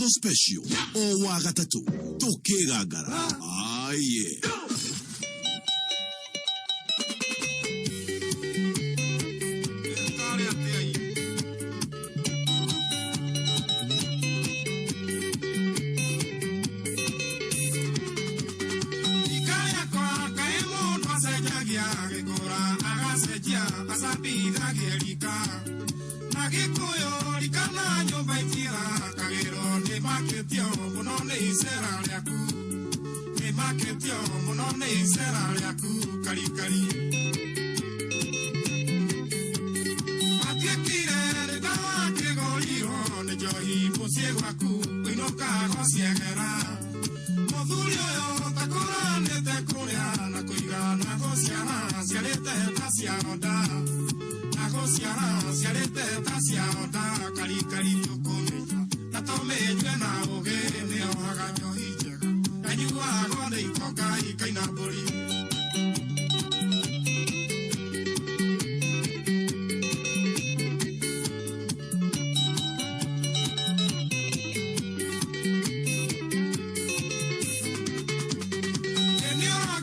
Mũratho special o wa gatatũ tũkĩgangara. Aye. Na gĩkũyũ rikana nyũmba itirakagĩrwo nĩ makĩtio mũno nĩ icera rĩaku, nĩ makĩtio mũno nĩ icera rĩaku karikari. Matiĩkire nĩtawakĩgũrirwo nĩ njohi mũciĩ gwaku ũinũkago ciegera. Mũthuri ũyũ takũranĩte kũrĩa na kũiga na gũciara ciarĩte ta cia nda, na gũciara ciarĩte ta cia nda karikari. Tũkũmĩnyua na tũmĩnyue na ũgĩ, nĩohaga njohi njega yanyuagwo nĩ itonga ikaina mbũri.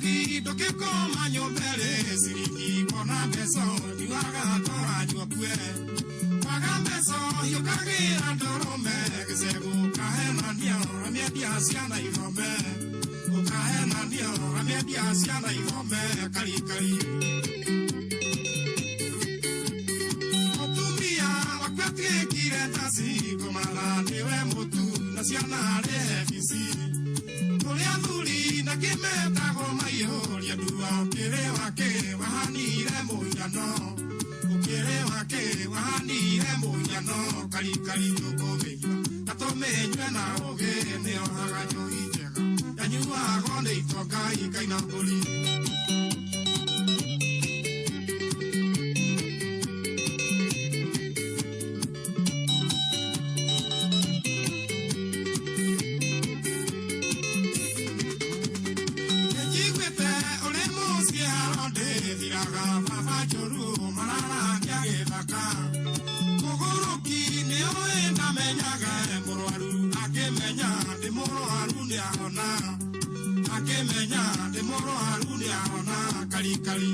Nĩ ndũkĩkoma nyũmba ĩrĩ ciringi kona mbeca nyuaga tũranyua kue kwaga mbeca hiũkagĩra ndũrũme gĩcegũ ũkahenania ũramĩendia ciana ithome, ũkahenania ũramĩendia ciana ithome karikari. Mũtumia waku atuĩkire taci kũmatha nĩwe mũtu na ciana arĩhe bici. Kũrĩ athuri na kĩmetagwo maihũria ndua, ũkĩrĩ wake wahanire mũhiano, ũkĩrĩ wake wahanire mũhiano karikari. Tũkũmĩnyua na tũmĩnyue na ũgĩ, nĩohaga njohi njega yanyuagwo nĩ itonga ikaina mbũri. Njiguĩte ũrĩ mũciĩ haro ndĩthiraga baba njũru mararagia gĩthaka. Mũgũrũki nĩũĩ ndamenyaga mũrwaru, akĩmenya ndĩ mũrwaru nĩahona, akĩmenya ndĩ mũrwaru nĩahona karikari.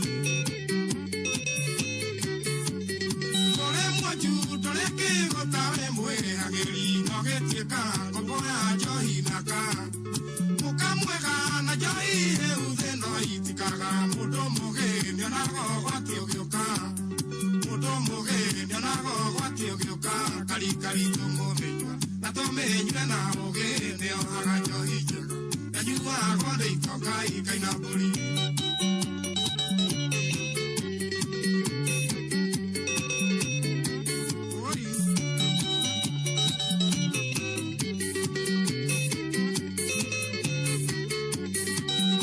Ndũrĩ mwonju ndũrĩ kĩgũta wĩ mwĩhagĩri no gĩtuĩka ngombo ya njohi naka. Mũka mwega na njohi rĩu thĩno itikaga, mũndũ mũgĩ nĩonaga ũgwati ũgĩũka, mũndũ mũgĩ nĩonaga ũgwati ũgĩũka karikari. Tũkũmĩnyua na tũmĩnyue na ũgĩ, nĩohaga njohi njega yanyuagwo nĩ itonga ikaina mbũri. Oi.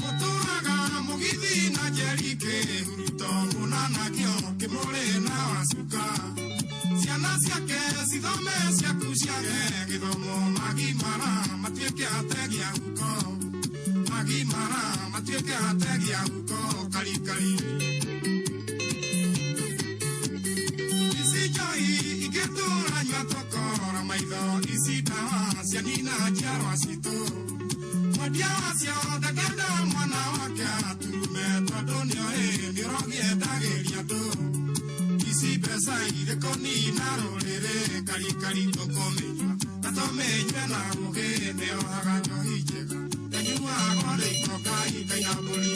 Mũtũraga mũgithi na njeri kĩhuruto mũnanakĩo kĩmũrĩ na wacuka. Ciana ciake cithome ciaku ciage gĩthomo, magimara matuĩke ategi a huko, magimara matuĩke ategi a huko karikari. Ici njohi ingĩtũra nyua tũkora maitho, ici ndawa cianina njiarwa citũ. Mwendia wacio ndangĩenda mwana wake aturume tondũ nĩoĩ nĩũrogiendagĩria andũ. Ici mbeca irĩ kũnina rũrĩrĩ karikari. Tũkũmĩnyua na tũmĩnyue na ũgĩ, nĩohaga njohi njega yanyuagwo nĩ itonga ikaina mbũri.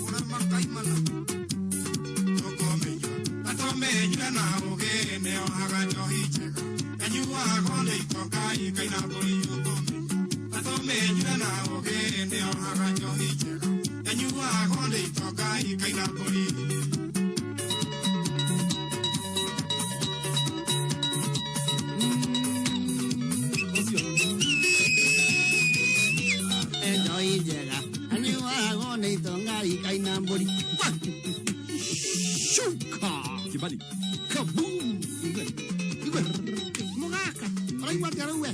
Ũrĩa makaimana tũkũmĩnyua na tũmĩnyue na ũgĩ, nĩohaga njohi njega yanyuagwo nĩ itonga ikaina mbũri. Tũkũmĩnyua na tũmĩnyue na ũgĩ, nĩohaga njohi njega yanyuagwo nĩ itonga ikaina mbũri. Njohi njega anyuagwo. nĩ itonga ikaina mbũri. Shuka. Kibali. Kaboom. Igwe. Igwe. Mũgaka. Ũraigua atĩa rĩu we?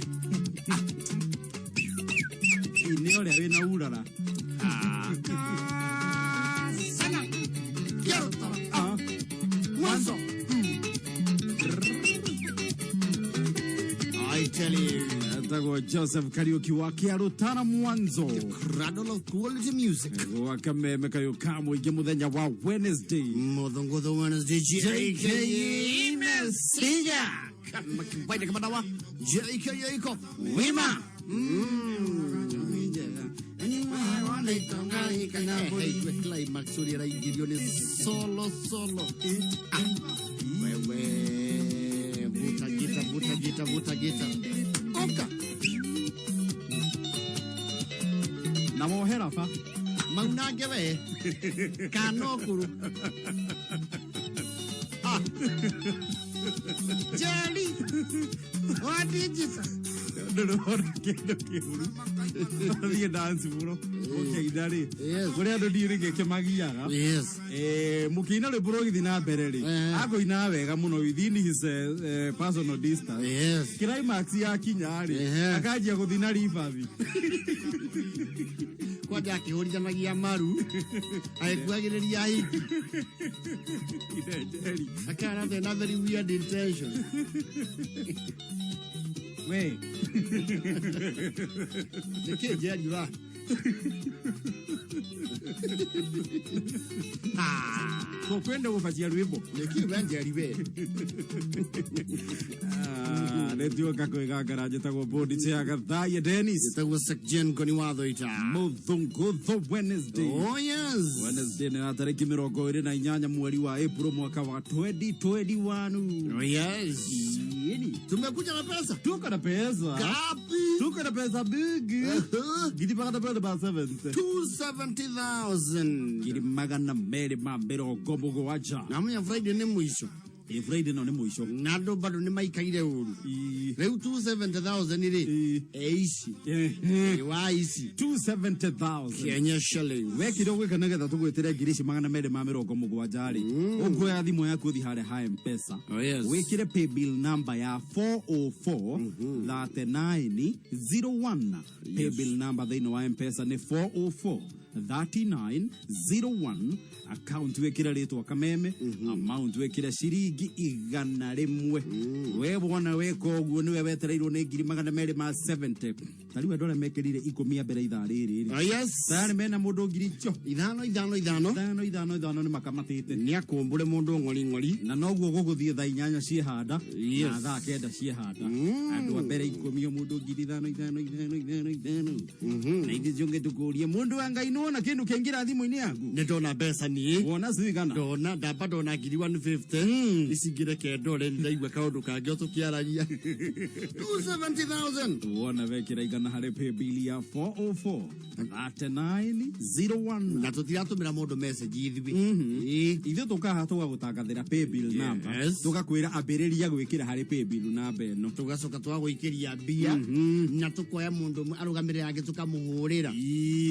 Nĩ ũrĩa wĩna urara. Sana. Kĩarũtara. Ah. Mwanzo. I tell you. Etagwo Joseph Kariuki wa Kĩarũtara Mwanzo. Cradle of quality music. Gwa kameme kayũ ka mũingĩ mũthenya wa Wednesday. Muthunguthu Wednesday JKE Messiah. Kama kibaida kama dawa JKE iko wima. Hey, climax ũrĩa ĩraingĩrio nĩ solo solo. Ah, wewe vuta gita vuta gita vuta gita oka Na wohera ba. Maunange we kana ũkũrũ. Ah. Jerry wa digital. Ndũrona kĩndũ kĩũru. Thiĩ dance floor. Ũkĩina rĩ. Yes. Kũrĩ andũ ndiũĩ nĩkĩ kĩmagiaga. Yes. Mũkĩina rwĩmbo rũgĩthiĩ na mbere rĩ. Akũinaga wega mũno within his personal distance. Yes. Climax yakinya rĩ. Akanjia gũthiĩ na reverb. Kwanja akĩhũrithanagia maru agĩkuagĩrĩria ahiki. Njeri. Akara na very weird intention. We. Nĩkĩ Njeri wa? Tũkwenda gũbacia rwĩmbo. Nĩkĩ we Njeri we? Nĩtuoka kwĩgangara njĩtagwo Bodi Chair Gathaiya Dennis. Njĩtagwo Sekjen Ngoni wa Thoita. Mũthũngũthũ Wednesday. Oh yes. Wednesday nĩ ya tarĩki 28 mweri wa April mwaka wa 2021. Oh yes. Yeni. Tumekuja na pesa. Tuko na pesa. Gapi? Tuko na pesa bigi. Ngiri magana merĩ ma 70. 270,000. Ngiri magana merĩ ma mĩrongo mũgwanja. Na munya Friday nĩ mũico. Ĩ Friday no nĩ mũico. Na andũ bado nĩ maikaire ũru. Rĩu 270,000 rĩ. E ici. Wa ici. 270,000. Kenya shillings. Wekire gwĩka nĩgetha tũgwĩtĩre ngiri ici magana merĩ ma mĩrongo mũgwanja rĩ. Ũkuoya thimũ yaku ũthiĩ harĩa ha M-Pesa. Oh, yes. Wĩkĩre paybill number ya 404 39 01. Paybill number thĩinĩ wa M-Pesa nĩ 404 39 01. Account wĩkĩre rĩtwa Kameme, amount wĩkĩre ciringi 100. We wona weka ũguo nĩwe wetereirwo nĩ ngiri magana merĩ ma 70. Ta rĩu andũ arĩa mekĩrire 10 a mbere ithaa rĩrĩ rĩ. Oh yes. Tayarĩ mena mũndũ ngiri icio. Ithano ithano ithano. Ithano ithano ithano nĩ makamatĩte. Nĩ akũmbũre mũndũ ng'ori ng'ori. Na noguo gũgũthiĩ thaa 8 ciĩhanda. Yes. Na thaa 9 ciĩhanda. Andũ a mbere 10 o mũndũ ngiri ithano ithano ithano ithano ithano. Na ithuĩ ciũngĩ tũkũrie mũndũ wa Ngai nĩwona kĩndũ kĩaingĩra thimũ-inĩ yaku. Nĩ ndona mbeca niĩ. Wona cigana? Ndona ndamba ndona ngiri 150. Ici ngĩreke ndore ndaigua kaũndũ kangĩ o tũkĩaragia. 270,000. Wona wekĩra 100 harĩ paybill ya 404 39 01. Na tũtiratũmĩra mũndũ message ithuĩ. Ĩĩ. Ithuĩ tũkaha tũgagũtangathĩra paybill number. Tũgakwĩra ambĩrĩria gwĩkĩra harĩ paybill number ĩno. Tũgacoka twagũikĩria mbia na tũkoya mũndũ ũmwe arũgamĩrĩre angĩ tũkamũhũrĩra.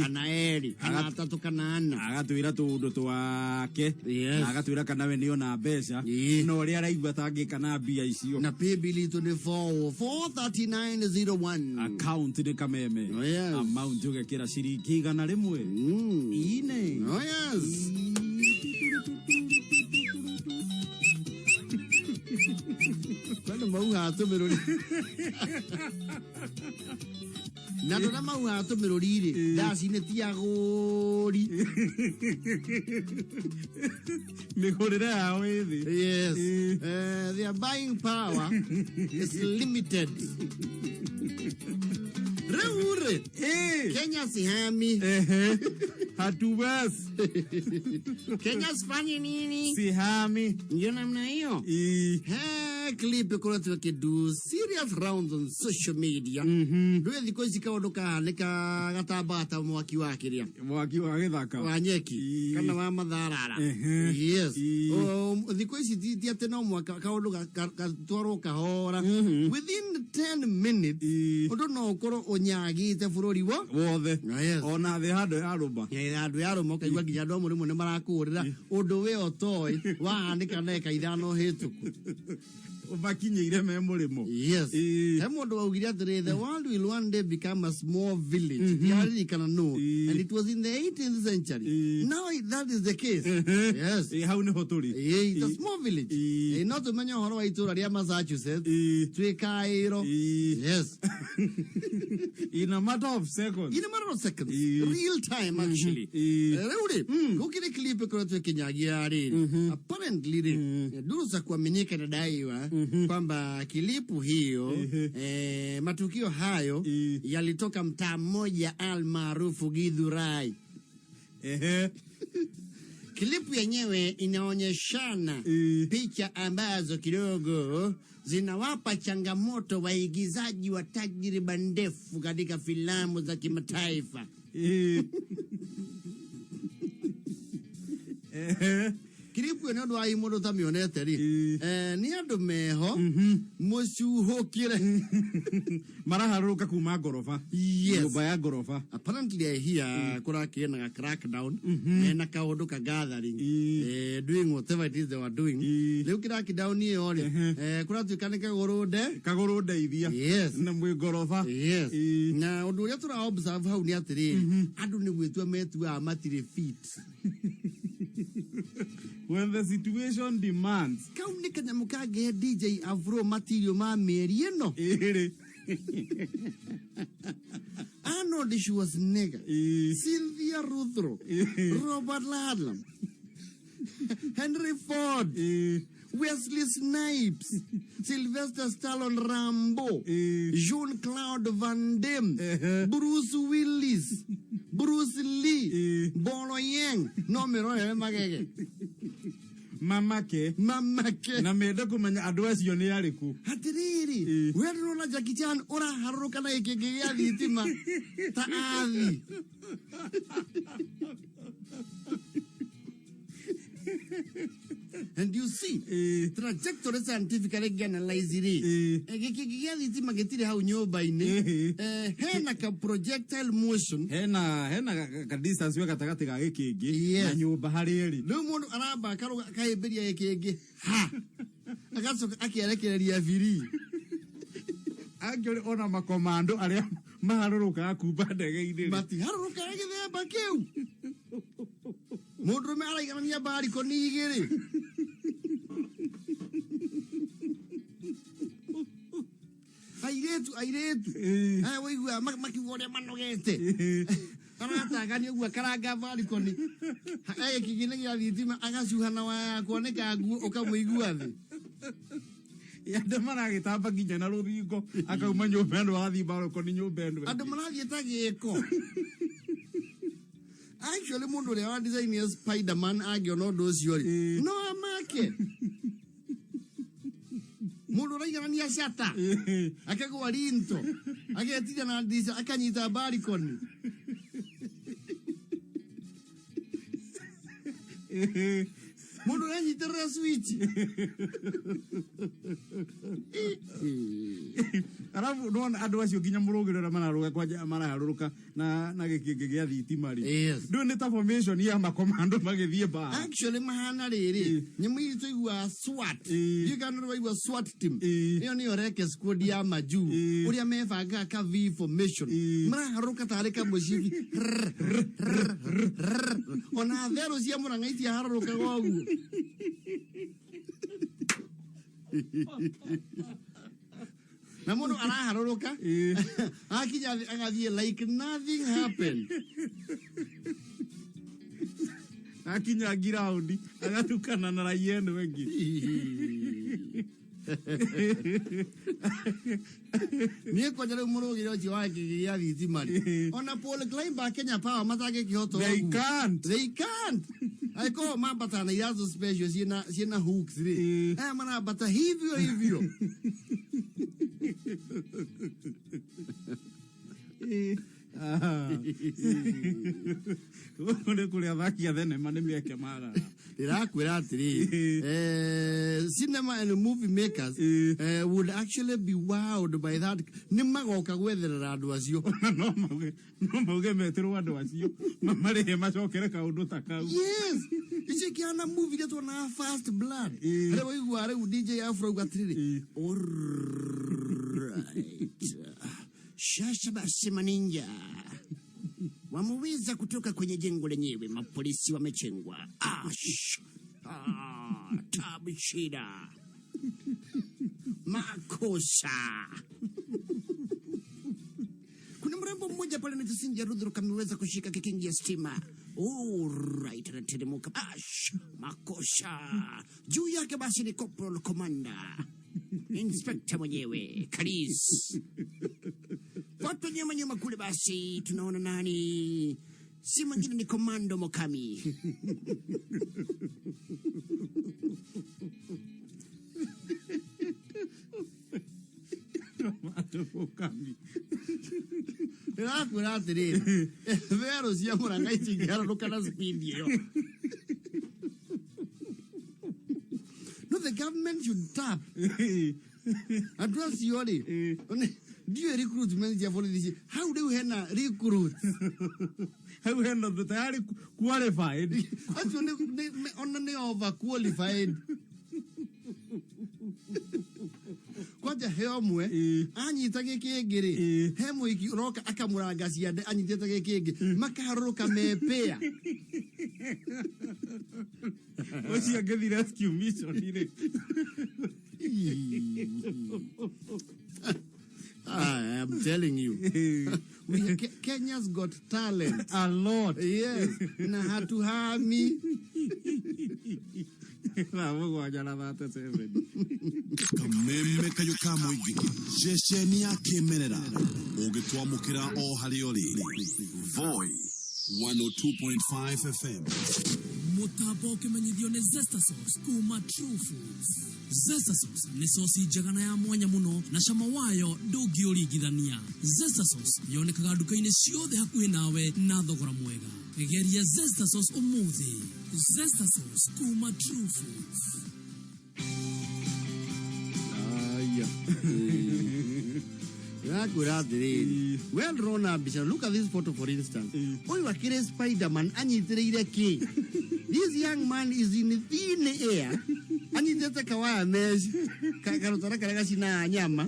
Kana erĩ, kana atatũ, kana ana. Agatwĩra tũũndũ twake. Yes. Na agatwĩra kana we nĩona mbeca. Na ũrĩa araigua atangĩka na mbia icio. Na paybill itũ nĩ 43901. Account nĩ Kameme. Oh, yes. Amount ũgekĩra ciringi 100. Ine. Oh yes. Kwani mauga tũmĩrũri. Na andũ arĩa maugaga tũmĩrũri rĩ, ndaci nĩ ti agũri. Mĩgũrĩre yao ĩ thĩ. Yes. Their buying power is limited. Rĩu rĩ, Kenya sihami. Hatuwezi. Kenya sifanyi nini? Sihami. Ndio namna hiyo. He clip ĩkoretwo ĩkĩdo serious rounds on social media. Ndũĩ thikũ ici kaũndũ kahanĩka gatambaga ta mwaki wa kĩrĩa Mwaki wa gĩthaka. Wa nyeki. Kana wa matharara. Yes. Thikũ ici ti atĩ no mwaka kaũndũ gatwarwo kahora, within 10 minutes ũndũ no ũkorwo ũnyagĩte bũrũri wo wothe. Yes. Ona thĩ handũ ya rũmba. Handũ ya rũma ũkaigua nginya andũ amwe rĩmwe nĩ marakũrĩra ũndũ we ũtoĩ wahanĩka ndagĩka 5 hĩtũku. Makinyĩire me mũrĩmo. Yes. He mũndũ waugire atĩrĩ, "The world will one day become a small village." Ndiaririkana no. And it was in the 18th century. Now that is the case, yes. Ĩ, hau nĩho tũrĩ. Ĩ, it's a small village. Ĩ, no tũmenye ũhoro wa itũra rĩa Massachusetts twĩkaĩro. Yes. In a matter of seconds. In a matter of seconds. Real time, actually. Rĩu rĩ, gũkĩrĩ clip ĩkoretwo ĩkĩnyagia rĩrĩ, apparently rĩ, duru za kuaminika inadaiwa kwamba kilipu hiyo, matukio hayo yalitoka mtaa mmoja almaarufu Githurai. Klipu yenyewe inaonyeshana picha ambazo kidogo zinawapa changamoto waigizaji wa tajriba ndefu katika filamu za kimataifa. Kiripu ĩyo nĩ ũndũ wa mũndũ ũtamĩonete rĩ, nĩ andũ meho mũcuhũkĩre. Maraharũrũka kuma ngoroba. Yes. Nyũmba ya ngoroba. Apparently I hear kũrakĩrĩ na ga crackdown, mena kaũndũ ka gathering, doing whatever it is they were doing. Rĩu crackdown ĩyo rĩ, kũratuĩka nĩ kagũrũ nde. Kagũrũ ndeithia. Yes. Na mwĩ ngoroba. Yes. Na ũndũ ũrĩa tũra observe hau nĩ atĩrĩrĩ, andũ nĩ gwĩtua metuaga matirĩ fit. When the situation demands. Kau nĩ kanyamũ kangĩhe DJ Afro material ma mĩeri ĩno. 2. Arnold Schwarzenegger, Cynthia Ruthro, Robert Ludlum, Henry Ford, Wesley Snipes, Sylvester Stallone Rambo, Jean-Claude Van Damme, Bruce Willis, Bruce Lee, Bolo Yang, no mĩrorere magege. Mamake. Mamake. Na mende kũmenya andũ acio nĩ arĩkũ. Atĩrĩrĩ, we ndũrona Jackie Chan ũraharũrũka na gĩkĩngĩ gĩa thitima ta athi. And you see trajectory scientifically analyze rĩ, gĩkĩngĩ gĩa thitima gĩtirĩ hau nyũmba-inĩ. Hena ka projectile motion. Hena ka distance we gatagatĩ ga gĩkĩngĩ na nyũmba harĩa ĩrĩ. Rĩu mũndũ aramba akarũga akahĩmbĩria gĩkĩngĩ ha agacoka akĩerekereria biri. Angĩũrĩ ona makomando arĩa maharũrũkaga kumba ndege-inĩ rĩ. Matiharũrũkaga gĩthemba kĩu. Mũndũrũme araiganania barikoni 2. Airĩtu aya waigua makiuga ũrĩa manogete, aratangania ũguo akaranga barikoni gĩkĩngĩ gĩa thitima agacuha na waya ya kwanĩka nguo ũkamũigua thĩ. Andũ maragĩtamba nginya na rũthingo akauma nyũmba ĩno agathiĩ barikoni nyũmba ĩno ĩngĩ. Andũ marathiĩ ta gĩko. Actually mũndũ ũrĩa wa design ya Spiderman angĩona ũndũ ũcio rĩ, no amake. Mũndũ ũraiganania cata akagwa rinto agetiria na ndica akanyita barikoni. Mũndũ ũranyitĩrĩra switch. Arabu nona andũ acio nginya mũrũgĩro ũrĩa mararũga kwanja maraharũrũka na gĩkĩngĩ gĩa thitima rĩ. Ndũĩ nĩ ta formation ya makomando magĩthiĩ mbara. Actually mahana rĩrĩ, nyamũ iria tũiguaga SWAT. Ndiũĩ kana nĩ waigua SWAT team. Ĩyo nĩyo reke squad ya majuu ũrĩa mebangaga ka V formation. Maraharũrũka tarĩ kamũcibi. Ona therũ cia Mũrang'a itiaharũrũkaga ũguo. Na mũndũ araharũrũka akinya thĩ agathiĩ like nothing happened. Akinya ngiraundi agatukana na raia ĩno ĩngĩ. Niĩ kwanja rĩu mũrũgĩre ũcio wa gĩkĩngĩ gĩa thitima rĩ, ona Paul Climber Kenya Power matangĩkĩhota They ũguo. can't. They can't. Angĩkorwo mambataga na iratũ special ciĩna hooks rĩ, aya marambata hivyo hivyo. Gũkũ nĩ kũrĩa athaki a thenema nĩ mĩeke maraga. Ndĩrakwĩra atĩrĩrĩ, cinema and movie makers would actually be wowed by that. Nĩ magoka gwetherera andũ acio. Na no mauge metĩrwo andũ acio mamarĩhe macokere kaũndũ ta kau. Yes, icio kĩana movie iria tuonaga, First Blood, harĩa waigua rĩu DJ Afro auga atĩrĩrĩ, "Alright, sasa basi maninja wameweza kutoka kwenye jengo lenyewe, mapolisi wamechengwa. Ash, ah, tabu, shida, makosa. Kuna mrembo mmoja pale anaitwa Cynthia Rudhuru kameweza kushika kikingi ya stima. Alright, anateremka. Ash, makosa. Juu yake basi ni Corporal Commander, Inspector mwenyewe, Karis. Watu nyuma nyuma kule basi tunaona nani? Si mwingine ni Komando Mokami." Andũ Mũkami. Ndĩrakwĩra atĩrĩrĩ, therũ cia Mũrang'a itingĩharũrũka na speed ĩyo. No, the government should tap andũ acio rĩ. Ndiũĩ recruitment cia borithi hau rĩu hena recruit. Hau hena ũndũ tayari qualified. Acio ona nĩ over qualified. Kwanja he ũmwe anyita gĩkĩngĩ rĩ, he mũiki ũroka akamũranga ciande anyitĩte gĩkĩngĩ, makaharũrũka mepĩa. Ũcio angĩthiĩ rescue mission rĩ. I am telling you. Kenya's got talent. A lot. Yes. Na hatuhami. 7:37. Kameme kayũ ka mũingĩ, ceceni ya kĩmerera ũngĩtwamũkĩra o harĩa ũrĩ. Voi 102.5 FM. Mũtambo ũkĩmenyithio nĩ Zesta Sauce kuma True Foods. Zesta Sauce nĩ coci njega na ya mwanya mũno na cama wayo ndũngĩũringithania. Zesta Sauce yonekaga nduka-inĩ ciothe hakuhĩ nawe na thogora mwega. Geria Zesta Sauce ũmũthĩ. Zesta Sauce kuma True Foods. Aya. Ndĩrakwĩra atĩrĩrĩ, we ndĩrona mbica, look at this photo, for instance. Ũyũ akĩrĩ Spiderman anyitĩrĩire kĩ? This young man is in thin air. Anyitĩte kawaya mesh, karũtara karĩa gacinaga nyama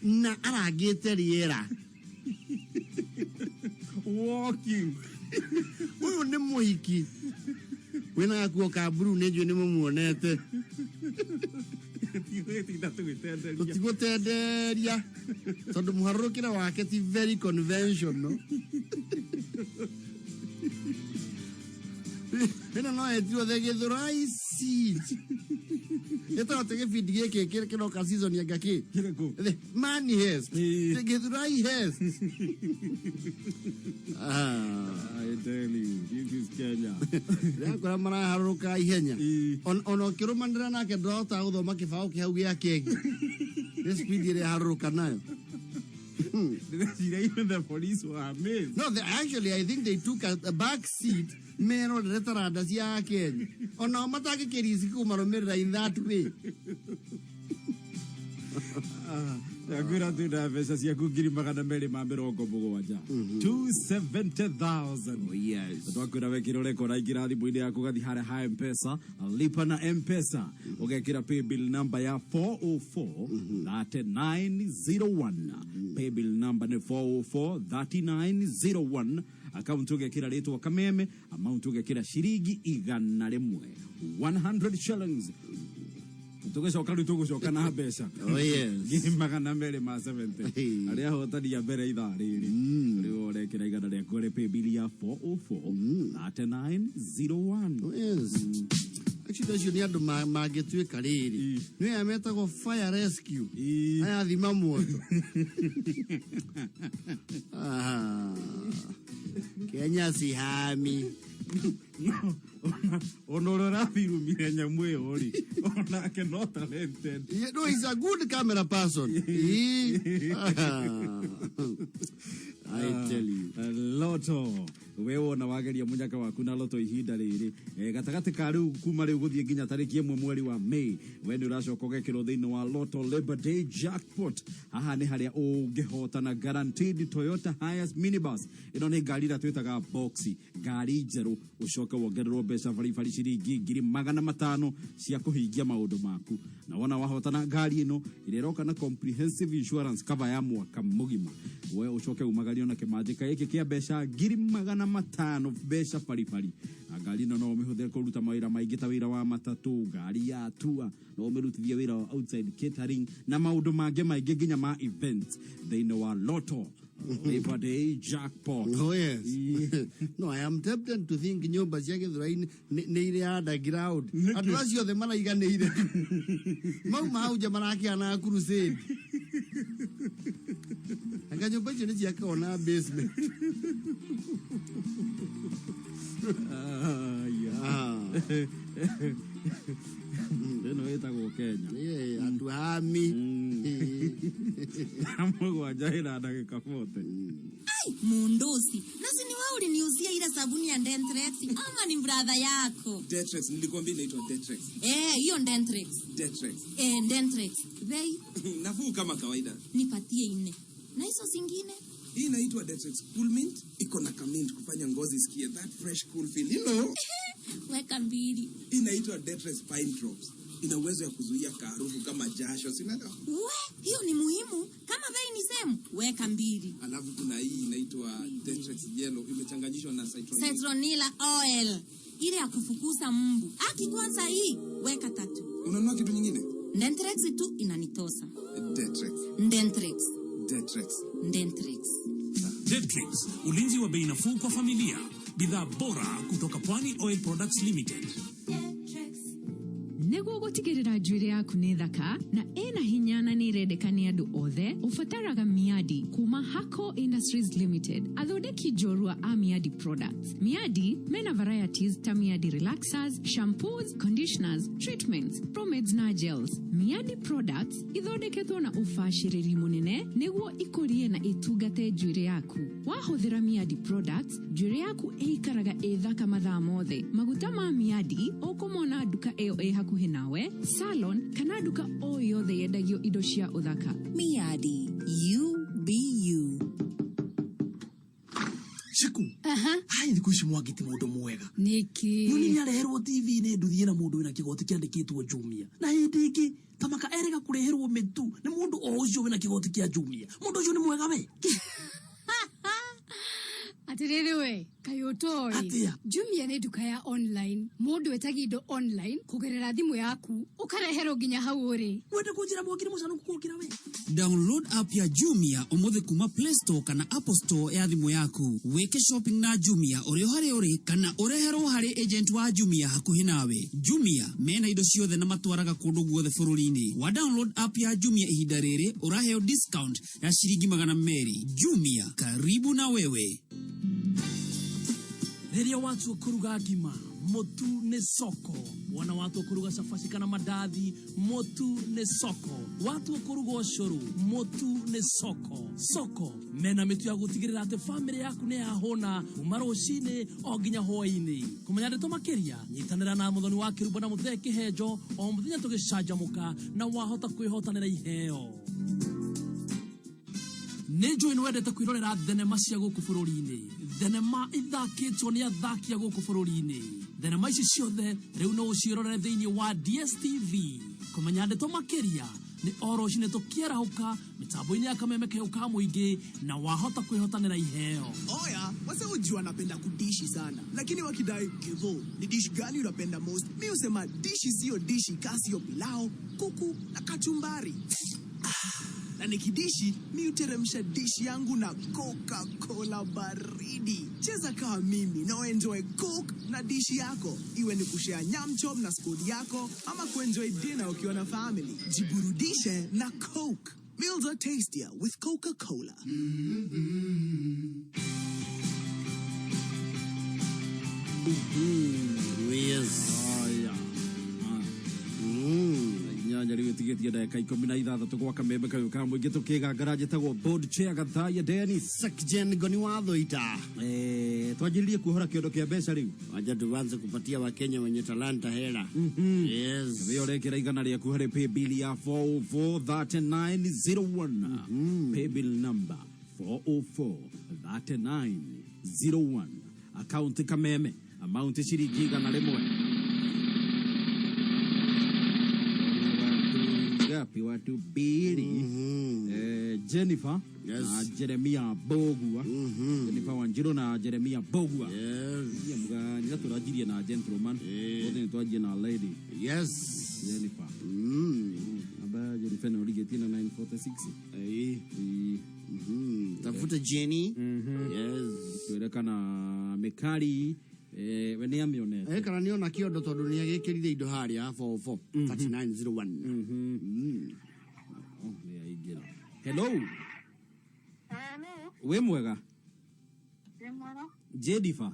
na arangĩte rĩera. Walking. Ũyũ nĩ mũhiki wĩna gakuo ka blue, nĩ njũĩ nĩ mũmuonete. Tigũgĩtinda tũgĩtenderia. Tũtigũtenderia tondũ mũharũrũkĩre wake ti very conventional. Ĩno no ĩtirwo the Githurai seat, ĩtagwo atĩ gĩbindi gĩkĩ kĩroka season ya ngakĩ. Kĩrĩkũ? The Money Heist. The Githurai Heist. Ah. I tell you, this is Kenya. Ndĩrakora maraharũrũka ihenya. Ona ũkĩrũmanĩra nake ndũrahota gũthoma kĩbaũ kĩhau gĩa keki nĩ speed ĩrĩa harũrũka nayo. Ndĩreciria even the police were amazed. No, actually, I think they took a back seat merorere taranda cia Kenya. Onao matangĩkĩrici kũmarũmĩrĩra in that way. Ndakwĩra twĩna mbeca ciaku 270,000, 270,000. Yes. Twakwĩra wekĩra ũreka ũraingĩra thimũ-inĩ yaku, ũgathiĩ harĩa ha Mpesa, lipa na Mpesa, ũgekĩra paybill number ya 404 3901. Paybill number nĩ 404 3901. Account ũgekĩra rĩtwa Kameme, amount ũgekĩra ciringi 100, 100 shillings. Tũgĩcoka rĩu tũgũcoka na mbeca Oh, yes. 270,000. Hey. Arĩa ahotani a mbere ithaa rĩrĩ, rĩu ũrekĩra 100 rĩaku harĩ paybill ya 404 3901. Oh, yes. Actually, acio nĩ andũ mangĩtuĩka rĩrĩ. Nĩ aya metagwo fire rescue. Aya thima moto. Ah. Kenya sihami. No, ona ũrĩa ũrathirumire nyamũ ĩyo rĩ, onake no talented. Yeah, no, he's a good camera person. I tell you. Loto we wona wageria munyaka waku na loto ihinda rĩrĩ, gatagatĩ ka rĩu kuma rĩu gũthiĩ nginya tarĩki 1 mweri wa May, we nĩ ũracoka ũgekĩrwo thĩinĩ wa Lotto Labor Day Jackpot. Haha nĩ harĩa ũngĩhotana guaranteed Toyota Hiace minibus. Ĩno nĩ ngari ĩrĩa twĩtaga boxi, ngari njerũ, ũcoke wongererwo mbeca baribari ciringi 500,000 cia kũhingia maũndũ maku. Na wona wahotana ngari ĩno ĩrĩa ĩroka na comprehensive insurance cover ya mwaka mũgima, we ũcoke umagario na kĩmanjĩka gĩkĩ kĩa mbeca 500,000 mbeca baribari. Na ngari ĩno no ũmĩhũthĩre kũruta mawĩra maingĩ ta wĩra wa matatũ, ngari ya tour, no ũmĩrutithie wĩra wa outside catering na maũndũ mangĩ maingĩ nginya ma events thĩinĩ wa Lotto Labor Day Jackpot. Oh yes. No, I am tempted to think nyũmba cia Gĩthũrai nĩ irĩ underground. Andũ acio othe maraiganĩire. Mauma hau nja marakĩana crusade. Anga nyũmba icio nĩ ciakagwo na basement. Ah. Ĩno ĩtagwo Kenya. Yeah, hatuhami. 7 ĩna ndagĩka 40. Mundusi, nasi ni wewe uliniuzia ile sabuni ya Dentrex ama ni brother yako? Detrex, nilikwambia inaitwa Detrex. Eh, hiyo Dentrex. Detrex. Eh, Dentrex. Bei Nafuu kama kawaida. nipatie 4. Na hizo zingine? Hii inaitwa Detrex Cool Mint, iko na kamint kufanya ngozi isikie that fresh cool feel. Weka 2. Hii inaitwa Detrex Pine Drops. Ina uwezo ya kuzuia kaharufu kama jasho, si unaelewa? We, hiyo ni muhimu. Kama bei ni same, weka 2. Alafu kuna hii inaitwa Detrex Yellow, imechanganyishwa na citronella. Citronella oil. Ile ya kufukuza mbu. Aki kwanza hii, weka 3. Unanunua kitu nyingine? Dentrex tu inanitosa. Detrex. Dentrex. Detrex. Dentrex. Detrex, ulinzi wa bei nafuu kwa familia. Bidhaa bora kutoka Pwani Oil Products Limited. Nĩguo gũtigĩrĩra njuĩrĩ yaku nĩ thaka na ĩna hinya na nĩ ĩrendeka nĩ andũ othe, ũbataraga Miadi kuma Hako Industries Limited, athondeki njorua a Miadi products. Miadi mena varieties ta Miadi relaxers, shampoos, conditioners, treatments, pomades na gels. Miadi products ithondeketwo na ũbacĩrĩri mũnene nĩguo ikũrie na ĩtungate njuĩrĩ yaku. Wahũthĩra Miadi products, njuĩrĩ yaku ĩikaraga ĩ thaka mathaa mothe. Maguta ma Miadi ũkũmona nduka ĩyo ĩ hakuhĩ nawe, salon kana nduka o yothe yendagio indo cia ũthaka. Miadi, you be you. Shiku. Hai thikũ ici Mwangi ti mũndũ mwega. Nĩkĩ? Nyoni nĩ areherwo TV nĩ nduthi ĩna mũndũ wĩna kĩgoti kĩandĩkĩtwo Jumia. Na hĩndĩ ĩngĩ Tamaka erega kũreherwo mĩtu nĩ mũndũ o ũcio wĩna kĩgoti kĩa Jumia. Mũndũ ũcio nĩ mwega we. Atĩrĩrĩ we, kaĩ ũtoĩ? Atĩa? Jumia nĩ nduka ya online. Mũndũ etagia indo online kũgerera thimũ yaku, ũkareherwo nginya hau ũrĩ. Wende kũnjĩra Mwangi nĩ mũcanũku gũkĩra we? Download app ya Jumia ũmũthĩ kuma Play Store kana Apple Store ya thimũ yaku. Wĩke shopping na Jumia ũrĩ o harĩa ũrĩ kana ũreherwo harĩ agent wa Jumia hakuhĩ nawe. Jumia mena indo ciothe na matwaraga kũndũ guothe bũrũri-inĩ. Wa download app ya Jumia ihinda rĩrĩ ũraheo discount ya ciringi 200. Jumia, karibu na wewe. Rĩrĩa watua kũruga ngima, mũtu nĩ soko. Wona watua kũruga cabaci kana mandathi, mũtu nĩ soko. Watua kũruga ũcũrũ, mũtu nĩ soko. Soko mena mĩtu ya gũtigĩrĩra atĩ bamĩrĩ yaku nĩ yahũna kuma rũcinĩ o nginya hwaĩ-inĩ. Kũmenya ndeto makĩria, nyitanĩra na Mũthoni wa Kĩrumba na Mũthee Kĩhenjo o mũthenya tũgĩcanjamũka na wahota kwĩhotanĩra iheo. Nĩ njũĩ nĩ wendete kwĩrorera thenema cia gũkũ bũrũri-inĩ. Thenema ithakĩtwo nĩ athaki a gũkũ bũrũri-inĩ. Thenema ici ciothe rĩu no ũciĩrorere thĩinĩ wa DSTV. Kũmenya ndeto makĩria nĩ o rũcinĩ tũkĩarahũka mĩtambo-inĩ ya kameme kehũ ka mũingĩ na wahota kwĩhotanĩra iheo. Oya, wase ujua napenda kudishi sana, lakini wakidai kidho ni dish gani unapenda most, mi husema dishi sio dishi kasi sio pilau, kuku na kachumbari. Na nikidishi mi huteremsha dishi yangu na Coca-Cola baridi. Cheza kama mimi na enjoy Coke na dishi yako, iwe ni kushare nyam chom na squad yako ama kuenjoy dinner ukiwa na family. Jiburudishe na Coke. Meals are tastier with Coca-Cola. Yes. Aya. Inyanya rĩu ĩtigĩtie ndagĩka 16 gwa kamembe kayũ ka mũingĩ tũkĩgangara njĩtagwo board chair Gathaiya Dennis. Sakjen Ngoni wa Thoita. Eh, twanjĩrĩrie kuohora kĩondo kĩa mbeca rĩu. Wacha tuanze kupatia Wakenya wenye talanta hela. Yes. Wĩ ũrekĩra 100 rĩaku harĩ paybill ya 4043901. Paybill number 4043901. Account Kameme, amount ciringi 100. Watu ngapi? Watu mbili. Eh, Jennifer Yes. na Jeremia Bogua. Jennifer Wanjiru na Jeremia Bogua. Yes. Iya mũgani tũranjirie na gentleman. Eh. Othe nĩtwanjie na lady. Yes. Jennifer. Namba ya Jennifer nĩ ũrigĩtie na 946. Eh. Ĩ, Tafuta Jenny. Yes. twĩre kana mĩkari eh, we nĩ amĩonete. Eh, kana nĩona kĩondo tondũ nĩ agĩkĩrire indo harĩa 44 3901. Oh, nĩ aingĩra. Hello. Wĩ mwega? Jennifer.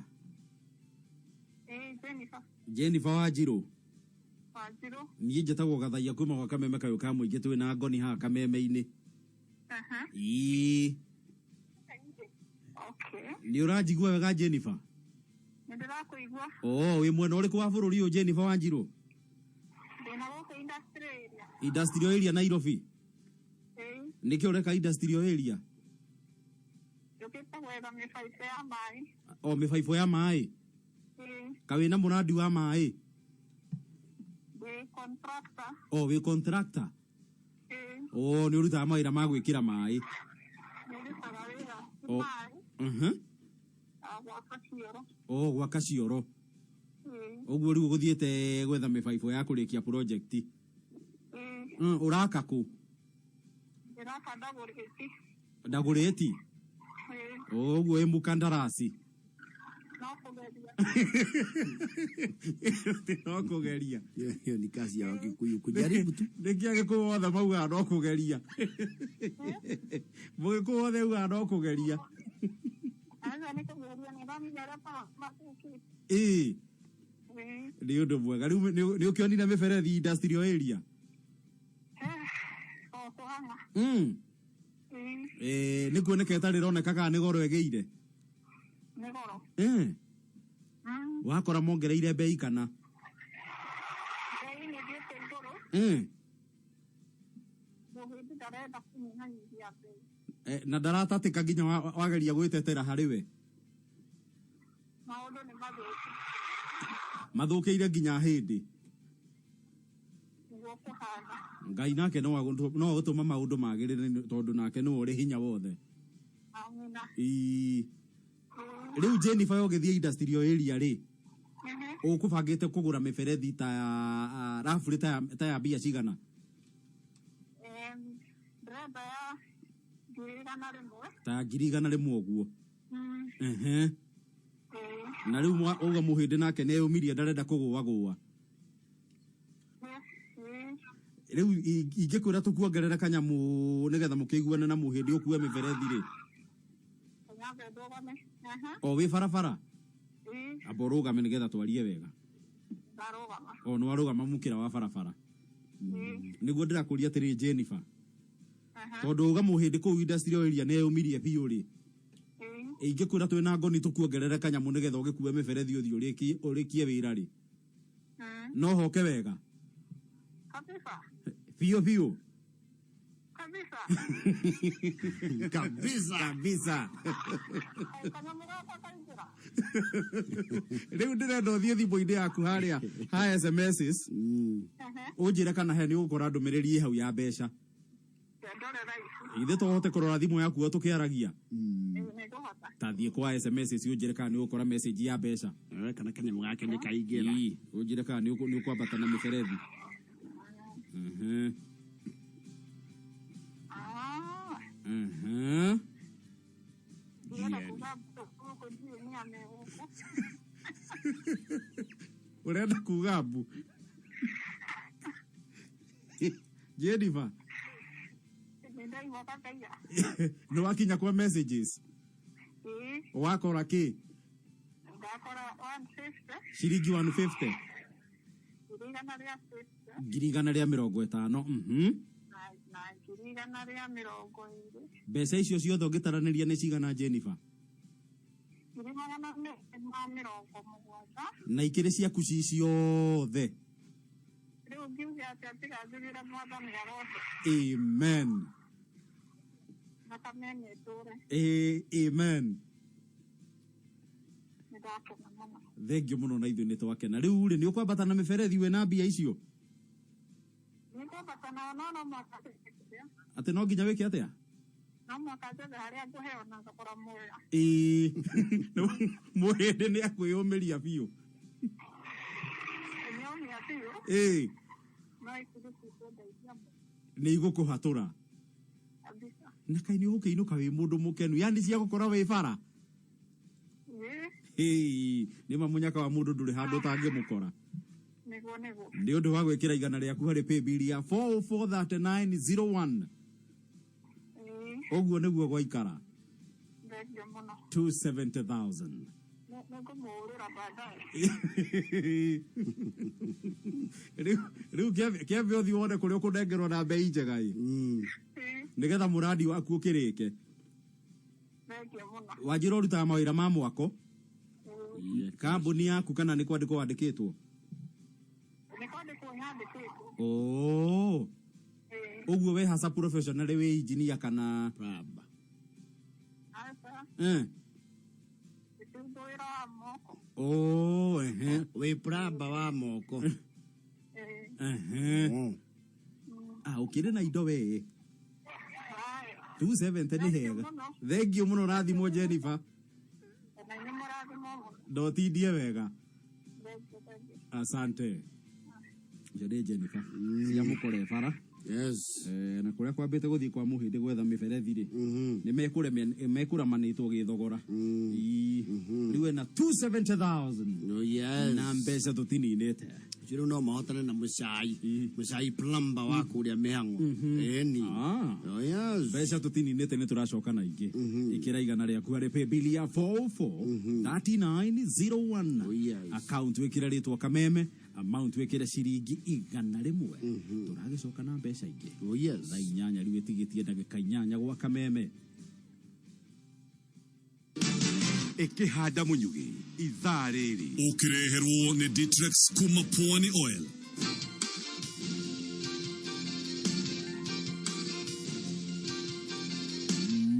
Jennifer Wanjiru. Niĩ njĩtagwo Gathaiya kuma gwa Kameme kayũ ka mũingĩ twĩ na ngoni haha Kameme-inĩ. Ĩĩ. Nĩ ũranjigua wega Jennifer? Nĩndĩrakũigua. Oh, wĩ mwena ũrĩkũ wa bũrũri ũyũ Jennifer Wanjiru? Ndĩna gũkũ industrial area. Industrial area Nairobi. Ĩĩ, Nĩkĩ ũreka industrial area? njũkĩte gwetha mĩbaibũ ya maĩ. O mĩbaibũ ya maĩ. Ĩĩ, Ka wĩna mũrandi wa maĩ? ndĩ contractor. O wĩ contractor? Ĩĩ, O nĩ ũrutaga mawĩra ma gwĩkĩra maĩ. nĩndutaga wĩra O. maĩ na gwaka cioro. O gwaka cioro. Ĩĩ, Ũguo rĩu ũgũthiĩte gwetha mĩbaibũ ya kũrĩkia project. ĩĩ, Ũraka kũ? ndĩraka Ndagũrĩti. Ndagũrĩti? Ĩĩ, Ũguo wĩ mũkandarasi. no kũgeria. No kũgeria. Hiyo ni kazi ya Wakikuyu kujaribu tu. Nĩkĩ Agĩkũyũ othe maugaga no kũgeria? Mũgĩkũyũ wothe augaga no kũgeria. Aca nĩ kũgeria nĩndamenya ũrĩa mathũkĩte. Ĩĩ. Ĩĩ, Nĩ ũndũ mwega. Rĩu nĩ ũkĩonire mĩberethi industrial area? o kũhang'a. Ĩĩ, Ĩĩ, nĩ kuoneka ĩtarĩ ĩroneka kana nĩ goro ĩgĩire? nĩ goro. Wakora mongereire bei kana? Bei nĩ ĩthiĩte igũrũ. Mũhĩndi ndarenda kũnyihanyihia bei. Eh, na ndaratatĩka nginya wageria gwĩtetera harĩ we? Maũndũ nĩ mathũku. Mathũkĩire nginya hĩndĩ. Nĩguo kũhana. Ngai nake no agũtũma maũndũ magĩrĩre tondũ nake nĩwe ũrĩ hinya wothe. Amina. Ĩĩ. Rĩu Jennifer ũgĩthiĩ industrial area rĩ, ũkũbangĩte kũgũra mĩberethi ta ya rafuri ta ya mbia cigana? Ndĩrenda ya 100,000. Ta ya 100,000 ũguo. Ehe. Na rĩu uga mũhĩndĩ nake nĩ eyũmirie ndarenda kũgũagũa. Rĩu ingĩkwĩra tũkuongerere kanyamũ nĩgetha mũkĩiguane na mũhĩndĩ ũkue mĩberethi rĩ? Nyambe ndũgame. O wĩ barabara? Amba ũrũgame nĩgetha twarie wega. Ndarũgama. O nĩ warũgama mũkĩra wa barabara. Nĩguo ndĩrakũria atĩrĩ Jennifer. Tondũ uga mũhĩndĩ kũu industrial area nĩ eyũmirie biũ rĩ. Ingĩkwĩra twĩna ngoni tũkuongerere kanyamũ nĩgetha ũgĩkue mĩberethi ũthiĩ ũrĩkie wĩra rĩ. No hoke wega? Kabisa. Biũ biũ. Kabisa. Kabisa. Kabisa. Kanyamũ gaka kaingĩra. Rĩu ndĩrenda ũthiĩ thimũ-inĩ yaku harĩa ha SMSs. Ũnjĩre kana he nĩ ũgũkora ndũmĩrĩri ĩ hau ya mbeca. Ndore thaa ici. Ithe tũhote kũrora thimũ yaku o tũkĩaragia. Ĩĩ, nĩngũhota. Ta thiĩ kwa SMS ũnjĩre kana nĩ ũgũkora message ya mbeca. Kana kanyamũ gake nĩ kaingĩra. Ĩĩ, ũnjĩre kana nĩ ũkwambata na mĩberethi. Ndĩrenda kuga gũkũ ndiũĩ nĩ ame gũkũ. Ũrenda kuga mbu? Jennifer. Nĩndaigua Gathaiya. Nĩ wakinya kwa messages? Ĩĩ, Wakora kĩ? ndakora 150. Ciringi 150. 150,000. 150,000. Na 120,000. Mbeca icio ciothe ũngĩtaranĩria nĩ cigana, Jennifer? 270,000. Na ikĩrĩ ciaku ci ciothe? Rĩu ngiuge atĩa tiga njugire Mwathani arote. Amen. Thakame nĩ ĩtũre. Amen. Nĩ ndakena mũno. Thengiũ mũno, na ithuĩ nĩ twakena. Rĩu rĩ, nĩ ũkwambata na mĩberethi wĩna mbia icio? Nĩ ngwambata nao, no no mũhaka njĩke. Atĩ no nginya wĩke atĩa? No mũhaka njethe harĩa ngũheo na thogora mwega. Ĩĩ, mũhĩndĩ nĩ akwĩyũmĩria biũ. Nĩomia biũ. No ici cikũndeithia mũno. Nĩ igũkũhatũra. Kabisa. Na kaĩ nĩ ũgũkĩinũka wĩ mũndũ mũkenu, yani cia gũkora wĩ bara. Ĩĩ. Ĩĩ, nĩ ma mũnyaka wa mũndũ ndũrĩ handũ ũtangĩmũkora. Nĩguo, nĩguo. Nĩ ũndũ wa gwĩkĩra 100 rĩaku harĩ paybill ya 443901. Ũguo nĩguo gwaikara. Thengiũ mũno. 270,000. Nĩngũmũhũrĩra baadaye. Rĩu kĩambe ũthiĩ wone kũrĩa ũkũnengerwo na mbei njega ĩ, nĩgetha mũrandi waku ũkĩrĩke. Thengiũ mũno. Wanjĩra ũrutaga mawĩra ma mwako kambuni yaku kana nĩ kwandĩkwo wandĩkĩtwo? Nĩ kwandĩkwo nyandĩkĩtwo. Oh. Ũguo we hasa professional wĩ engineer kana plumber? Aca. Ĩtindũ wĩra wa moko. Oh, ehe. Wĩ plumber wa moko. Ehe. Ah, ũkĩrĩ na indo we. 270 nĩ hega. Thengiũ mũno, rathimwo, Jennifer. Na inyuĩ mũrathimwo mũno. Ndotindie wega. Thengiũ, thengiũ. Asante. Ũcio nĩ Jennifer. Cia mũkore bara. Yes. Eh, na kũrĩa kwambĩte gũthiĩ kwa mũhĩndĩ gwetha mĩberethi rĩ, nĩ mekũramanĩtwo gĩthogora. Ii. Rĩu ena 270,000. Oh, yes. Na mbeca tũtininĩte. Rĩu no mahotane na mũcai mũcai plumber wa kũrĩa mĩhang'o ĩni. Oh, yes. Mbeca tũtininĩte, nĩ tũracoka na ingĩ. Ĩkĩra 100 rĩaku harĩ paybill ya 44 3901. Oh, yes. Account wĩkĩre rĩtwa Kameme, amount wĩkĩre ciringi 100. Tũragĩcoka na mbeca ingĩ. Oh, yes. Thaa 8 rĩu ĩtigĩtie ndagĩka 8 gwa Kameme. Ĩkĩhanda mũnyugĩ ithaa rĩrĩ. Ũkĩreherwo nĩ Ditrex kuma Pwani Oil.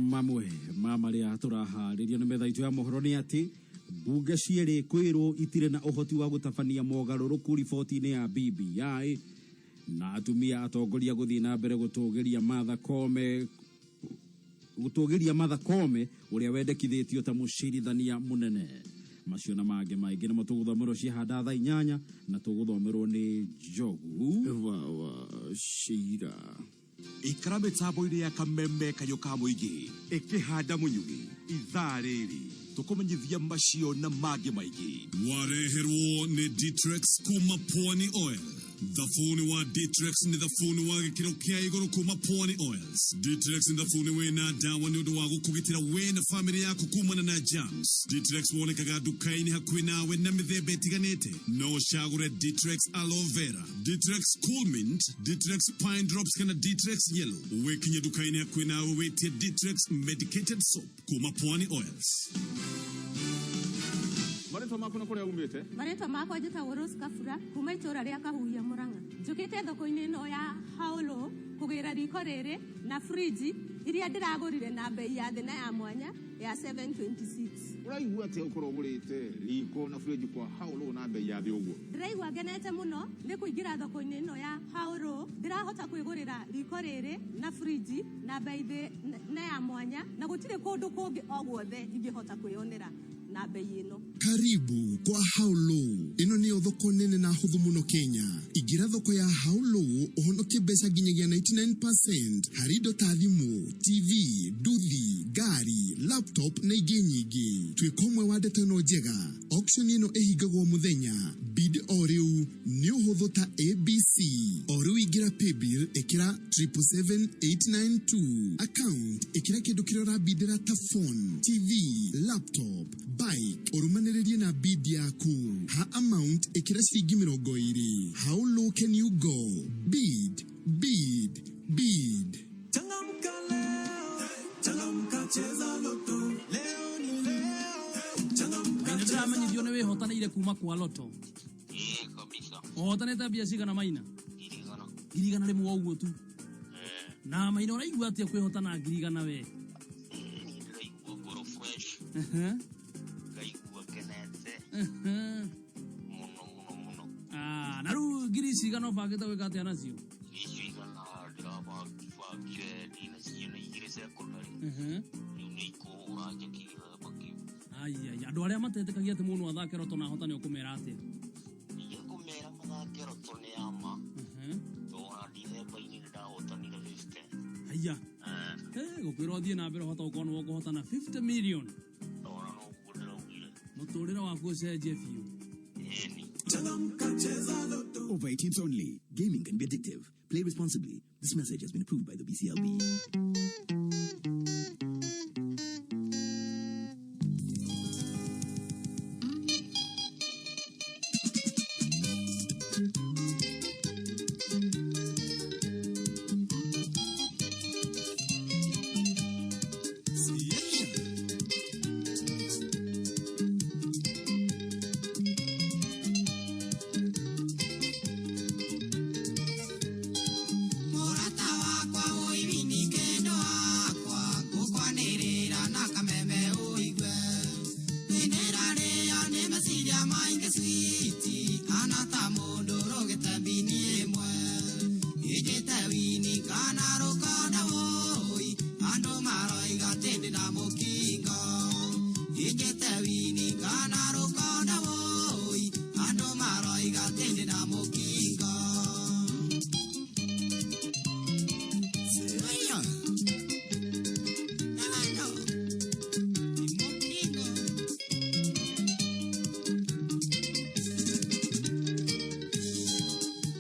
Mamwe ma marĩa tũraharĩria nĩ metha itũ ya mohoro nĩ atĩ mbunge cierĩ kwĩrwo itirĩ na ũhoti wa gũtabania mogarũrũku riboti-inĩ ya BBI, na atumia atongoria gũthiĩ na mbere gũtũgĩria Martha Koome, gũtũgĩria Martha Koome ũrĩa wendekithĩtio ta mũcirithania mũnene. Macio na mangĩ maingĩ nĩmo tũgũthomerwo ciahanda thaa 8, na tũgũthomerwo nĩ Njogu wa Cira. Ikara mĩtambo-inĩ ya Kameme, kayũ ka mũingĩ. Ĩkĩhanda mũnyugĩ ithaa rĩrĩ, tũkũmenyithia macio na mangĩ maingĩ. Wareherwo nĩ Ditrex kuma Pwani Oil. Thabuni wa Ditrex nĩ thabuni wa gĩkĩro kĩa igũrũ kuma Pwani Oils. Ditrex nĩ thabuni wĩna ndawa nĩ ũndũ wa gũkũgitĩra we na famĩlĩ yaku kumana na germs. Ditrex wonekaga nduka-inĩ hakuhĩ nawe na mĩthemba ĩtiganĩte. No ũcagũre Ditrex Aloe Vera, Ditrex Cool Mint, Ditrex Pine Drops kana Ditrex Yellow. Wĩkinye nduka-inĩ hakuhĩ nawe wĩtie Ditrex Medicated Soap kuma Pwani Oils. Marĩtwa maku na kũrĩa umĩte? Marĩtwa makwa njĩtagwo Rose Kabura kuma itũũra rĩa Kahuhia, Mũrang'a. Njũkĩte thoko-inĩ ĩno ya Haulo kũgĩra riko rĩrĩ na friji iria ndĩragũrire na mbei ya thĩ na ya mwanya ya 726. Ũraigua atĩa ũkorwo ũgũrĩte riko na fridge kwa Haulo na mbei ya thĩ ũguo? Ndĩraigua ngenete mũno nĩ kũingĩra thoko-inĩ ĩno ya Haulo. Ndĩrahota kwĩgũrĩra riko rĩrĩ na friji na mbei thĩ na ya mwanya, na gũtirĩ kũndũ kũngĩ o guothe ingĩhota kwĩyonera na mbei ĩno. Karibu kwa Haulo. Ĩno nĩyo thoko nene na hũthũ mũno Kenya. Ingĩra thoko ya Haulo ũhonokie mbeca nginyagia 99% harĩ indo ta thimũ, TV, nduthi, ngari, laptop na ingĩ nyingĩ. Tuĩka ũmwe wa ndeto ĩno njega. Auction ĩno ĩhingagwo mũthenya. Bid O rĩu nĩ ũhũthũ ta ABC. O rĩu ingĩra paybill ĩkĩra 777892, account ĩkĩra kĩndũ kĩrĩa ũrabindĩra ta phone, TV, laptop, bike, ũrũmanĩrĩrie na bid yaku. Ha amount ĩkĩra ciringi 20. How low can you go? Bid, bid, bid. Changamka leo, changamka cheza loto. Leo ni leo, changamka. Maina ndĩramenyithio nĩ wĩhotanĩire kuma kwa loto. Ĩĩ kabisa. Ũhotanĩte mbia cigana, Maina? 100,000. 100,000 o ũguo tu? Na Maina, ũraigua atĩa kwĩhotana 100,000 we? Niĩ ndĩraigua ngoro fresh, ngaigua ngenete mũno mũno mũno. Ah, na rĩu ngiri cigana ũbangĩte gwĩka atĩa nacio? Icio 100 ndĩrabangire ndinacio na igĩrĩ secondary. Rĩu nĩ ikũhũra njeki gĩthemba kĩu. Ai, ai, andũ arĩa matetĩkagia atĩ mũndũ athake roto na ahotane ũkũmera atĩa? Ingĩkũmera mathake roto nĩ ya ma. Tondũ ona Dithemba-inĩ nĩ ndahotanire 50. Haiya. Eh, gũkwĩra ũthiĩ na mbere ũhota gũkorwo nĩ ũkũhotana 50 million. Ona noguo ndĩraugire. Mũtũrĩre waku ũcenjie biũ. Ĩni. Changamka cheza loto. Over 18s only. Gaming can be addictive. Play responsibly. This message has been approved by the BCLB. Mũrata wakwa ũiwini kendo wakwa ngũkwanĩrĩra na kameme ũigue nĩndĩrarĩo nĩ meciria maingĩ switi kana ta mũndũ rũgĩte mbini ĩmwe ĩnjĩte wini kana rũkonda wũi andũ maroiga atĩ ndĩ na mũkingo ĩnjĩte wini kana rũkonda wũi andũ maroiga atĩ ndĩ na mũkingo. Señor. Nagano. Timokingo.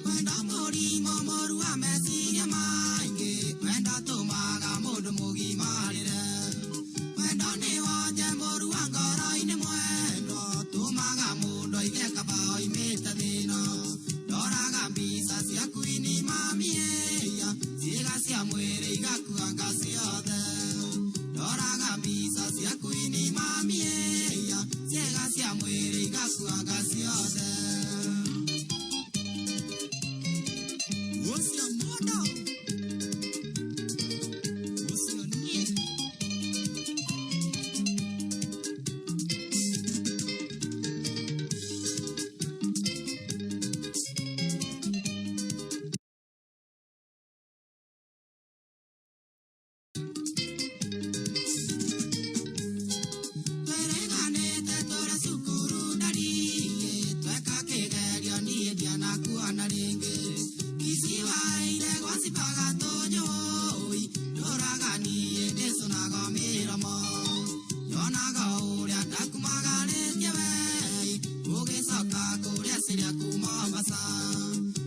Wenda mũrimũ mũru wa meciria maingĩ wenda tũmaga mũndũ mũgimarĩre wendo nĩ wonje mũru wa ngoro-inĩ mwendo tũmaga mũndũ aige kaba oimĩte thĩna ndoraga mbica ciaku ini mamiĩya ciĩga cia mwĩrĩ igakuanga ciothe ndoraga mbica ciaku ini mamiĩya ciĩga cia mwĩrĩ igakuanga ciothe. Ũcio mũndũ ũcio niĩ. Twereganĩte tũrĩ cukuru ndariĩ tweka kĩgerio niĩ ndianakuona rĩngĩ iciwaire gwacibaga tũnyũi ndũraga niĩ ndĩcũnaga mĩromo nyonaga ũrĩa ndakumagarĩtie wei ũgĩcoka kũrĩa ciria ku Mombasa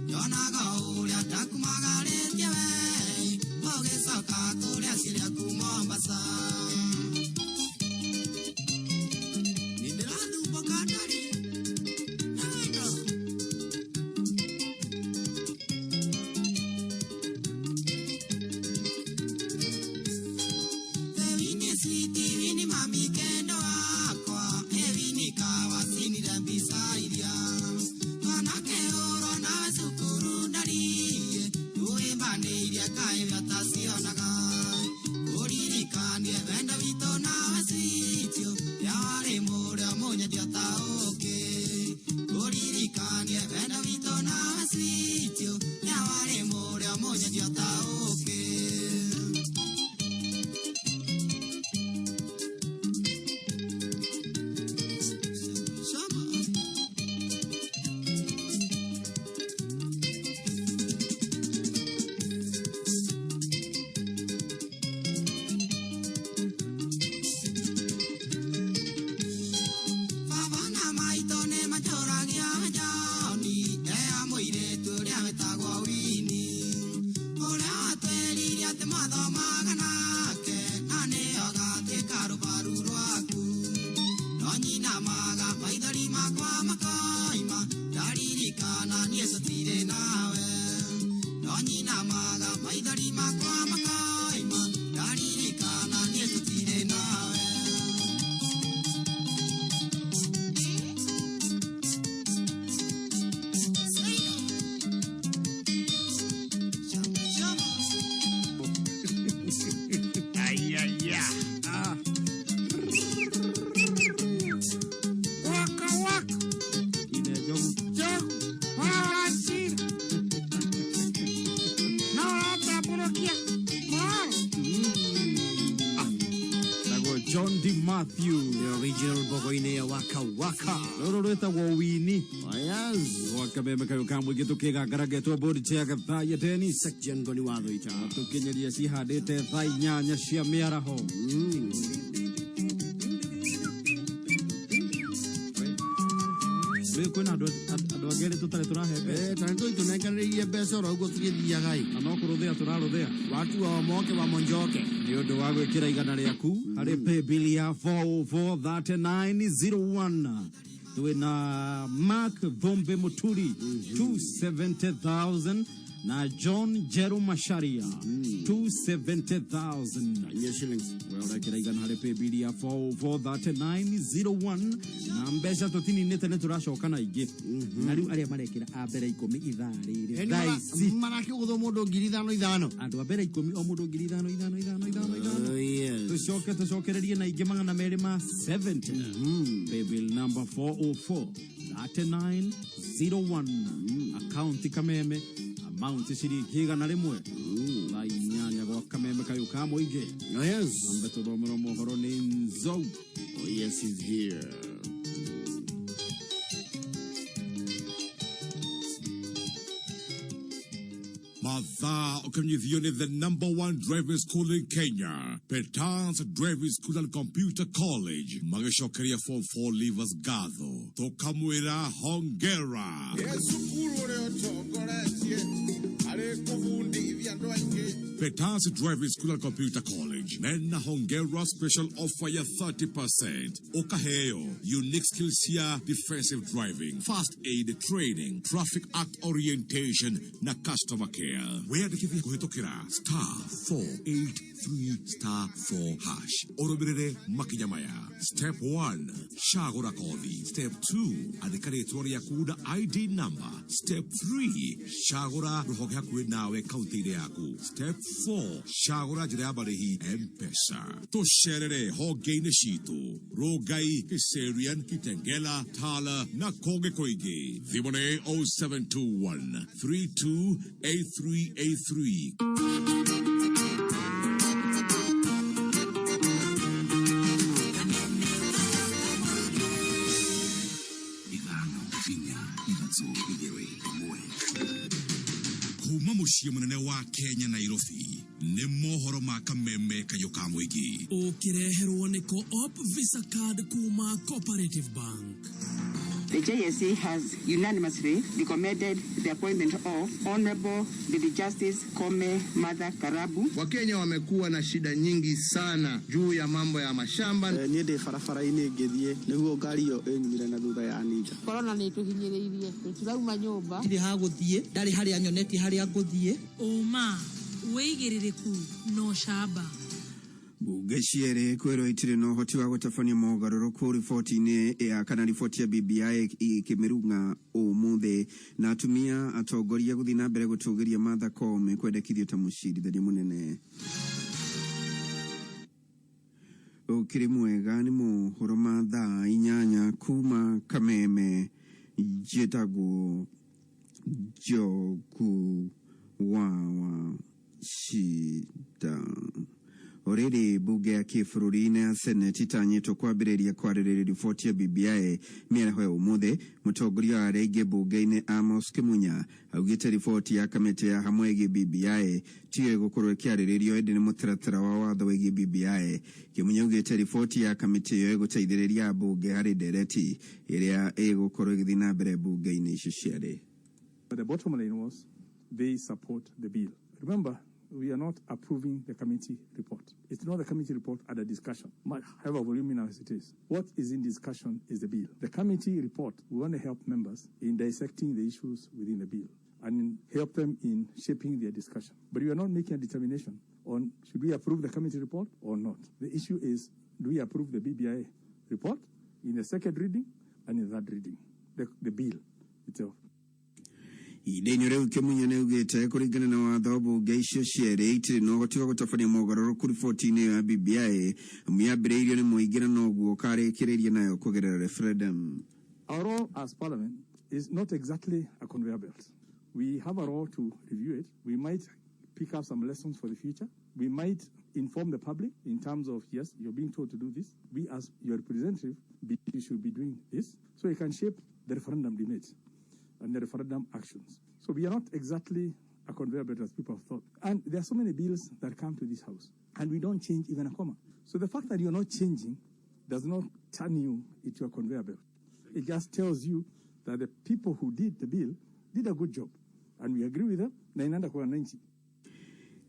nyonaga ũrĩa ndakumagarĩtie wei ũgĩcoka kũrĩa ciria ku Mombasa. Nĩndĩrathumbũka ndarĩ na wendo. Ewini switi wini mami kendo wakwa ewini kawa sinire mbica iria mwanake ũro nawe cukuru ndariĩ tũĩmbanĩirie kaĩ watacionaga ũririkanie. niĩ tũtirĩ nawe no nyinamaga maithori makwa makaima ndaririkana niĩ tũtirĩ nawe. Ayaya. Ah. Waka waka. Ine njogu. Njogu. Waracira. No ũratambũrũkia mũroro. Tagwo John D. Matthew. The original mbogo-inĩ ya waka waka. Rũrũ rwĩtagwo wini. Yes. Gwa kameme kayũ ka mũingĩ tũkĩgangarangetwo bodi cha gathaya Dennis. Section ngoni watho ita. Tũkinyeria cihandĩte thaa 8 cia mĩaraho. Rĩu kwĩna andũ andũ angĩ erĩ tũtarĩ tũrahe mbeca. Eh, tondũ tũnenganĩrĩirie mbeca oro ũguo tũgĩthiaga ĩ. Na no kũrũthĩa tũrarũthĩa. Watu wa moke wa monjoke. Nĩ ũndũ wa gwĩkĩra 100 rĩaku harĩ paybill ya 4043901 twĩna Mark Thombe Muturi 270,000 na John Jeru Masharia 270,000. Yes, shillings. We ũrekĩra 100 harĩ paybill ya 4043901 na mbeca tũtininĩte nĩ tũracoka na ingĩ na rĩu arĩa marekĩra a mbere 10 ithaa rĩrĩ thaa ici Marakĩgũthwo mũndũ 5,000 5,000. Andũ a mbere 10 o mũndũ 5,000 5,000 5,000 5,000 5,000. Oh, yes. Tũcoke tũcokererie na ingĩ 270. Paybill number 404 3901 account kameme amount ciringi 100. Thaa 8 gwa kameme kayũ ka mũingĩ. Oh, yes. Nambe tũthomerwo mohoro nĩ Nzou. Oh, yes, he's here. Mathaa ũkĩmenyithio nĩ the number one driving school in Kenya, Petans Driving School and Computer College, magĩcokeria form 4 leavers gatho tũkamwĩra hongera. Ĩ cukuru ũrĩa ũtongoretie arĩ kũbundithia andũ aingĩ. Petans Driving School and Computer College mena hongera special offer ya 30% ũkaheo unique skills cia defensive driving, first aid training, traffic act orientation na customer care. Wĩyandĩkithie kũhĩtũkĩra star 483 star 4 hash ũrũmĩrĩre makinya maya. Step 1, cagũra kothi. Step 2, andĩka rĩtwa rĩaku na ID number. Step 3, cagũra rũhonge hakuhĩ nawe kaunti-inĩ yaku. Step 4, cagũra njĩra ya marĩhi M-Pesa. Tũcerere honge-inĩ citũ Rongai, Kiserian, Kitengela, Tala na kũngĩ kũingĩ. Thimũ nĩ 0721 328383. 5 4 3 2 1. Kuma mũciĩ mũnene wa Kenya Nairobi nĩ mohoro ma kameme kayũ ka mũingĩ. Ũkĩreherwo nĩ Co-op Visa Card kuma Cooperative Bank. The JSC has unanimously recommended the appointment of Honorable Lady Justice Kome Martha Karabu. Wakenya wamekuwa na shida nyingi sana juu ya mambo ya mashamba. Niĩ ndĩ barabara-inĩ ngĩthiĩ nĩguo ngari ĩyo ĩnyumire na thutha ya ninja. Korona nĩ ĩtũhinyĩrĩirie, tũtirauma nyũmba. Ndirĩ ha gũthiĩ, ndarĩ harĩa nyonetie harĩa ngũthiĩ. Ũma, wĩigĩrĩrĩku na ũcamba. Bunge cierĩ kwĩrwo itirĩ na ũhoti wa gũtabania mogarũrũku riboti-inĩ ya kana riboti ya BBI ĩkĩmĩrung'a ũmũthĩ na atumia atongoria gũthiĩ na mbere gũtũgĩria Martha Koome kwendekithio ta mũcirithania mũnene. Ũkĩrĩ mwega nĩ mohoro ma thaa 8 kuma Kameme njĩtagwo Njogu wa Shida. Orĩrĩ mbunge ya kĩbũrũri-inĩ ya Senate itanyĩtwo kwambĩrĩria kwarĩrĩria riboti ya BBI mĩaraho ya ũmũthĩ. Mũtongoria wa arĩa aingĩ mbunge-inĩ Amos Kimunya augĩte riboti ya kamĩtĩ ya hamwe ĩgiĩ BBI tiyo ĩgũkorwo ĩkĩarĩrĩrio ĩndĩ nĩ mũtaratara wa watho wĩgiĩ BBI. Kimunya augĩte riboti ya kamĩtĩ ĩyo ĩgũteithĩrĩria mbunge harĩ ndereti ĩrĩa ĩgũkorwo ĩgĩthiĩ na mbere mbunge-inĩ icio cierĩ. But the bottom line was they support the bill. Remember, We are not approving the committee report. It's not the committee report under discussion, however voluminous it is. What is in discussion is the bill. The committee report, we want to help members in dissecting the issues within the bill and help them in shaping their discussion. But we are not making a determination on should we approve the committee report or not. The issue is, do we approve the BBI report in the second reading and in the third reading, the bill itself. Ihinda-inĩ rĩu Kĩmunya nĩ augĩte kũringana na watho mbunge icio cierĩ itirĩ na ũhoti wa gũtabania mogarũrũku riboti-inĩ ĩyo ya BBI amu yambĩrĩirio nĩ mũingĩ na noguo ũkarĩkĩrĩria nayo kũgerera referendum. Our role as Parliament is not exactly a conveyor belt. We have a role to review it. We might pick up some lessons for the future. We might inform the public in terms of, yes, you're being told to do this. We as your representative, you should be doing this. So you can shape the referendum debate and the referendum actions. So we are not exactly a conveyor belt as people have thought. And there are so many bills that come to this house, and we don't change even a comma. So the fact that you're not changing does not turn you into a conveyor belt. It just tells you that the people who did the bill did a good job, and we agree with them, na inaenda kwa wananchi.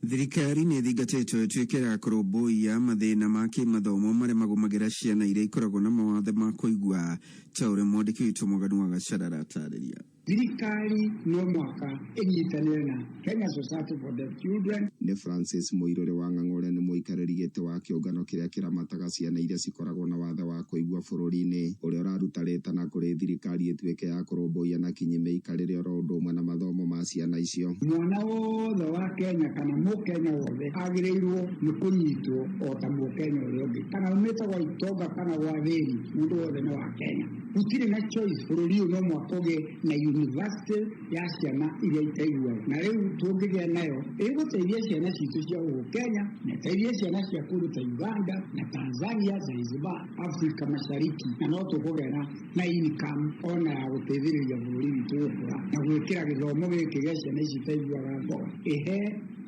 Thirikari nĩ ĩthingatĩtwo ĩtuĩke ya kũrũmbũiya mathĩna ma kĩmathomo marĩa magũmagĩra ciana iria ikoragwo na mawathe ma kũigua ta ũrĩa mwandĩki witũ Mũganu wa Gacara aratarĩria. Thirikari no mwaka ĩnyitanĩre na Kenya Society for Deaf Children. Nĩ Francis Mũirũrĩ wa Ng'ang'ũrĩa nĩ mũikarĩri gĩtĩ wa kĩũngano kĩrĩa kĩramataga ciana iria cikoragwo na wathe wa kũigua bũrũri-inĩ ũrĩa ũraruta rĩtana kũrĩ thirikari ĩtuĩke ya kũrũmbũiya na kinyi mĩikarĩre oro ũndũ ũmwe na mathomo ma ciana icio. Mwana wothe wa Kenya kana mũkenya wothe agĩrĩirwo nĩ kũnyitwo o ta mũkenya ũrĩa ũngĩ, kana umĩte gwa itonga kana gwa thĩni, mũndũ wothe nĩ wa Kenya. Gũtirĩ na choice, bũrũri ũyũ no mwaka ũgĩe na university ya ciana iria itaiguaga, na rĩu tũngĩgĩa nayo ĩgũteithia ciana citũ cia gũkũ Kenya na ĩteithie ciana cia kũndũ ta Uganda na Tanzania, Zanzibar, Afrika Mashariki, na no tũkũgĩa na income ona ya gũteithĩrĩria bũrũri witũ gũkũra na gwĩkĩra gĩthomo gĩkĩ gĩa ciana ici itaiguaga ngoro, ĩhe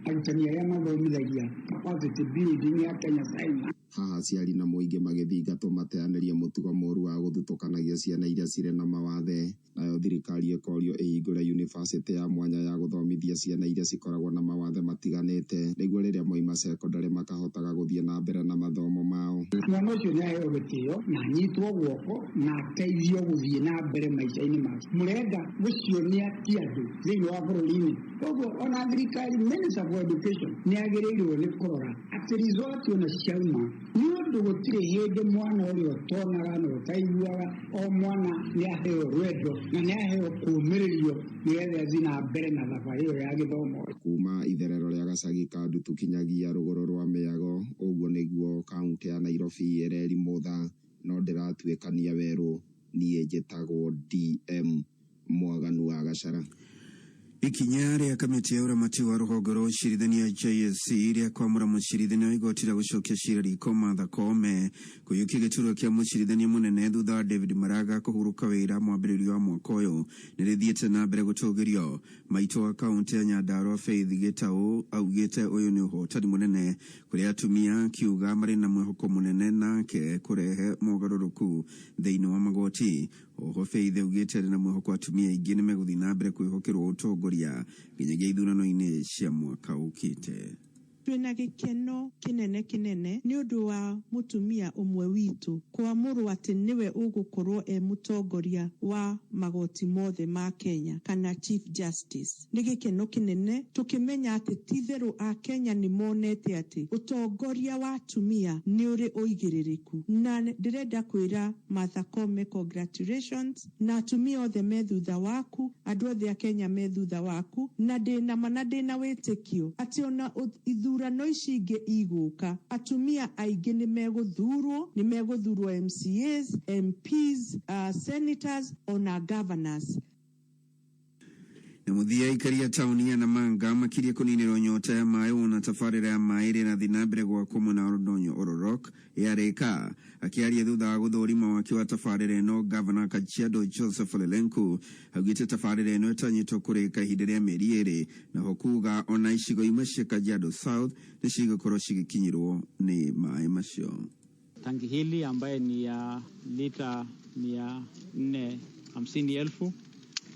arutani arĩa mathomithagia capacity building ya Kenya Sign. Haha aciari na mũingĩ magĩthingatwo mateanĩrie mũtugo mũru wa gũthutũkanagia ciana iria cirĩ na mawathe, nayo thirikari ĩkorio ĩhingũre yunivasĩtĩ ya mwanya ya gũthomithia ciana iria cikoragwo na mawathe matiganĩte nĩguo rĩrĩa moima cekondarĩ makahotaga gũthiĩ na mbere na mathomo mao. Mwana ũcio nĩ aheo gĩtĩo na anyitwo guoko na ateithio gũthiĩ na mbere maica-inĩ make. Mũrenda gũcionia ti andũ thĩinĩ wa bũrũri-inĩ. Koguo ona thirikari Minister for Education nĩ agĩrĩirwo nĩ kũrora atĩ result ona ciauma, nĩ ũndũ gũtirĩ hĩndĩ mwana ũrĩa ũtonaga na ũtaiguaga, o mwana nĩ aheo rwendo na nĩ aheo kũũmĩrĩrio nĩgetha athiĩ na mbere na thabarĩ ĩyo ya gĩthomo. Kuma itherero rĩa gacagi ka Ndutu kinyagia rũgũrũ rwa Mĩago, ũguo nĩguo kaũntĩ ya Nairobi ĩrerimũtha no ndĩratuĩkania werũ. Niĩ njĩtagwo DM Mwaganu wa Gacara. Ikinya rĩa kamĩtĩ ya ũramati wa rũhonge rwa ũcirithania JSC rĩa kwamũra mũcirithania wa igoti rĩa gũcokia cira riko Martha Koome kũiyũkia gĩturwa kĩa mũcirithania mũnene thutha wa David Maraga kũhurũka wĩra mwambĩrĩrio wa mwaka ũyũ nĩ rĩthiĩte na mbere gũtũgĩrio. Maitũ wa kaũntĩ ya Nyandarua Faith Gĩtaũ augĩte ũyũ nĩ ũhotani mũnene kũrĩ atumia, akiuga marĩ na mwĩhoko mũnene nake kũrehe mogarũrũku thĩinĩ wa magoti. Oho Faith augĩte arĩ na mwĩhoko atumia aingĩ nĩ megũthiĩ na mbere kwĩhokerwo ũtongoria nginyagia ithurano-inĩ cia mwaka ũkĩte. Twĩna gĩkeno kĩnene kĩnene nĩ ũndũ wa mũtumia ũmwe witũ kwamũrwo atĩ nĩwe ũgũkorwo e mũtongoria wa magoti mothe ma Kenya kana Chief Justice. Nĩ gĩkeno kĩnene tũkĩmenya atĩ ti-itherũ a Kenya nĩ monete atĩ ũtongoria wa atumia nĩ ũrĩ ũigĩrĩrĩku, na ndĩrenda kwĩra Martha Koome congratulations, na atumia othe me thutha waku, andũ othe a Kenya me thutha waku, na ndĩna ma na ndĩna wĩtĩkio atĩ ona ithurano ici ingĩ igũka atumia aingĩ nĩ megũthurwo, nĩ megũthurwo MCAs, MPs, senators ona governors. Na mũthia aikari a taũni ya Namanga makirie kũninĩrwo nyota ya maĩ wona tabarĩra ya maĩ ĩrĩa ĩrathiĩ na mbere gwakwo mwena wa Oldonyo Ororok yarĩka. Akĩaria thutha wa gũthũrima waki wa tabarĩra ĩno, Gavana Kajiado Joseph Ole Lenku augĩte tabarĩra ĩno ĩtanyĩtwo kũrĩka ihinda rĩa mĩeri 2, naho kuga ona icigo imwe cia Kajiado South nĩ cigũkorwo cigĩkinyĩrwo nĩ maĩ macio. Tangi hili ambaye ni ya lita 450,000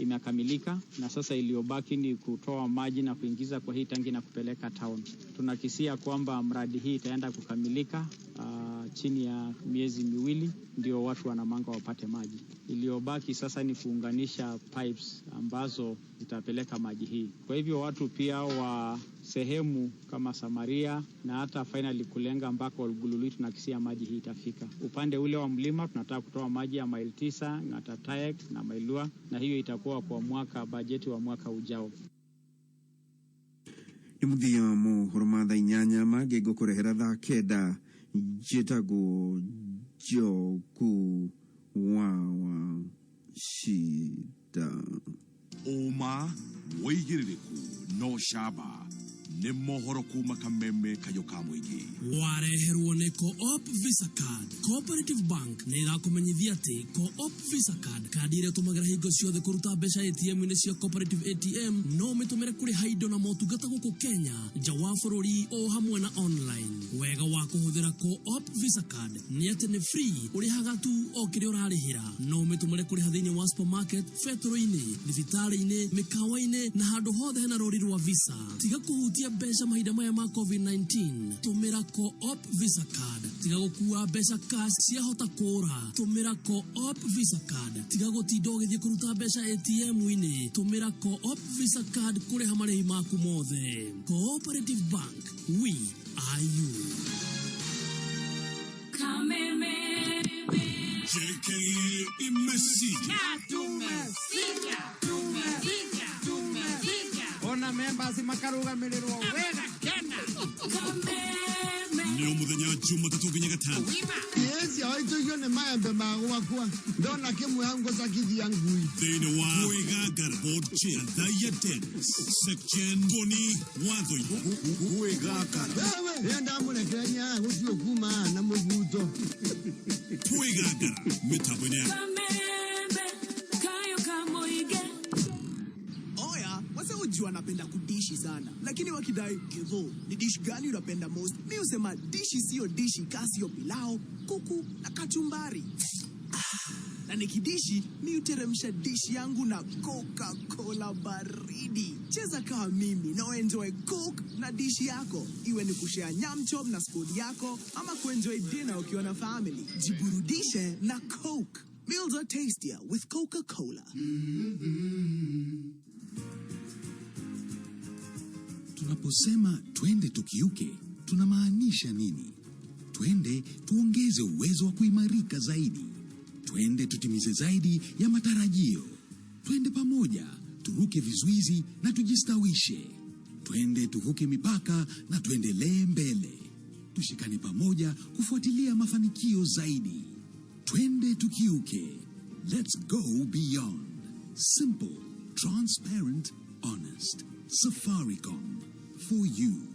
imekamilika na sasa iliyobaki ni kutoa maji na kuingiza kwa hii tangi na kupeleka town. Tunakisia kwamba mradi hii itaenda kukamilika chini ya miezi 2 ndio watu wa Namanga wapate maji. Iliyobaki sasa ni kuunganisha pipes ambazo zitapeleka maji hii. Kwa hivyo watu pia wa sehemu kama Samaria na hata finally kulenga mpaka Olgulului tunakisia maji hii itafika. Upande ule wa mlima tunataka kutoa maji ya maili 9, Ng'atataek na Mailua, na hiyo itakuwa kwa mwaka bajeti wa mwaka ujao. Nĩ mũthia mohoro ma thaa 8 mangĩ ngũkũrehera thaa 9. Njĩtagwo Njogu wa Shida. Ũma wĩigĩrĩrĩku no camba nĩ mohoro kuma Kameme kayũ ka mũingĩ. Wareherwo nĩ Co-op Visa Card. Cooperative Bank nĩ ĩrakũmenyithia atĩ Co-op Visa Card, kandi ĩrĩa ũtũmagĩra hingo ciothe kũruta mbeca ATM-inĩ cia Cooperative ATM, no ũmĩtũmĩre kũrĩha indo na motungata gũkũ Kenya, nja wa bũrũri o hamwe na online. Wega wa kũhũthĩra Co-op Visa Card nĩ atĩ nĩ free, ũrĩhaga tu o kĩrĩa ũrarĩhĩra. No ũmĩtũmĩre kũrĩha thĩinĩ wa supermarket, betũrũ-inĩ, thibitarĩ-inĩ, mĩkawa-inĩ na handũ hothe hena rũri rwa Visa. Tiga kũhutia mbeca mahinda maya ma COVID-19. Tũmĩra Co-op Visa Card. Tiga gũkua mbeca cash ciahota kũra. Tũmĩra Co-op Visa Card. Tiga gũtinda ũgĩthiĩ kũruta mbeca ATM-inĩ. Tũmĩra Co-op Visa Card kũrĩha marĩhi maku mothe. Cooperative Bank, we are you. Kameme. JK imesija. Tumesija. Tumesija. Tumesija. Ona members makarugamirĩrwo wega kena. Nĩ mũthenya Jumatatũ nginya Gatano. Yes, aitũigio nĩ maembe ma gwakwa. Ndona kĩmwe hau ngũcakithia ngui. Thĩinĩ wa Kwĩgangara Board Chair Thaiya Dennis Section Boni Watho Kwĩgangara. Wewe enda mũrekereria gũthiĩ kuma na mũbuto. Kwĩgangara mĩtambo-inĩ ya Kameme kayo kamoige. Oya, wase ujua anapenda kudishi sana, lakini wakidai Githo, ni dish gani unapenda most? Mi husema dishi sio dishi ka sio pilau, kuku na kachumbari. Na nikidishi, mi huteremsha dishi yangu na Coca-Cola baridi. Cheza kama mimi na enjoy Coke na dishi yako. Iwe ni kushare nyam chom na squad yako ama kuenjoy dinner ukiwa na family. Jiburudishe na Coke. Meals are tastier with Coca-Cola. Tunaposema twende tukiuke, tunamaanisha nini? Twende tuongeze uwezo wa kuimarika zaidi. Twende tutimize zaidi ya matarajio. Twende pamoja, turuke vizuizi na tujistawishe. Twende tuvuke mipaka na tuendelee mbele. Tushikane pamoja kufuatilia mafanikio zaidi. Twende tukiuke. Let's go beyond. Simple, transparent, honest. Safaricom. For you.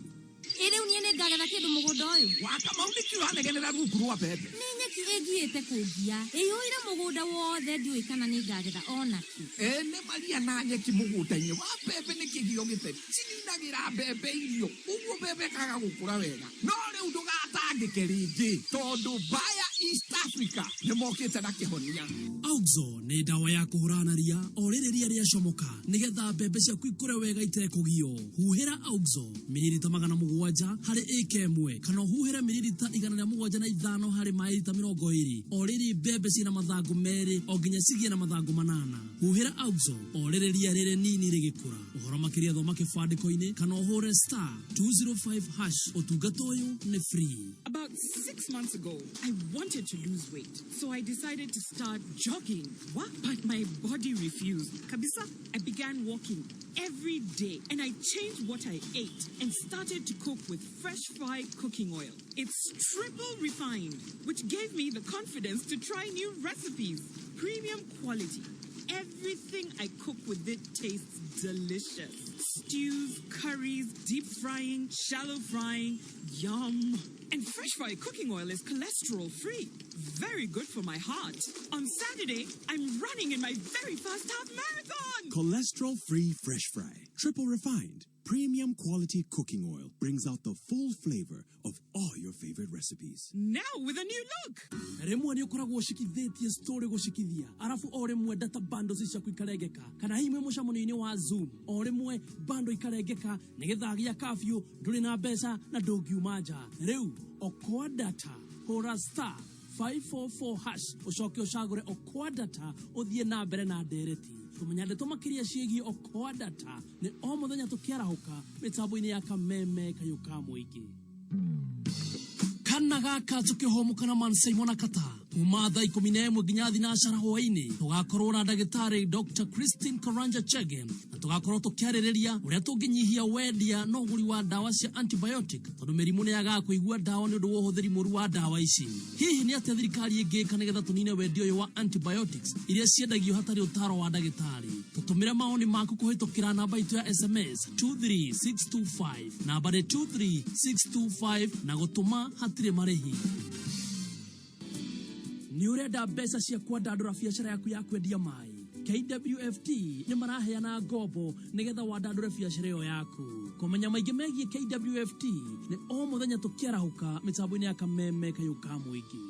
Ĩ rĩu niĩ nĩ ngagetha kĩndũ mũgũnda ũyũ. Wakamau nĩkĩ ũranegenera rungu rwa mbembe? Nĩ nyeki ĩngiĩte kũngia, ĩiyũire mũgũnda wothe, ndiũĩ kana nĩ ngagetha ona kĩ. Ĩ nĩ maria na nyeki mũgũnda-inĩ wa mbembe nĩ kĩgio gĩtheri cininagĩra mbembe irio, ũguo mbembe ĩkaga gũkũra wega. No rĩu ndũgatangĩke rĩngĩ tondũ Bayer East Africa nĩ mokĩte na kĩhonia. Auxo nĩ ndawa ya kũhũrana na ria o rĩrĩ ria rĩacomoka nĩgetha mbembe ciaku ikũre wega itekũgio. Huhĩra Auxo mililita 700 harĩ ĩka 1 kana ũhuhĩre mililita 175 harĩ maĩ lita 20 o rĩrĩ mbembe ciĩna mathangũ 2 o nginya cigĩe na mathangũ 8. Huhĩra Auxo o rĩrĩ ria rĩrĩ nini rĩgĩkũra. Ũhoro makĩria thoma kĩbandĩko-inĩ kana ũhũre *205#. Ũtungata ũyũ nĩ free. About 6 months ago, I wanted to lose weight, so I decided to start jogging. What? But my body refused. Kabisa, I began walking every day, and I changed what I ate and started to cook with Fresh Fry cooking oil. It's triple refined, which gave me the confidence to try new recipes. Premium quality. Everything I cook with it tastes delicious. Stews, curries, deep frying, shallow frying, yum. And Fresh Fry cooking oil is cholesterol free. Very good for my heart. On Saturday, I'm running in my very first half marathon. Cholesterol free Fresh Fry, triple refined, premium quality cooking oil brings out the full flavor of all your favorite recipes. Now with a new look. Rĩmwe nĩ ũkoragwo ũcikithĩtie story gũcikithia arabu o rĩmwe data bundles ciaku ikarengeka, kana hihi mwĩ mũcemanio-inĩ wa Zoom o rĩmwe bundle ikarengeka nĩ gĩthaa gĩa kafyu, ndũrĩ na mbeca na ndũngiuma nja. Rĩu Okoa Data, hũra star 544 hash ũcoke ũcagũre Okoa Data ũthiĩ na mbere na ndereti. Kũmenya ndeto makĩria ciĩgiĩ Okoa Data nĩ o mũthenya tũkĩarahũka mĩtambo-inĩ ya Kameme Kayũ ka Mũingĩ. Kana gaka tũkĩhũmũka na Man Simon Kata kuma thaa 11 nginya thinacara hwaĩ-inĩ, tũgakorwo na ndagĩtarĩ Dr. Christine Karanja Chege na tũgakorwo tũkĩarĩrĩria ũrĩa tũngĩnyihia wendia na ũgũri wa ndawa cia antibiotic, tondũ mĩrimũ nĩ yagaga kũigua ndawa nĩ ũndũ wa ũhũthĩri mũru wa ndawa ici. Hihi nĩ atĩa thirikari ĩngĩka nĩgetha tũnine wendia ũyũ wa antibiotics iria ciendagio hatarĩ ũtaro wa ndagĩtarĩ? Tũtũmĩre maoni maku kũhĩtũkĩra namba itũ ya SMS 23625, namba nĩ 23625, na gũtũma hatirĩ marĩhi. Nĩ ũrenda mbeca cia kwandandũra biacara yaku ya kwendia maĩ? KWFT nĩ maraheana ngombo nĩgetha wandandũre biacara ĩyo yaku. Kũmenya maingĩ megiĩ KWFT nĩ o mũthenya tũkĩarahũka mĩtambo-inĩ ya Kameme Kayũ ka Mũingĩ.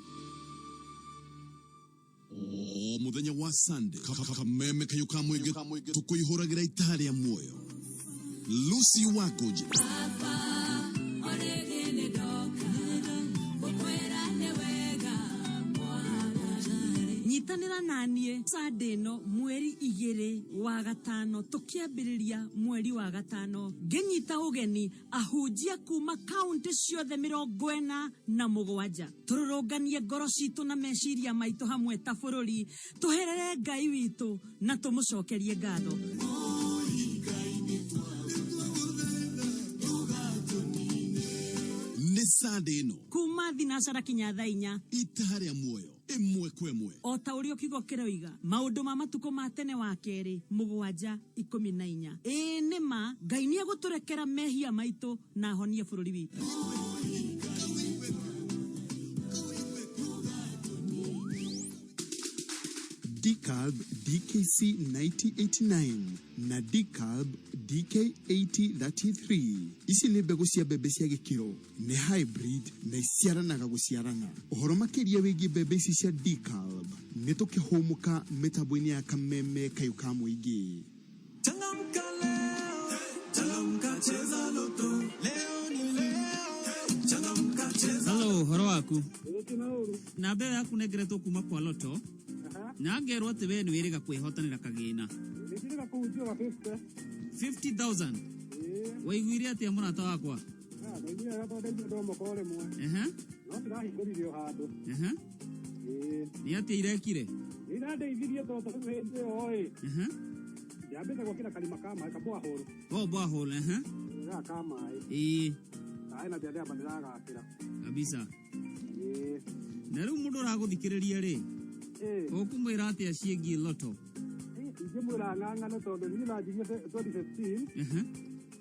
O muthenya wa Sunday, Kameme Kayũ ka Mũingĩ tũkũihũragĩra itaha rĩa muoyo. Lucy Wakunje. Nyitanĩra naniĩ Sunday ĩno mweri 2 wa gatano, tũkĩambĩrĩria mweri wa gatano, ngĩnyita ũgeni ahunjia kuma kaunti ciothe 47, tũrũrũnganie ngoro citũ na meciria maitũ hamwe ta bũrũri, tũherere Ngai witũ na tũmũcokerie ngatho. Nĩ Sunday ĩno kuma thinacara kinya thaa 4, itaha rĩa muoyo ĩmwe kwa ĩmwe. O ta ũrĩa kiugo kĩroiga, maũndũ ma matukũ ma tene wa kerĩ 7:14. Ĩĩ nĩ ma Ngai nĩ egũtũrekera mehia maitũ na ahonie bũrũri witũ. DCALB DKC 9089 na DCALB DK 8033, ici nĩ mbegũ cia mbembe cia gĩkĩro, nĩ hybrid na iciaranaga gũciarana. Ũhoro makĩria wĩgiĩ mbembe ici cia DCALB nĩ tũkĩhũmũka mĩtambo-inĩ ya Kameme Kayũ ka Mũingĩ. Changamka leo, changamka cheza loto. Leo ni leo, changamka cheza. Hello, ũhoro waku? Namba ĩyo yaku nengeretwo kuma kwa Loto na ngerwo atĩ we nĩ wĩrĩga kwĩhotanĩra kagĩna 50,000. Waiguire atĩa mũrata wakwa? Ehe. Ehe. Nĩ atĩa irekire? Irandeithirie tondũ rĩu hĩndĩ ĩyo ĩ Ehe. ndiambĩte gwakĩra karima ka maĩ kaboahũrũ. Oh, borehole, ehe. Gaka ka maĩ. Ĩĩ. Kaĩ na ndiamba ndĩragakĩra. Kabisa. Ĩĩ. Na rĩu mũndũ ũragũthikĩrĩria rĩ, Ĩĩ. ũkũmwĩra atĩa ciĩgiĩ Loto? Ingĩmwĩra ng'ang'ane tondũ niĩ ndanjirie 2015 Ehe.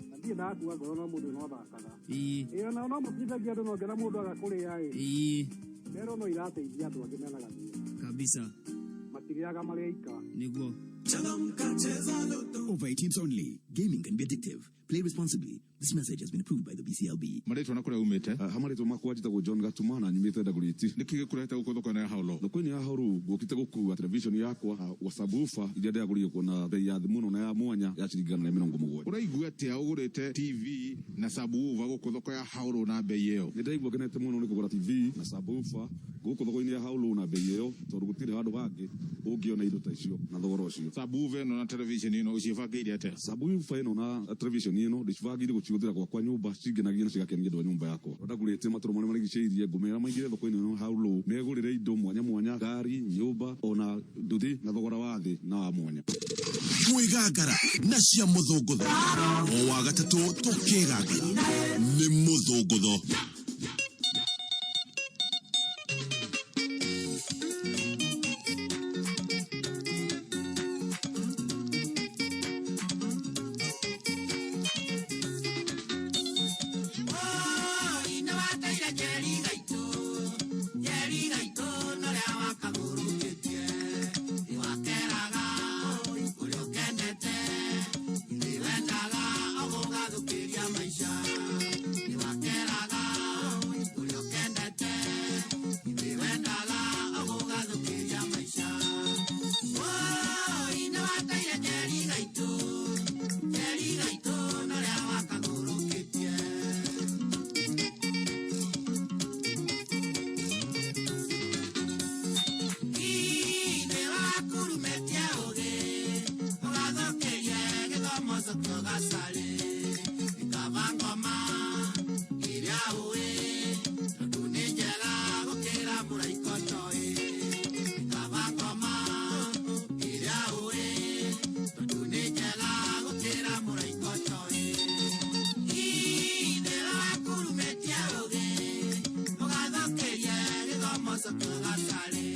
na ndirĩ ndakua ngoro no mũndũ no athakaga. Ĩĩ. Ĩĩ ona no mũtithagia andũ no ngena mũndũ agakũrĩa ĩ. Ĩĩ. Rero no irateithia andũ angĩ mena gathĩna. Kabisa. Matirĩaga marĩ aika. Nĩguo. Over 18s only. Gaming can be addictive. Play responsibly. This message has been approved by the BCLB. Marĩtwa na kũrĩa umĩte? Ha marĩtwa makwa njĩtagwo John Gatuma na nyumĩte Dagoretti. Nĩkĩ gĩkũrehete gũkũ thoko-inĩ ya Haulo? Thoko-inĩ ya Haulu ngũkĩte gũkua television yakwa wa subwoofer iria ndĩragũrire kuo na bei ya thĩ mũno na ya mwanya ya ciringi 170. Ũraigua atĩa ũgũrĩte TV na subwoofer gũkũ thoko ya Haulu na bei ĩyo? Nĩ ndaigua ngenete mũno nĩ kũgũra TV na subwoofer gũkũ thoko-inĩ ya Haulu na bei ĩyo, tondũ gũtirĩ handũ hangĩ ũngĩona indo ta icio na thogora ũcio. Subwoofer ĩno na television ĩno ũciĩbangĩire atĩa? Subwoofer ĩno na television ĩno ndĩcibangĩire gũcihũthĩra gwakwa nyũmba, cingenagia na cigakenia andũ a nyũmba yakwa. Ndagũrĩte matũra marĩa marigicĩirie ngũmera maingĩre thoko-inĩ ĩno ya Haulu megũrĩre indo mwanya mwanya, ngari, nyũmba ona nduthi na thogora wa thĩ na wa mwanya. Mwĩgangara na cia mũthũngũtho o wa gatatũ tũkĩgangara nĩ mũthũngũtho. cokio gacarĩ. Kaba ngoma ĩrĩa ũĩ, tondũ nĩ njega gũkĩra mũraiko toĩ. Kaba ngoma ĩrĩa ũĩ, tondũ nĩ njega gũkĩra mũraiko toĩ. Ithĩra wakurumĩtie ũgĩ, mũgathũkĩrie gĩthomo cokio gacarĩ.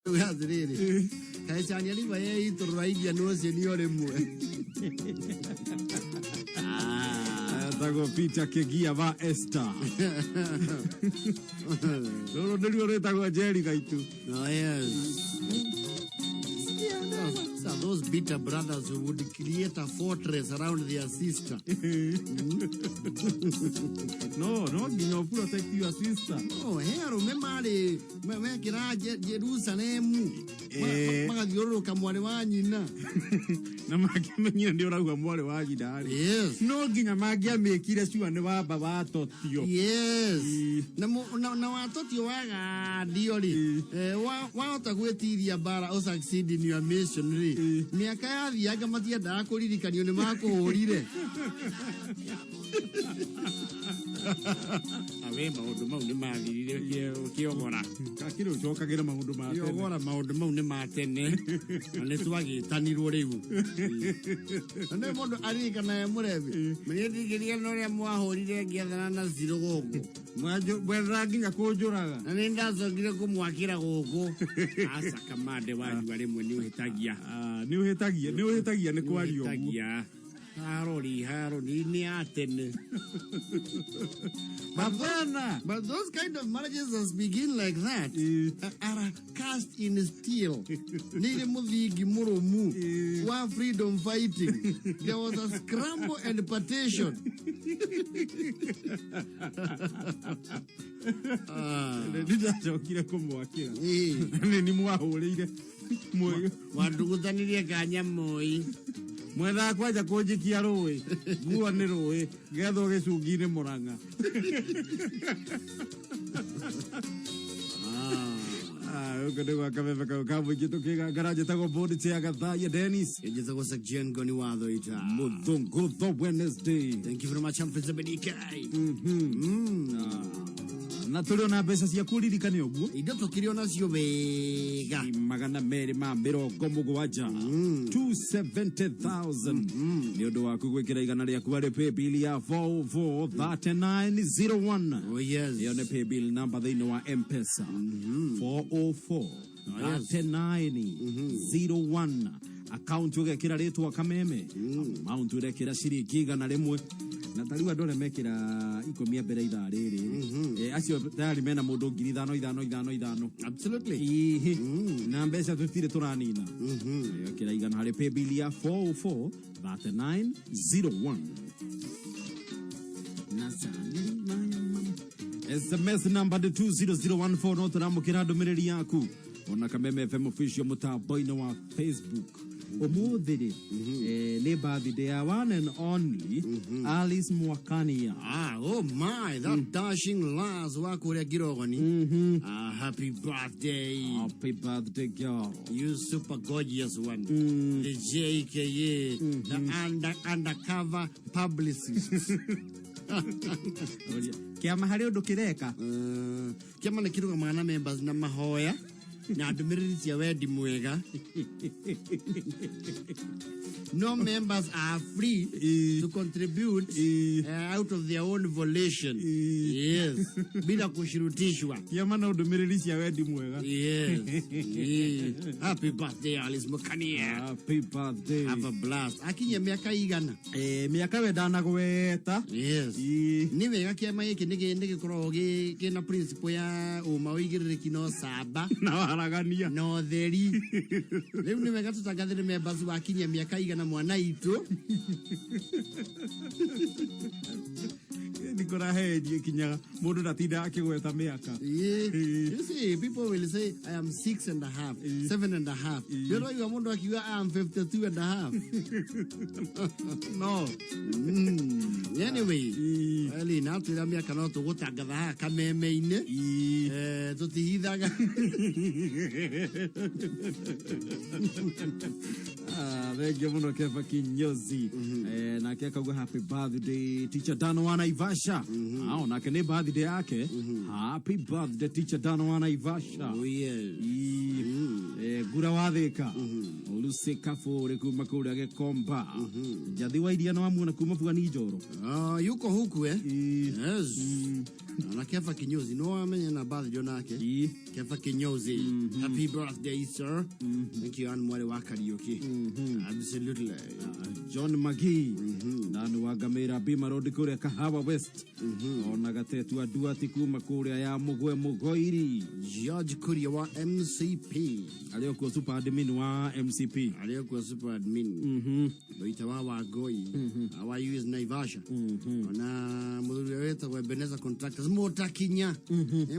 Atĩrĩrĩ, kaĩ Chania River yeitũrũra Indian Ocean o rĩmwe? Etagwo Peter Kĩgia wa Esther. Rũrũ nĩruo rwĩtagwo Njeri gaitu. Oh, yes. So those bitter brothers who would create a fortress around their sister. No, no nginya ũ protect your sister. Oh, he arũme marĩ mekĩra Jerusalemu magathiũrũrũka mwarĩ wa nyina. Na mangĩamenyire nĩ ũrauga mwarĩ wa nyina rĩ. Yes. No nginya mangĩamĩkire cua nĩ wamba watotio. Yes. Na watotio wagandio rĩ, wahota gwĩtiria mbara ũ succeed in your mission rĩ, mĩaka yathianga matiendaga kũririkanio nĩ makũhũrire. Awe maũndũ mau nĩ mathirire kĩogora. Akĩrĩ ũcokagĩra maũndũ ma tene. Kĩogora maũndũ mau nĩ ma tene na nĩ twagĩtanirwo rĩu. Na nĩ mũndũ aririkanaga mũrebi. Mwendigĩria na ũrĩa mwahũrire ngĩethana na zero gũkũ. Mwethaga nginya kũnjũraga. Na nĩ ndacokire kũmwakĩra gũkũ. Aca kamande wanyua rĩmwe nĩ ũhĩtagia. Nĩ ũhĩtagia, nĩ ũhĩtagia nĩ kwaria ũguo. Ũhĩtagia. Harori, harori, nĩ ya tene. But those kind of marriages that begin like that are cast in steel. Nĩ irĩ mũthingi mũrũmu wa freedom fighting. There was a scramble and partition. Nĩ ndacokire kũmwakĩra. Nĩ nĩ mwahũrĩire. Wandugutanirie kanyamoi. Mwethaga kwanja kũnjikia rũĩ. Nguo nĩ rũĩ. Ngethwo gĩcungi-inĩ Mũrang'a. Gũkũ nĩ gwa kameme kau ka mũingĩ tũkĩgangara. Njĩtagwo Bond Chair Gathaiya Dennis. Njĩtagwo Sakjen Goni Watho Ita. Mũthũngũtho Wednesday. Thank you very much, Humphrey Zebedika. Na tũrĩ ona mbeca ciaku ririkane ũguo. Indo tũkĩrĩ onacio wega. 270. 270,000. Nĩ ũndũ waku gwĩkĩra igana rĩaku harĩ paybill ya 443901. Oh, yes. Ĩyo nĩ paybill number thĩinĩ wa M-Pesa. 404 3901. Account ũgekĩra rĩtwa Kameme. Amount ũrekĩra ciringi 100. Na ta rĩu andũ arĩa mekĩra 10 a mbere ithaa rĩrĩ. Acio tayari mena mũndũ ngiri ithano, ithano, ithano, ithano. Absolutely. Ihi. Na mbeca tũtirĩ tũranina. Ĩkĩra igana harĩ paybill ya 404 3901. SMS number nĩ 20014 no tũramũkĩra ndũmĩrĩri yaku. Ona Kameme FM official mũtambo-inĩ wa Facebook. Ũmũthĩ rĩ, nĩ birthday ya one and only Alice Mwakania. Oh my, that dashing lass wa kũrĩa Ngirogoni. Happy birthday. Happy birthday, girl. You super gorgeous one. The JKA, the undercover publicist. Kĩama harĩ ũndũ kĩreka? Kĩama nĩ kĩrũgamaga na members na mahoya na ndũmĩrĩri cia wendi mwega. No members are free to contribute out of their own volition. Yes. Bila kushurutishwa. Kĩama no ndũmĩrĩri cia wendi mwega. Yes. Happy birthday Alice Mukania. Happy birthday. Have a blast. Akinyia mĩaka igana. Mĩaka we ndanagweta. Yes. Nĩ wega kĩama gĩkĩ nĩ gĩkoragwo kĩna principle ya ũma ũigĩrĩrĩki na ũcamba. Na waragania. Na ũtheri. Rĩu nĩ wega tũtangathĩre members wakinyia mĩaka igana mwana itũ. Nĩ kũrahenjio kinyaga mũndũ ndatindaga akĩgweta mĩaka. You see, people will say, I am 6.5, 7.5. Nĩ ũraigua mũndũ akiuga, I am 52.5. No. Anyway, Eli, na twĩra mĩaka no tũgũtangatha haha kameme-inĩ. Tũtihithaga. Thengiũ mũno Keba Kinyozi. Nake akauga happy birthday teacher Dan wa Naivasha. Nake nĩ birthday yake. Happy birthday teacher Dan wa Naivasha. Oh, yes. Ngura wa Thika. Lucy Kaburi kuma kũrĩa Gĩkomba. Njathi wa iria nĩ wamuona kuma Bugani Njoro. Yuko huku? Yes. Na Kefa Kinyozi no wamenye na birthday nake. Kefa Kinyozi, happy birthday sir. Thank you, Ann Mwale wa Kariuki. Absolutely. John Magi na nĩ wa Ngamĩra Bima Road kũrĩa Kahawa West ona gatetu Aduati kuma kũrĩa ya Mũgwe Mũgoiri. George Kuria wa MCP arĩ okuo super admin wa MCP. Arĩ okuo super admin. Loita wa Wangoi wa US Naivasha. Ona mũthuri ũrĩa wĩtagwo Ebenezer Contractors Mũtakinya.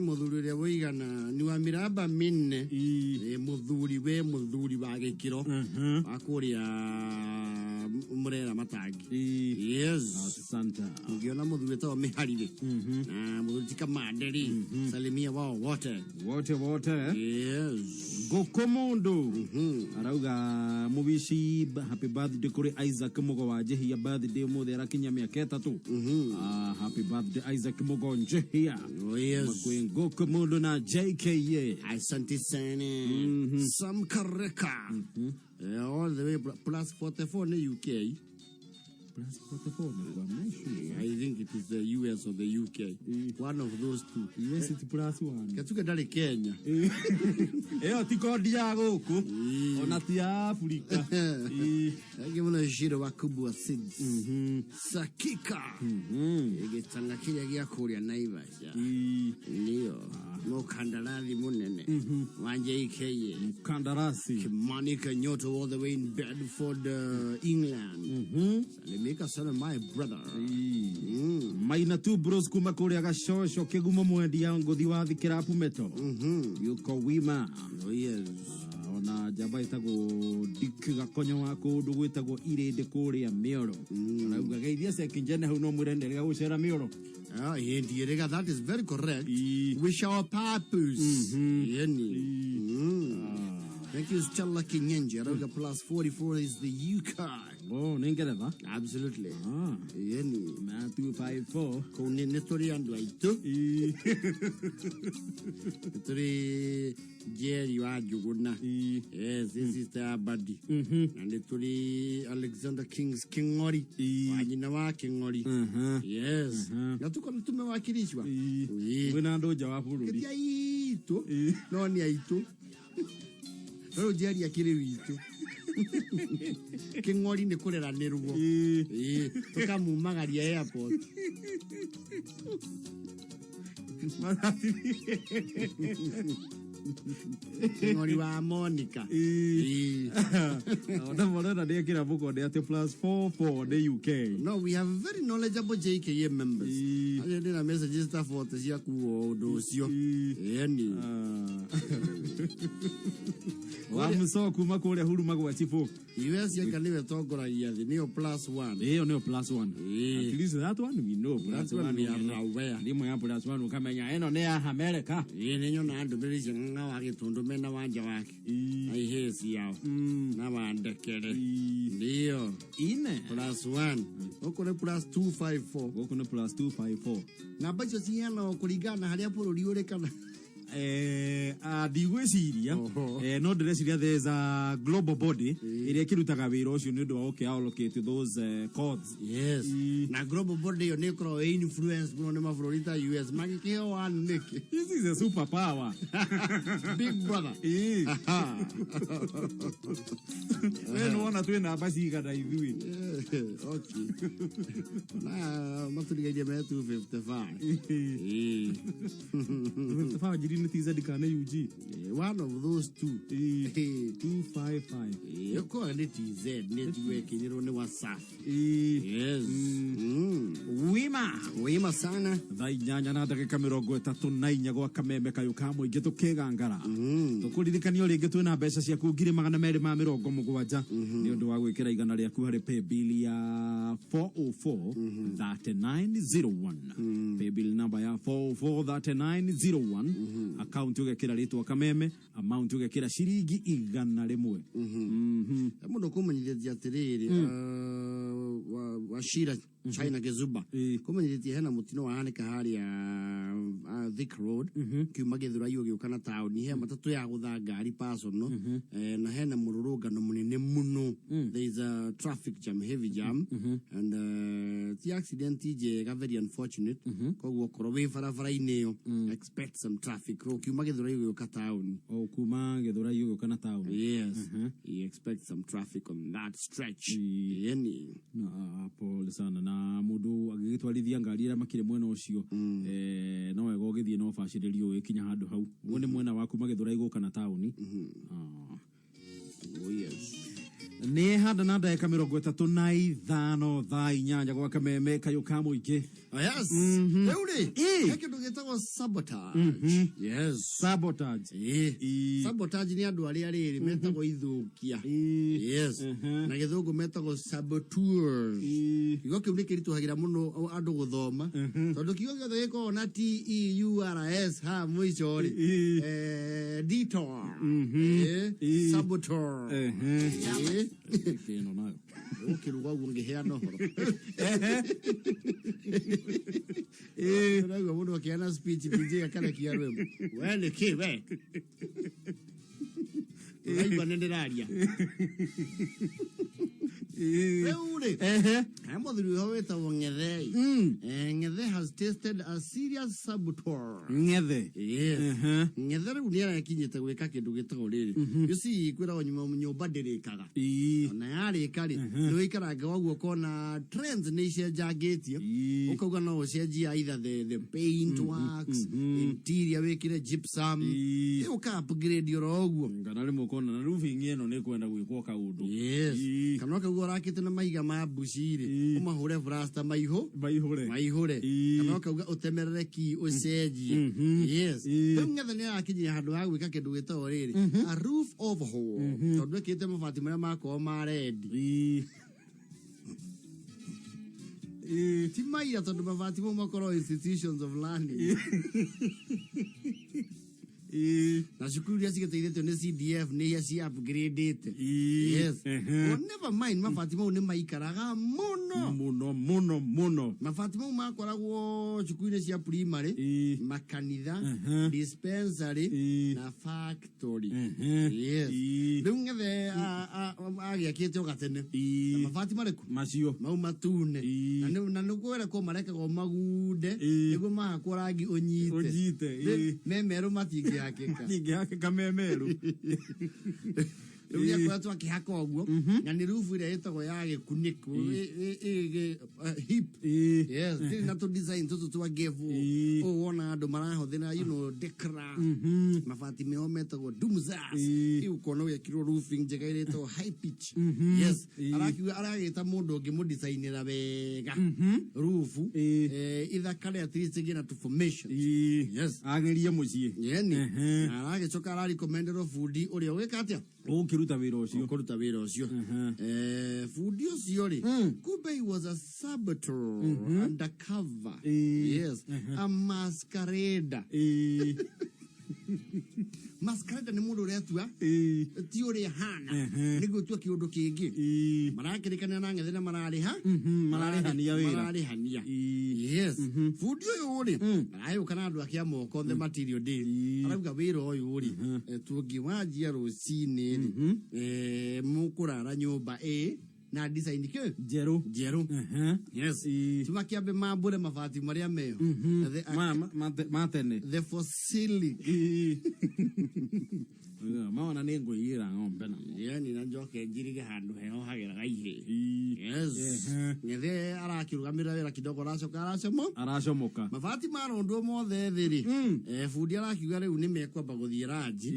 Mũthuri ũrĩa wĩigana ni wa miraba minne. Mũthuri we mũthuri wa gĩkĩro wa kũrĩa Murera Matangi. Yes. Asante. Ũngĩona mũthuri wĩtagwo Mĩhari rĩ na mũthuri ti Kamande rĩ, salimia wao wote. Wote wote. Yes. Ngũkũ mũndũ arauga mũwici happy birthday kũrĩ Isaac Mũgo wa Njehia, birthday ũmũthĩ arakinyia mĩaka 3. Happy birthday Isaac Mũgo Njehia. Oh, yes. Makwĩ Ngũkũ mũndũ na JKA. Asante sana. Sam Kareka. All the way plus 44 ni UK. Plus 44 ni kwa meshu. I think it is the US or the UK. One of those two. US it plus one. Katuke ndari Kenya. Ĩyo ti kondi ya gũkũ ona ti ya Afrika. Thank you muno Shiro wa Kubwa Seeds. Sakika. Gĩtanga kĩrĩa gĩa kũrĩa Naivasha. Ndio. Mũkandarathi mũnene wa JKA. Mkandarasi. Kimani Kenyatta all the way in Bedford, England. Salimika sana my brother. Maina tu bros kuma kũrĩa Gacoco kĩgumo mwendia ngũthi wa thikĩrapu meto. Yuko wima. Oh yes. Ona njamba ĩtagwo Dick Gakonyo wa kũndũ gwĩtagwo Irĩndĩ kũrĩa Mĩoro. Arauga geithia Sekinjene hau no mwĩre nderega gũcera Mĩoro. Ah, ndiĩrĩga, that is very correct. We shall purpose. Yani. Thank you, Stella Kinyenje. Arauga plus 44 is the UK. Oh, nĩ Ngeretha? Absolutely. Yani. Na 254. Kũu nĩ tũrĩ andũ aitũ. Nĩ tũrĩ Jerry wa Njũgũna. Yes, this is the Abadi. Na nĩ tũrĩ Alexander Kings King'ori. Wa nyina wa King'ori. Yes. Na tuko tumewakilishwa. Mwĩna andũ nja wa bũrũri. Ti aitũ. No nĩ aitũ. Rĩu Jerry akĩrĩ witũ. Kĩng'ori nĩ kũreranĩrwo. Tũkamumagaria airport. Kĩng'ori wa Monica. Ona morena nĩ ekĩra mũkonde atĩ plus 44 nĩ UK. No, we have very knowledgeable JKA members. Acio ndĩna messages ta 40 cia kuo ũndũ ũcio. Ĩni. Wa mũco kuma kũrĩa huruma gwa chibũ. US yeka nĩwe tongoragia thĩ, nĩyo plus one. Ĩyo nĩyo plus one. At least that one we know. Plus That one one we are aware. Thimũ ya plus one ũkamenya ĩno nĩ ya America. Ĩĩ nĩ nyonaga ndũmĩrĩri cia ng'ang'a wa gĩtũndũ mena wanja wake. Aihĩ ciao. Na wandekere. Ndio. Ine. Plus one. Gũkũ nĩ plus 254. Gũkũ nĩ plus 254. Namba icio ciheanagwo kũringana na harĩa bũrũri ũrĩ kana? Ndigwĩciria no ndĩreciria there is a global body ĩrĩa ĩkĩrutaga wĩra ũcio nĩ ũndũ wa gũkĩ allocate those codes. Yes. Na global body ĩyo nĩ ĩkoragwo ĩ influence mũno nĩ mabũrũri ta US magĩkĩheo one nĩkĩ? This is a super power. Big brother. We nĩwona twĩ namba cigana ithuĩ. Okay. Na matũrigairie me 255. 255 njiri nĩ TZ kana UG? One of those two. 255. Ĩkoragwo nĩ TZ nĩ tiwekinyĩrwo nĩ Wasafi. Yes. Wima. Wima sana. Thaa 8 na ndagĩka 34 gwa kameme kayũ ka mũingĩ tũkĩgangara. Tũkũririkanio rĩngĩ twĩna mbeca ciaku 270,000 nĩ ũndũ wa gwĩkĩra 100 rĩaku harĩ paybill ya 404 3901. Paybill number ya 404 3901. Account ũgekĩra rĩtwa kameme, amount ũgekĩra ciringi 100. Mũndũ kũmenyithĩtie atĩrĩrĩ, wa Shira China Kizuba kũmenyithĩtie hena mũtino wahanĩka harĩa Thika Road kiuma Githurai ũgĩũka na taũni, he matatũ ya gũtha ngari personal, na hena mũrũrũngano mũnene mũno. There is a traffic jam, heavy jam, and ti accident njega, very unfortunate. Koguo okorwo wĩ barabara-inĩ ĩyo, expect some traffic ũkiuma Githurai ũgĩũka taũni. O kuma Githurai ũgĩũka na taũni. Yes, you expect some traffic on that stretch. Yani. Na pole sana na mũndũ agĩgĩtwarithia ngari ĩrĩa makĩrĩ mwena ũcio, no wega ũgĩthiĩ na ũbacĩrĩri ũgĩkinya handũ hau ũguo nĩ mwena wa kuma Githurai gũka na taũni. Ah. Oh yes. Nĩ handa na ndagĩka 35 thaa 8 gwa Kameme kayũ ka mũingĩ. Oh, yes. Rĩu rĩ, he kĩndũ gĩtagwo sabotage. Yes. Sabotage. Ĩĩ. Sabotage nĩ andũ arĩa rĩrĩ metagwo ithũkia. Yes. Na gĩthũngũ metagwo saboteurs. Kiugo kĩu nĩ kĩritũhagĩra mũno andũ gũthoma, tondũ kiugo gĩothe gĩkoragwo na T E U R S ha mũico rĩ, detour. Ĩĩ. Saboteur. Ĩĩ. Ĩno nayo. Ũkĩruga ũguo ngĩheana ũhoro. Ũraigua mũndũ akĩheana speech PJ akarekia rwĩmbo. We nĩ kĩ we? Ũraigua nĩ ndĩraria. Rĩu rĩ, he mũthuri ũyũ wĩtagwo Ng'ethei. Ng'ethe has tasted a serious saboteur. Ng'ethe. Yes. Ng'ethe rĩu nĩ arakinyĩte gwĩka kĩndũ gĩtagwo rĩrĩ. You see, kwĩragwo nyũmba ndĩrĩkaga. Ona yarĩka rĩ, nĩ wĩikaranga waguo ũkona trends nĩ icenjangĩtie. Ũkauga no ũcenjie either the paint works, interior wĩkĩre gypsum, ũka upgrade oro ũguo. Kana rĩmwe ũkona na roofing ĩno nĩ kwenda gwĩkwo kaũndũ. Yes. Kana ũkauga ũrakĩte na mahiga ma mbuci rĩ, ũmahũre plaster maihũ maihũre maihũre. Kana ũkauga ũtemerere ki ũcenjie. Yes. Rĩu Ng'ethe nĩ arakinyia handũ ha gwĩka kĩndũ gĩtagwo rĩrĩ, a roof overhaul, tondũ ekĩte mabati marĩa makorwo ma red ti maira, tondũ mabati mau makorwo institutions of learning na cukuru iria cigĩteithĩtio nĩ CDF nĩ iria ci upgradĩte. Yes. Well, never mind, mabati mau nĩ maikaraga mũno. Mũno mũno mũno. Mabati mau makoragwo cukuru-inĩ cia primary, makanitha, dispensary na factory. Yes. Rĩu Ng'ethe agĩakĩte o gatene na mabati marĩkũ? Macio. Mau matune. Na nĩ kwĩrekwo marekagwo magunde nĩguo mahakwo rangi ũnyite. Ũnyite, Rĩ- me merũ matingĩhakĩka. Matingĩhakĩka me merũ. Rĩu nĩ akoretwo akĩhaka ũguo, na nĩ rubu ĩrĩa ĩtagwo ya gĩkunĩko hip. Yes, ndĩrĩ na tũ design tũtũ twa ngevu ũũ wona andũ marahũthĩra, dekra mabati meo metagwo dumzas. Rĩu ũkona gwekĩrwo roofing njega ĩrĩa ĩtagwo high pitch. Yes. Arakiuga aragĩta mũndũ ũngĩ mũdesigner wega rufu ithakare, at least ĩgĩe na tu formations. Yes. Agerie mũciĩ. Yeni. Na aragĩcoka ararekomendерwo bundi ũrĩa ũgĩka atĩa? Ũkĩruta wĩra ũcio. Ũkũruta wĩra ũcio. Bundi ũcio rĩ, kumbe he was a saboteur undercover. Yes, a masquerader. Masquerader nĩ mũndũ ũretua ti ũrĩa hana nĩguo tua kĩũndũ kĩngĩ. Marakĩrĩkanĩra na Ng'ethe na mararĩha. Mararĩhania wĩra. Mararĩhania. Yes. Bundi ũyũ rĩ, aragĩũka na andũ ake a moko, the material day, arauga wĩra ũyũ rĩ, tũngĩwanjia rũcinĩ rĩ, mũkũrara nyũmba ĩ na design kĩ njerũ. Njerũ. Yes. Timakĩambe mambũre mabati marĩa meho. Ma tene. The fossilic. Maona nĩ ngũiyĩra ng'ombe namo. Yani, na njoke njirige handũ heho hageraga ihĩ. Yes. Ng'ethe arakĩrũgamĩrĩra wĩra kidogo, aracoka aracomo Aracomoka. Mabati marondwo mothe thĩ rĩ, bundi arakiuga rĩu nĩ mekwamba gũthiĩ ranji,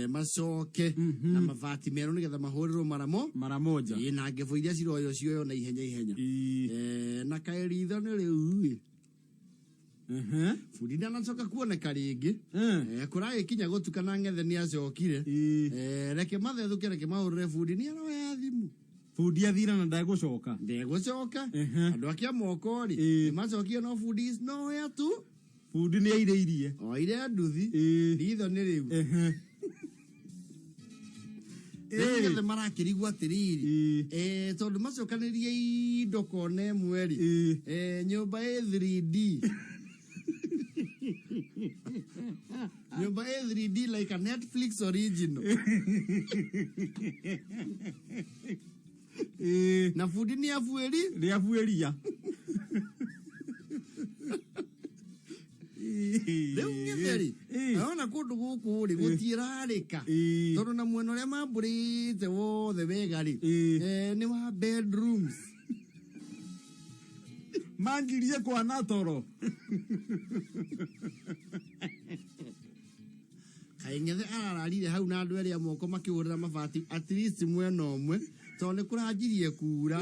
macoke na mabati merũ nĩgetha mahũrĩrwo maramo mara moja. Ĩ, na ngebu iria ciroywo cioywo na ihenya ihenya. Na kaĩ ritho nĩ rĩu ĩ, bundi ndanacoka kuoneka rĩngĩ. Kũragĩkinya gũtuka na Ng'ethe nĩ acokire. Reke mathethũke, reke mahũrĩre bundi, nĩ aroya thimũ. Bundi athira na ndegũcoka. Ndegũcoka. Andũ ake a moko rĩ, nĩ macokire, no bundi is nowhere tu. Bundi nĩ airĩirie. Oire nduthi. Ritho nĩ rĩu. Rĩu Ng'ethe marakĩrigwo atĩrĩrĩ, tondũ macokanĩrie indo kona ĩmwe rĩ, nyũmba ĩ 3D. Nyũmba ĩ 3D like a Netflix original. Na bundi nĩ abuĩri. Nĩ abuĩria. Rĩu ng'etheri arona kũndũ gũkũ rĩ gũtiĩrarĩka tondũ na mwena ũrĩa mambũrĩte wothe wega rĩ, nĩ wa bedrooms. Mangirie kwana toro. Kaĩ ng'ethe arararire hau na andũ erĩ a moko makĩhũrĩra mabati at least mwena ũmwe tondũ nĩ kũranjirie kura.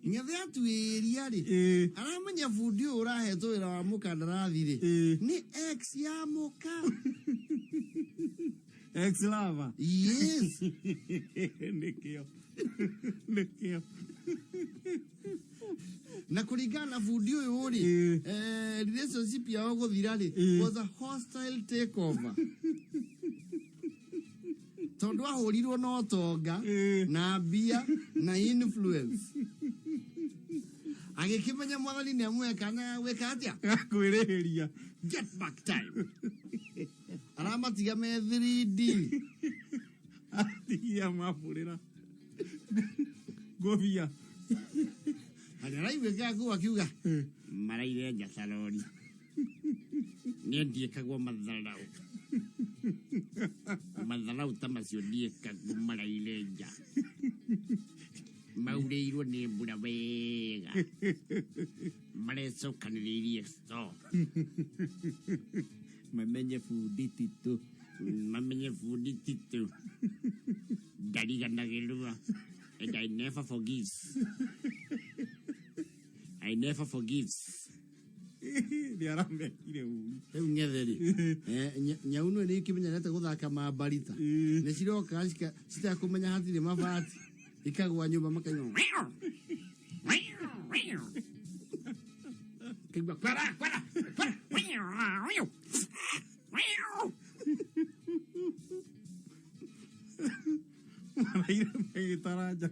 Ng'ethe atuĩria rĩ, aramenya bundi ũyũ ũrahetwo wĩra wa mũkandarathi rĩ nĩ ex ya mũka. Ex lover. Yes. Nĩkĩo. Nĩkĩo. Na kũringana na bundi ũyũ rĩ, relationship yao gũthira rĩ was a hostile takeover tondũ ahũrirwo na ũtonga na mbia na influence, agĩkĩmenya mwathani nĩ amũhe kanya gwĩka atĩa? Kwĩrĩhĩria. Get back time. Aramatiga me 3D. Atigia mabũrĩra ngũbia. Na nĩ araiguĩkaga kũu akiuga maraire njacarori niĩ ndiĩkagwo matharau matharau ta macio, ndiĩkagwo. Maraire nja maurĩirwo nĩ mbura wega, marecokanĩrĩirie store. Mamenye bundi titũ. Mamenye bundi titũ ndariganagĩrwo and I never forgives, I never forgives. Nĩ aramekire ũru. Rĩu ng'etheri nyau nĩ ikĩmenyerete gũthaka mambarita, nĩ ciroka citakũmenya hatirĩ mabati, ikagwa nyũmba, makaigua kaigua kwara kwara kwara. Maraire magĩtaranja.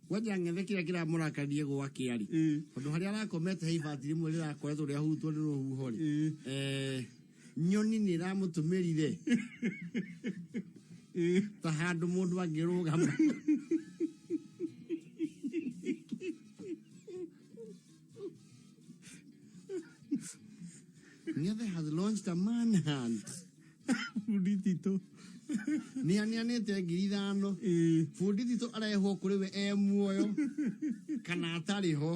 Kwanja ng'ethe kĩrĩa kĩramũrakarie gwake arĩ tondũ harĩa arakomete he ibati rĩmwe rĩrakoretwo rĩahurutwo nĩ rũhuho rĩ, nyoni nĩ ĩramũtũmĩrire ta handũ mũndũ angĩrũgama. Ng'ethe has launched a manhunt. Bundi titũ. Nĩ aneanĩte 5,000. Bundi titũ arehwo kũrĩ we e muoyo kana atarĩ ho.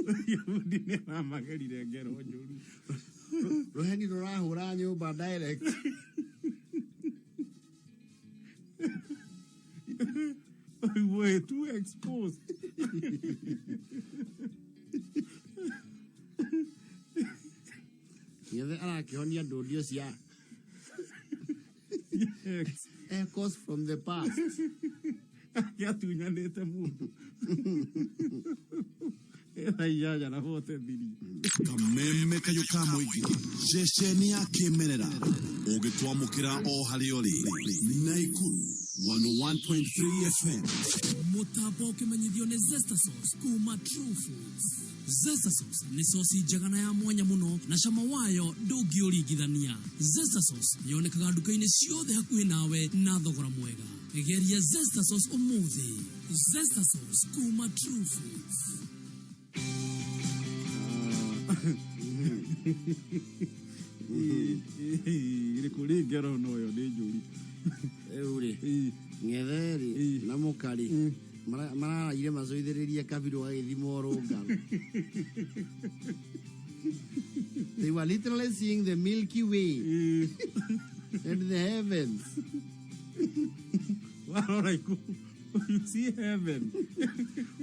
Ũcio bundi nĩ aramagerire ngero njũru. Rũheni rũrahũra nyũmba direct. Way too exposed. Ng'ethe arakĩhonia ndũndio cia echoes from the past. Gĩatunyanĩte mũndũ thaa 8:43. Kameme kayũ ka mũingĩ, ceceni ya kĩmerera ũgĩtwamũkĩra o harĩa ũrĩ, Naikuru 101.3 FM. Mũtambo ũkĩmenyithio nĩ Zesta Sauce kuma True Foods. Zesta Sauce nĩ coci njega na ya mwanya mũno na cama wayo ndũngĩũringithania. Zesta Sauce yonekaga nduka-inĩ ciothe hakuhĩ nawe na thogora mwega. Geria Zesta Sauce ũmũthĩ. Zesta Sauce kuma True Foods. Ĩrĩkũ rĩ ngero noyo nĩ njũru. Rĩu rĩ, ng'ethe rĩ na mũkarĩ mararaire macoithĩrĩrie kabirũ gagĩthimwo rũngaro. They were literally seeing the Milky Way and the heavens. Warora iku you see heaven.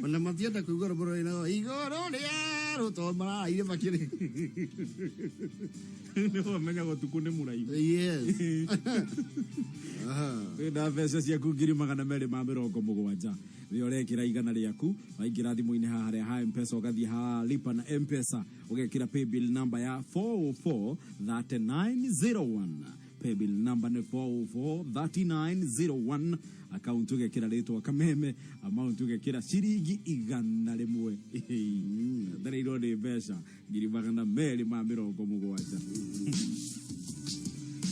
Ona matienda kũigua rũmbo rũrĩ na igũrũ rĩa Makerwo tondũ mararaire makĩrĩ. Nĩ wamenyaga ũtukũ nĩ mũraihu. Yes. Wĩna mbeca ciaku 270,000 rĩrĩa ũrekĩra 100 rĩaku waingĩra thimũ-inĩ haha harĩa ha Mpesa ũgathiĩ ha lipa na Mpesa ũgekĩra paybill number ya 4043901 paybill number nĩ 4043901 account ũgekĩra rĩtwa Kameme amount ũgekĩra ciringi 100 thereirwo nĩ mbeca 270,000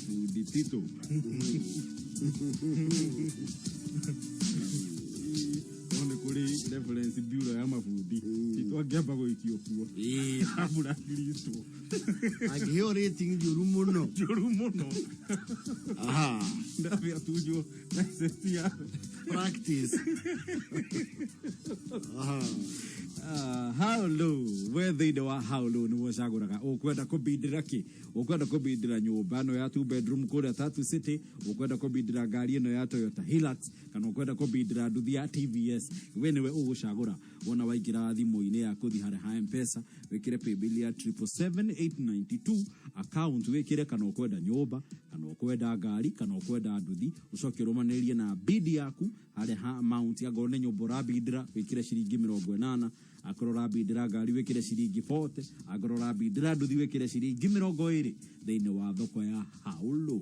Fundi Tito no nĩ kũrĩ reference bureau ya mabundi Tito angĩamba gũikio kuo aburangirĩtwo Angĩheo rating njũru mũno. Njũru mũno. Aha. Ndabe atunjwo license ya practice. Aha. How low we thĩinĩ wa how low nĩguo ũcagũraga ũkwenda kũbindĩra kĩ ũkwenda kũbindĩra nyũmba ĩno ya two bedroom kũrĩa Tatu City ũkwenda kũbindĩra ngari ĩno ya Toyota Hilux kana ũkwenda kũbindĩra nduthi ya TVS we nĩwe ũgũcagũra wona waingĩra thimũ-inĩ ya kũthi harĩa ha Mpesa wĩkĩre paybill ya 777892 account wĩkĩre kana ũkwenda nyũmba kana ũkwenda ngari kana ũkwenda nduthi ũcoke ũrũmanĩrie na bid yaku harĩa ha amount angorwo nĩ nyũmba ũrabindĩra wĩkĩre ciringi 80 akorwo ũrabindĩra ngari wĩkĩre ciringi 40 angorwo ũrabindĩra nduthi wĩkĩre ciringi 20 thĩinĩ wa thoko ya Haulo.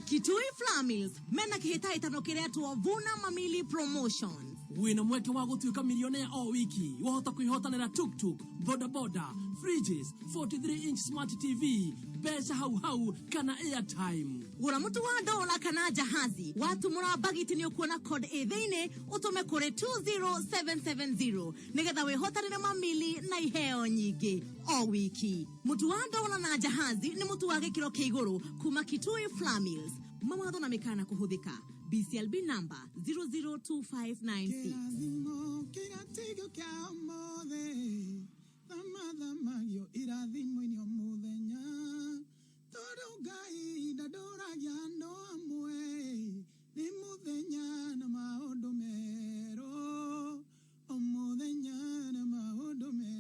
Kitui Flour Mills mena kĩhĩtahĩtano kĩretwo Vuna Mamili Promotion. Wĩna mweke wa gũtuĩka milionea o wiki wahota kwĩhotanĩra tuktuk bodaboda fridges 43 inch smart tv mbeca hau hau kana airtime. Gũra mũtu wa dola kana jahazi watumũra bagiti nĩ ũkuona code ĩ thĩinĩ ũtũme kũrĩ 20770 nĩgetha wĩhotanĩre mamili na iheo nyingĩ o wiki. Mũtu wa dola na jahazi nĩ mũtu wa gĩkĩro kĩa igũrũ kuma Kitui Flour Mills. Mawatho na mĩkana kũhũthĩka. BCLB number 002596. Kĩrathimo kĩratigio kĩa ũmũthĩ thamathamagio irathimo-inĩ o mũthenya tondũ Ngai ndandũragia andũ amwe nĩ mũthenya na maũndũ merũ o mũthenya na maũndũ merũ.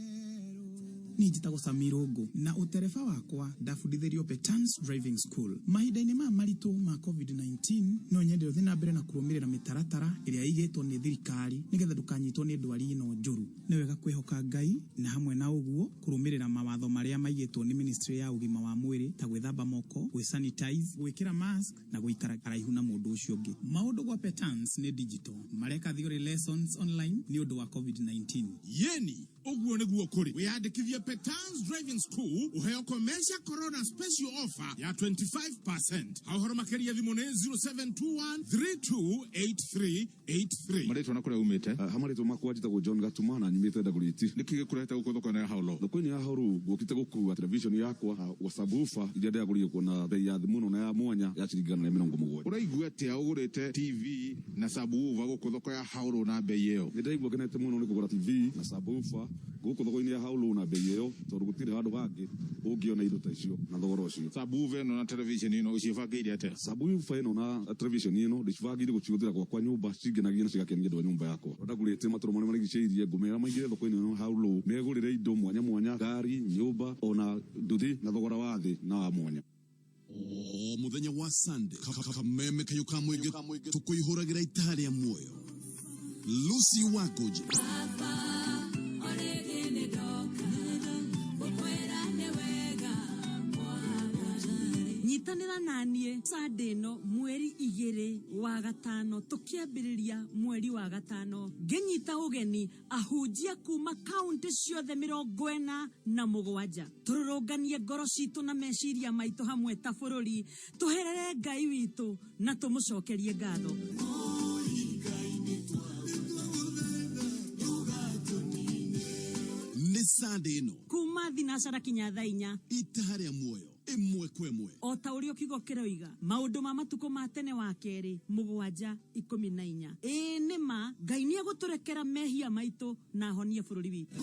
Niĩ njĩtagwo Sami Rũngũ na ũtereba wakwa ndabundithĩrio Petans Driving School. Mahinda-inĩ maya maritũ ma COVID-19 no nyende ũthiĩ na mbere na kũrũmĩrĩra mĩtaratara ĩrĩa ĩigĩtwo nĩ thirikari nĩgetha ndũkanyitwo nĩ ndwari ĩno njũru. Nĩ wega kwĩhoka Ngai na hamwe na ũguo kũrũmĩrĩra mawatho marĩa maigĩtwo nĩ ministry ya ũgima wa mwĩrĩ ta gwĩthamba moko, gwĩ-sanitize, gwĩkĩra mask na gũikara haraihu na mũndũ ũcio ũngĩ. Maũndũ gwa Petans nĩ digital, mareka theory lessons online nĩ ũndũ wa COVID-19. Yeni ũguo nĩguo kũrĩ wĩyandĩkithie Petans Driving School ũheo Commercial Corona special offer ya 25%. Ha ũhoro makĩria thimũ nĩ 0721328383. Marĩtwa na kũrĩa umĩte? Ha marĩtwa makwa njĩtagwo John Gatuma na nyumĩte Dagoretti. Nĩkĩ gĩkũrehete gũkũ thoko-inĩ ya Haulo? Thoko-inĩ ya Haulo ngũkĩte gũkua television yakwa na subwoofer iria ndĩragũrire kuo na bei ya thĩ mũno na ya mwanya ya ciringi 170. Ũraigua atĩa ũgũrĩte TV na subwoofer gũkũ thoko ya Haulo na bei ĩyo? Nĩ ndaigua ngenete mũno nĩ kũgũra TV na subwoofer gũkũ thoko-inĩ ya Haulo na bei ĩyo tondũ gũtirĩ handũ hangĩ ũngĩona indo ta icio na thogora ũcio. Subwoofer ĩno na television ĩno ũcibangĩire atĩa? Subwoofer ĩno na television ĩno ndĩcibangĩire gũcihũthĩra gwakwa nyũmba cingenagie na cigakenia andũ a nyũmba yakwa. Ndagũrĩte matũra marĩa marigicĩirie ngũmera maingĩre thoko-inĩ ĩno ya Haulo megũrĩre indo mwanya mwanya ngari nyũmba ona nduthi na thogora wa thĩ na wa mwanya. O mũthenya wa Sunday Kameme kayũ ka mũingĩ tũkũihũragĩra itaha rĩa muoyo. Lucy Wagoji Nyitanĩra naniĩ Sunday ĩno mweri 2 wa gatano tũkĩambĩrĩria mweri wa gatano ngĩnyita ũgeni ahunjia kuma kaunti ciothe 47 tũrũrũnganie ngoro citũ na meciria maitũ hamwe ta bũrũri tũherere Ngai witũ na tũmũcokerie ngatho. Nĩ Sunday ĩno kuma thinacara kinya thaa inya itaha rĩa muoyo ĩmwe kwa ĩmwe o ta ũrĩa kiugo kĩroiga maũndũ ma matukũ ma tene wa kerĩ 7:14. Ĩĩ nĩ ma Ngai nĩ egũtũrekera mehia maitũ na ahonie bũrũri witũ.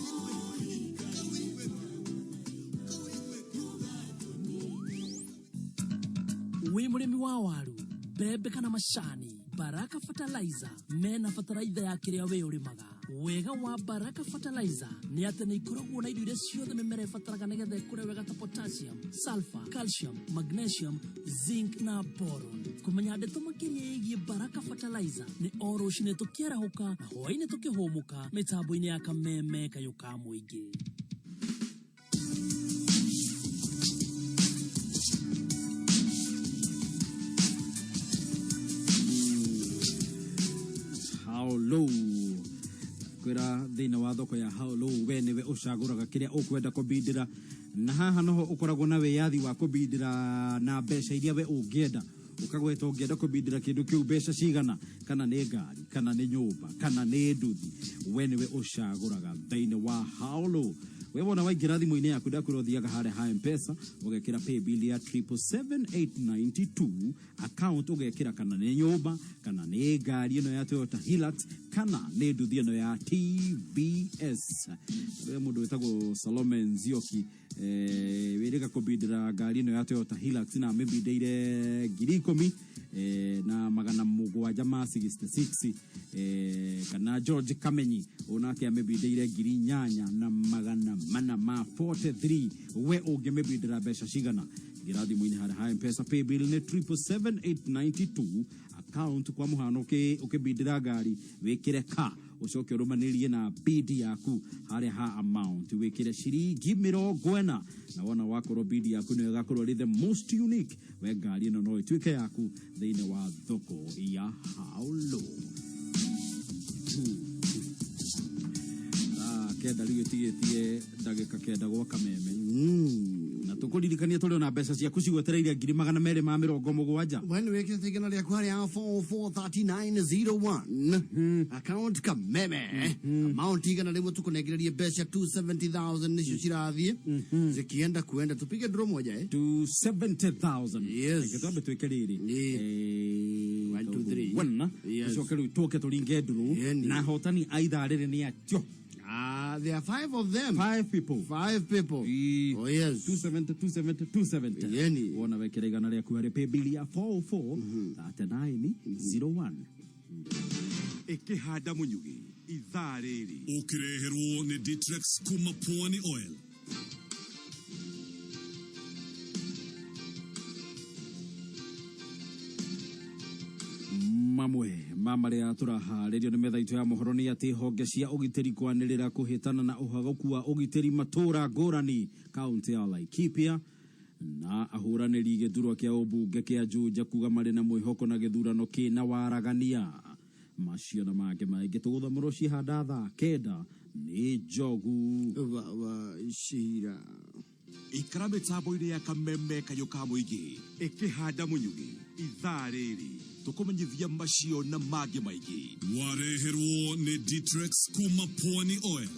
Wĩ mũrĩmi wa waru, mbembe kana macani, Baraka Fertilizer mena bataraitha ya kĩrĩa we ũrĩmaga. Wega wa Baraka Fertilizer nĩ atĩ nĩ ikoragwo na indo iria ciothe mĩmera ĩbataraga nĩgetha ĩkũre wega ta potassium, sulfur, calcium, magnesium, zinc na boron. Kũmenya ndeto makĩria ĩgiĩ Baraka Fertilizer nĩ o rũcinĩ tũkĩarahũka na hwaĩ-inĩ tũkĩhũmũka mĩtambo-inĩ ya Kameme Kayũ ka Mũingĩ. How low kwĩra thĩinĩ wa thoko ya how low we nĩwe ũcagũraga kĩrĩa ũkwenda kũbindĩra na haha noho ũkoragwo na wĩyathi wa kũbindĩra na mbeca iria we ũngĩenda ũkagweta ũngĩenda kũbindĩra kĩndũ kĩu mbeca cigana kana nĩ ngari kana nĩ nyũmba kana nĩ nduthi we nĩwe ũcagũraga thĩinĩ wa how low we wona waingĩra thimũ-inĩ yaku ndakwĩra ũthiaga harĩa ha mpesa ũgekĩra paybill ya 777892 account ũgekĩra kana nĩ nyũmba kana nĩ ngari ĩno ya Toyota Hilux kana nĩ nduthi ĩno ya TVS rĩrĩa mũndũ wĩtagwo Salome Nzioki eh, wĩrĩga kũbindĩra ngari ĩno ya Toyota Hilux na amĩbindĩire 10,000 na 766 kana George Kamenyi onake amĩbindĩire 8,443 we ũngĩmĩbindĩra mbeca cigana ingĩra thimũ-inĩ harĩa ha mpesa paybill nĩ 777892 account kwa mũhano ũkĩbindĩra ngari wĩkĩre ka ũcoke ũrũmanĩrie na bid yaku harĩa ha amount wĩkĩre ciringi 40 na wona wakorwo bid yaku nĩyo ĩgakorwo ĩrĩ the most unique we ngari ĩno no ĩtuĩke yaku thĩinĩ wa thoko ya haulo. 9 rĩu ĩtigĩtie ndagĩka 9 gwa kameme na tũkũririkania tũrĩ ona mbeca ciaku cigwetereire 270,000. We nĩ wĩkĩrĩte igana rĩaku harĩa 443901 account kameme amount 100 tũkũnengererie mbeca 270,000 nĩcio cirathiĩ zikienda kuenda tupige draw moja 270,000. Yes. Reke twambe twĩke rĩrĩ. 1 2 3. One. Yes. Tũcoke rĩu tũke tũringe nduru na ahotani a ithaa rĩrĩ nĩ atio. Ah, there are five of them. Five people. Five people. Oh yes. 270 270 270. Yeni. Wona wekĩra 100 rĩaku harĩ paybill ya 44 39 01. Ĩkĩhanda mũnyugĩ ithaa rĩrĩ ũkĩreherwo nĩ Ditrex kuma Pwani Oil. Mamwe ma marĩa tũraharĩrio nĩ metha itũ ya mohoro nĩ atĩ honge cia ũgitĩri kwanĩrĩra kũhĩtana na ũhagũku wa ũgitĩri matũũra ngũrani kaũntĩ ya Laikipia na ahũranĩri gĩthurwa kĩa ũmbunge kĩa Juja kuga marĩ na mwĩhoko na gĩthurano kĩna waragania macio na mangĩ maingĩ tũgũthomerwo cihanda thaa 9 nĩ Njogu wa Cira. Ikara mĩtambo-inĩ ya kameme kayũ ka mũingĩ ĩkĩhanda mũnyugĩ ithaa rĩrĩ tũkũmenyithia macio na mangĩ maingĩ. Wareherwo nĩ Ditrex kuma Pwani Oil.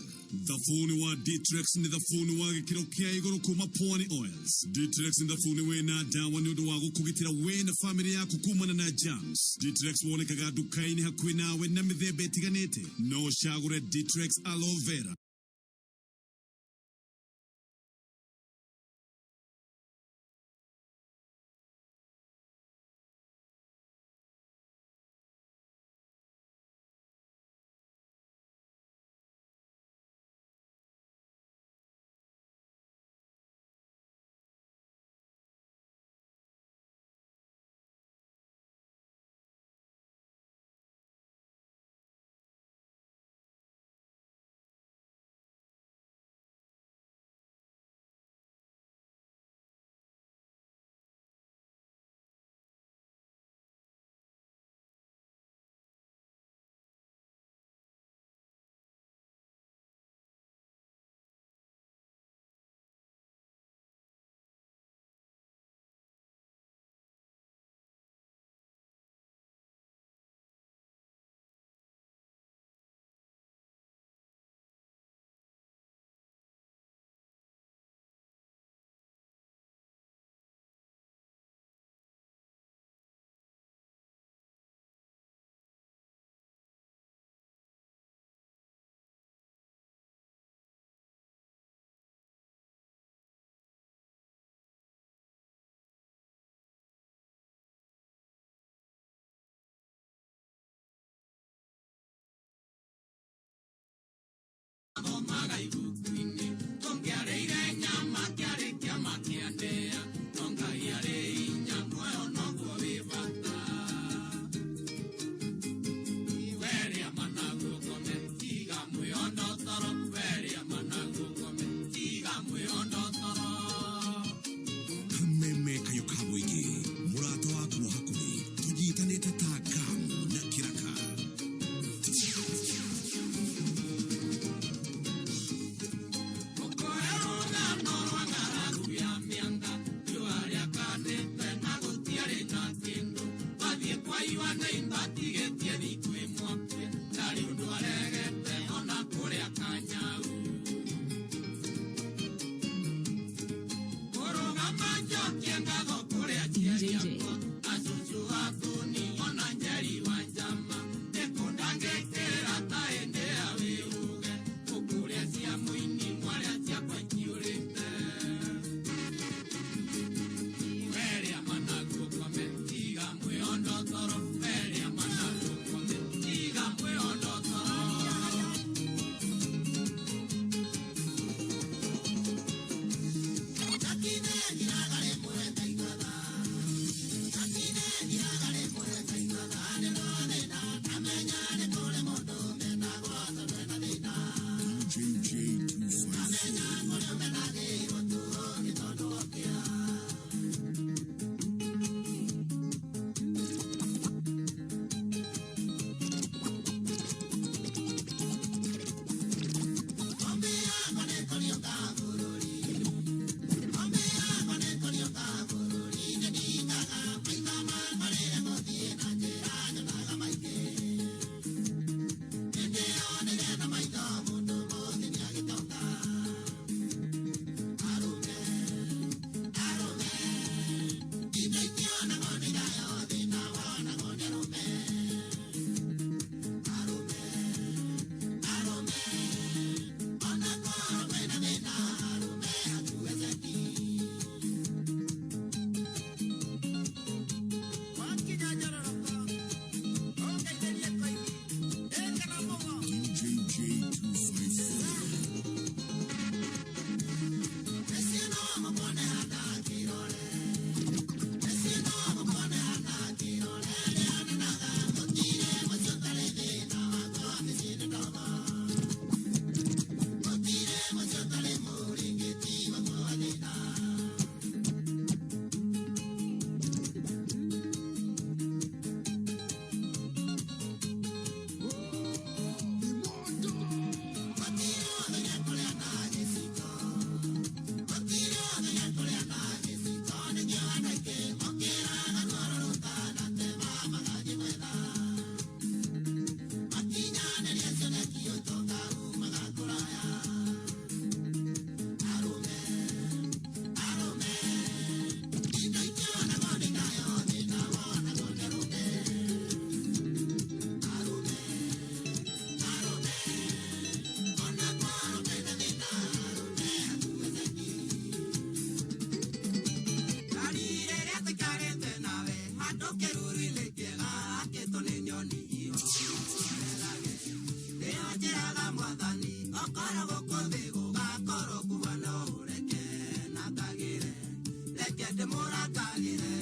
Thabuni wa Ditrex nĩ thabuni wa gĩkĩro kĩa igũrũ kuma Pwani Oils. Ditrex nĩ thabuni wĩna ndawa nĩ ũndũ wa gũkũgitĩra we na famĩlĩ yaku kumana na germs. Ditrex wonekaga nduka-inĩ hakuhĩ nawe na mĩthemba ĩtiganĩte. No ũcagũre Ditrex Aloe Vera. Ibuku-inĩ tũngĩarĩire nyama kĩarĩ kĩama kĩa ndĩa no Ngai arĩ hinya muoyo noguo wĩ bata. Weria managu ũkome tiga mwĩondo toro, weria managu ũkome tiga mwĩondo toro. Kameme kayo ka mũingĩ, mũrata waku wa hakuhĩ, tũnyitanĩte ta ngamu na kĩraka. Ũkoe rũgano rwa ng'aragu ya mĩanga, riũa rĩakanĩte na gũtiarĩ na kĩndũ. Wathiĩ kwa Iwana imbatigĩtie thikũ ĩmwe akue, ndarĩ ũndũ aregete ona kũrĩa kanyau. Kũrũgama njokie ngatho kũrĩ aciari akwa, acũcũ athuni ona Njeri wa Njama, nĩkũndangĩkĩra ta hĩndĩ ya wĩuge, gũkũrĩa cia mũini mwarĩa ciakwa ikiũrĩte. Weria managu ũkome tiga mwĩondo toro, weria managu ũkome tiga mwĩondo toro. DJ J254. DJ J254. Rĩrĩa tũikarĩte nawe handũ kĩruru-inĩ kĩega hakĩtwo nĩ nyoni ihorerage. Nĩyo njĩraga mwathani okorwo gũkũ thĩ gũgakorwo kuo no ũreke na ngagĩre, reke ndĩmũrakagĩre.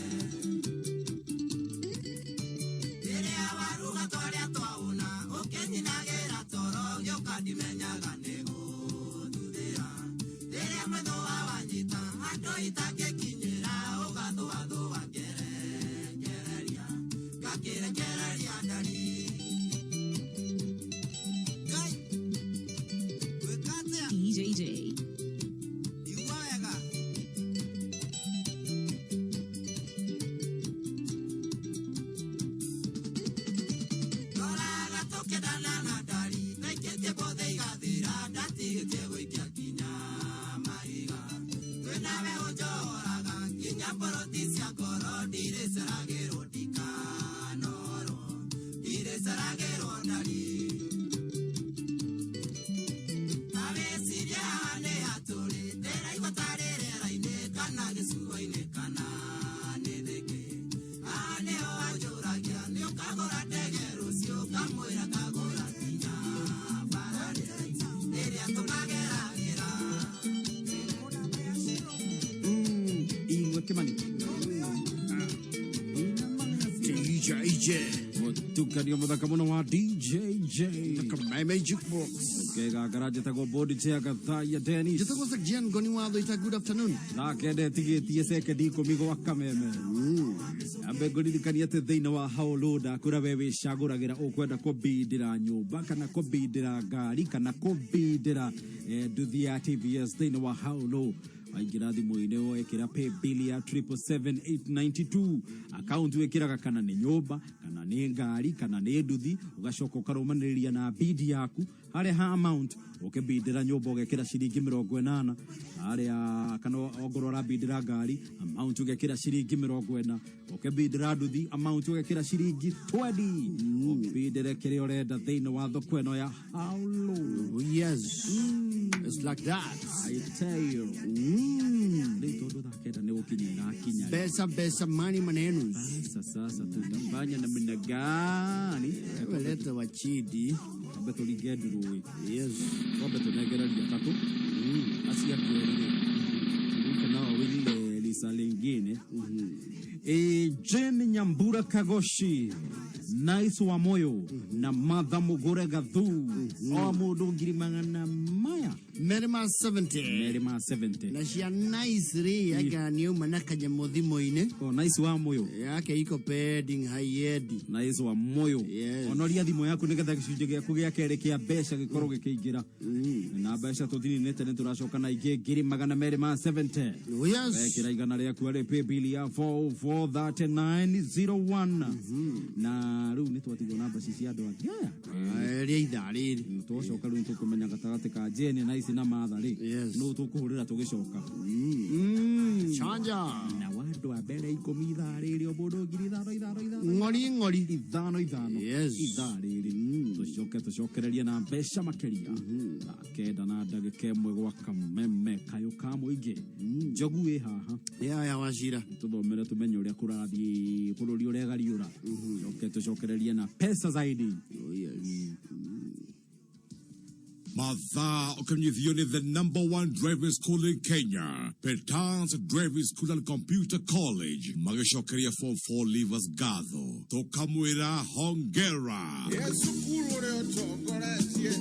Rĩrĩa waruga twarĩa twaũna ũkĩnyinagĩra toro ngĩũka ndimenyaga nĩ gũthuthĩra. Rĩrĩa mwĩthũa wanyita handũ itangĩkinyĩra ũgathũathũa ngerekereria ngakĩrekereria ndari. Ngai, gwĩka atĩa? DJJ. Igua wega. Toraga tũkĩendana na ndari, ndaikĩtie bothe igathira, ndatigĩtie gũikia nginya mahiga. Twĩnawe ũnjohoraga nginya boroti cia ngoro, ndirĩceragĩrwo ndikanorwo, ndirĩceragĩrwo ndari. Ta wĩcirie haha nĩ hatũrĩ, ndĩraigua tarĩ rĩera-inĩ kana gĩcua-inĩ kana nĩ thĩkĩ. Haha nĩho anjũragia nĩ ũkagũra ndege rũciũ, ngamwĩra ngagũra nginya bararĩ. Rĩrĩa tũkagera JJ. Mũtukanio mũthaka mũno wa DJJ. Kameme Jukebox. Kegangara njĩtagwo Bodi Chair Gathaiya Dennis. Njĩtagwo Sakjian Ngoni Watho ita good afternoon. Thaa kenda ĩtigĩtie sekendi ikũmi gwa kameme. Ambe ngũririkanie atĩ thĩinĩ wa Hauluda kũrĩa we wĩcagũragĩra ũkwenda kũbindĩra nyũmba kana kũbindĩra ngari kana kũbindĩra nduthi ya TVS thĩinĩ wa Haulu waingĩra thimũ-inĩ wekĩra pay bill ya 777892 akaunti wĩkĩraga kana nĩ nyũmba kana nĩ ngari kana nĩ nduthi ũgacoka ũkarũmanĩrĩria na bidi yaku harĩa ha amount ũkĩbindĩra nyũmba ũgekĩra ciringi 80 harĩa kana ongorwo ũrabindĩra ngari amount ũgekĩra ciringi 40 ũkĩbindĩra nduthi amount ũgekĩra ciringi 20 ũbindĩre kĩrĩa ũrenda thĩinĩ wa thoko ĩno ya Haulu. Oh, yes. It's like that. I tell you. Rĩu tondũ thaa kenda nĩ gũkinya irakinya. Pesa pesa money maneno. Sasa sasa tutafanya namna gani? Leta wachidi. Twambe tũringe ndurũĩ. Yes. Twambe tũnengereria atatũ. Acio angĩ erĩ rĩ. Turuke nao wile lisa lingine. Jane Nyambura Kagoshi Nice wa Moyo na Martha Mugure Gathu o mũndũ ngiri magana maya Merĩ ma 70. merĩ ma 70. Na cia nice rĩ anga nĩ auma na kanyamũ thimũ-inĩ. Oh, Nice wa Moyo Yake iko pending haiendi. Nice wa Moyo. Yes. Onoria thimũ yaku nĩgetha gĩcunjĩ gĩaku gĩa kerĩ kĩa mbeca gĩkorwo gĩkĩingĩra na mbeca tũtininĩte nĩ tũracoka na ingĩ ngiri magana merĩ ma 70. Oh, yes. Wekĩra igana rĩaku harĩ paybill ya 443901 na rĩu nĩ twatigwo na mbeca cia andũ angĩ aya Rĩa ithaa rĩrĩ. twacoka rĩu tũkũmenya gatagatĩ ka Jane na ici na Martha rĩ Yes. nũ tũkũhũrĩra tũgĩcoka. Chanja. Na wandũ a mbere ikũmi ithaa rĩrĩ o mũndũ ngiri ithano ithano ithano Ng'ori ng'ori. ithano ithano. Yes. Ithaa rĩrĩ tũcoke tũcokererie na mbeca makĩria. Thaa kenda na ndagĩka ĩmwe gwa kameme kayũ ka mũingĩ. Njogu ĩ haha. Ya ya wacira. Tũthomere tũmenye ũrĩa kũrathiĩ bũrũri ũregariũra. Coke tũcokererie na pesa zaidi. Oh, yes. Mathaa ũkĩmenyithio nĩ the number one driving school in Kenya, Petans Driving School and Computer College, magĩcokeria form 4 leavers gatho tũkamwĩra hongera. Cukuru ũrĩa ũtongoretie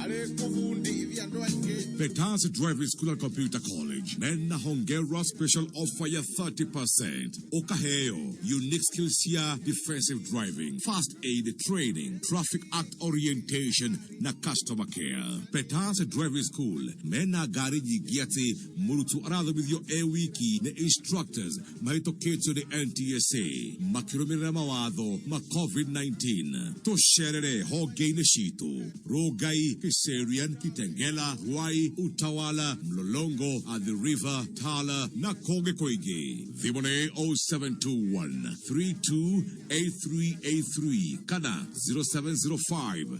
arĩ kũbundithia andũ aingĩ. Petans Driving School and Computer College mena hongera special offer ya 30% ũkaheo unique skills cia defensive driving, first aid training, traffic act orientation na customer care. Petans Driving School mena ngari nyingĩ atĩ mũrutwo arathomithio e wiki nĩ instructors mahĩtũkĩtio nĩ NTSA makĩrũmĩrĩra mawatho ma COVID-19. Tũcerere honge-inĩ citũ Rongai, Kiserian, Kitengela, Ruai, Utawala, Mlolongo, Athi River, Tala na kũngĩ kũingĩ. Thimũ nĩ 0721 328383 kana 0705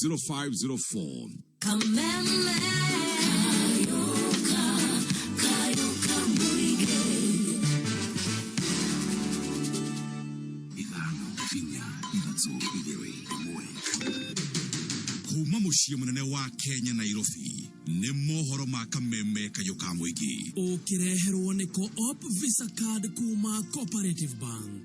050504. Kameme Kayuka Kayuka Muige. Ithano inya ithatũ igĩrĩ ĩmwe. Kuma mũciĩ mũnene wa Kenya Nairobi nĩ mohoro ma kameme kayũ ka mũingĩ. Ũkĩreherwo nĩ Co-op Visa Card kuma Cooperative Bank.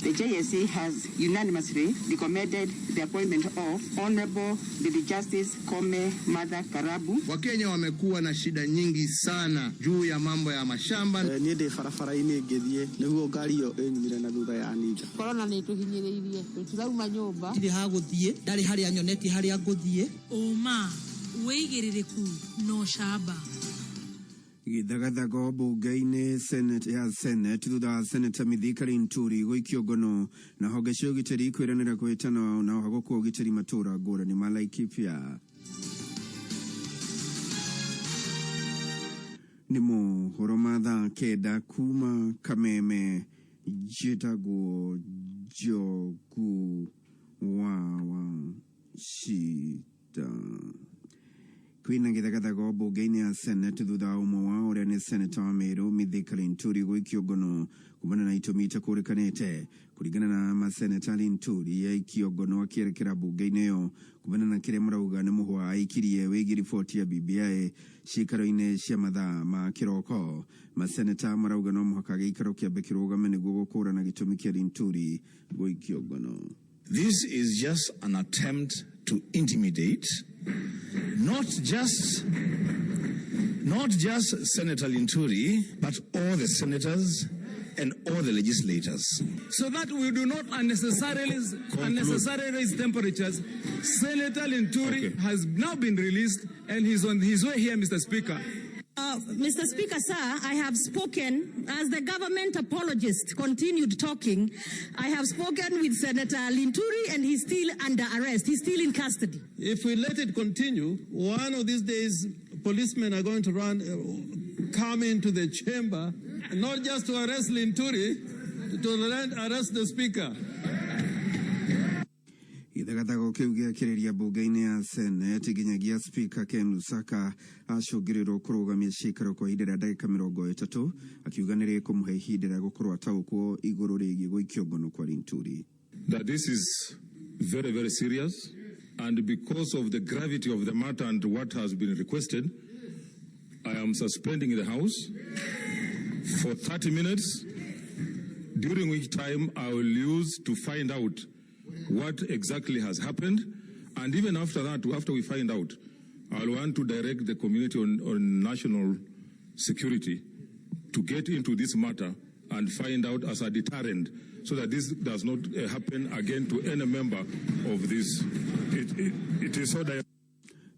The JSC has unanimously recommended the appointment of Honorable Lady Justice Kome Martha Karabu. Wakenya wamekuwa na shida nyingi sana juu ya mambo ya mashamba. Niĩ ndĩ barabara-inĩ ngĩthiĩ nĩguo ngari ĩyo ĩnyumire na thutha ya Ninja. Korona nĩ ĩtũhinyĩrĩirie tũtirauma nyũmba. Ndirĩ ha gũthiĩ ndarĩ harĩa nyonetie harĩa ngũthiĩ. Ũma wĩigĩrĩrĩku na ũcamba. Gĩthagathago mbunge-inĩ ya Senate thutha wa Seneta Mithika Linturi gũikio ngono na honge cia ũgitĩri kwĩranĩra kũhĩtana na ũhagũku wa ũgitĩri matũũra ngũrani ma Laikipia. Nĩ mohoro ma thaa kenda kuma Kameme njĩtagwo Njogu wa Wachita. Kwĩna gĩthagathago mbunge-inĩ ya Senate thutha wa ũmwe wao ũrĩa nĩ seneta wa Meru Mithika Linturi gũikio ngono kumana na itũmi itakũrĩkanĩte. Kũringana na maseneta, Linturi aikio ngono akĩerekera mbunge-inĩ ĩyo kumana na kĩrĩa marauga nĩ mũhwa aikirie wĩgiĩ riboti ya BBI ciikaro-inĩ cia mathaa ma kĩroko. Maseneta marauga no mũhaka gĩikaro kĩambe kĩrũgame nĩguo gũkũrana gĩtũmi kĩa Linturi gũikio ngono. This is just an attempt to intimidate not just Senator Linturi, but all the senators and all the legislators. So that we do not unnecessarily raise temperatures, Senator Linturi has now been released and he's on his way here, Mr. Speaker. Mr. Speaker, sir, I have spoken as the government apologist continued talking. I have spoken with Senator Linturi and he's still under arrest. He's still in custody. If we let it continue, one of these days, policemen are going to come into the chamber, not just to arrest Linturi, to arrest the speaker. Gĩthagathago kĩu gĩakĩrĩria mbunge-inĩ ya Senate nginyagia Speaker Ken Lusaka acũngĩrĩrwo kũrũgamia ciikaro kwa ihinda rĩa ndagĩka 30, akiuga nĩ rĩkũmũhe ihinda rĩa gũkorwo ataũkwo igũrũ rĩgiĩ gũikio ngono kwa Linturi. That this is very, very serious, and because of the gravity of the matter and what has been requested, I am suspending the House for 30 minutes, during which time I will use to find out what exactly has happened. And even after that, after we find out, I'll want to direct the community on national security to get into this matter and find out as a deterrent so that this does not happen again to any member of this. It is so that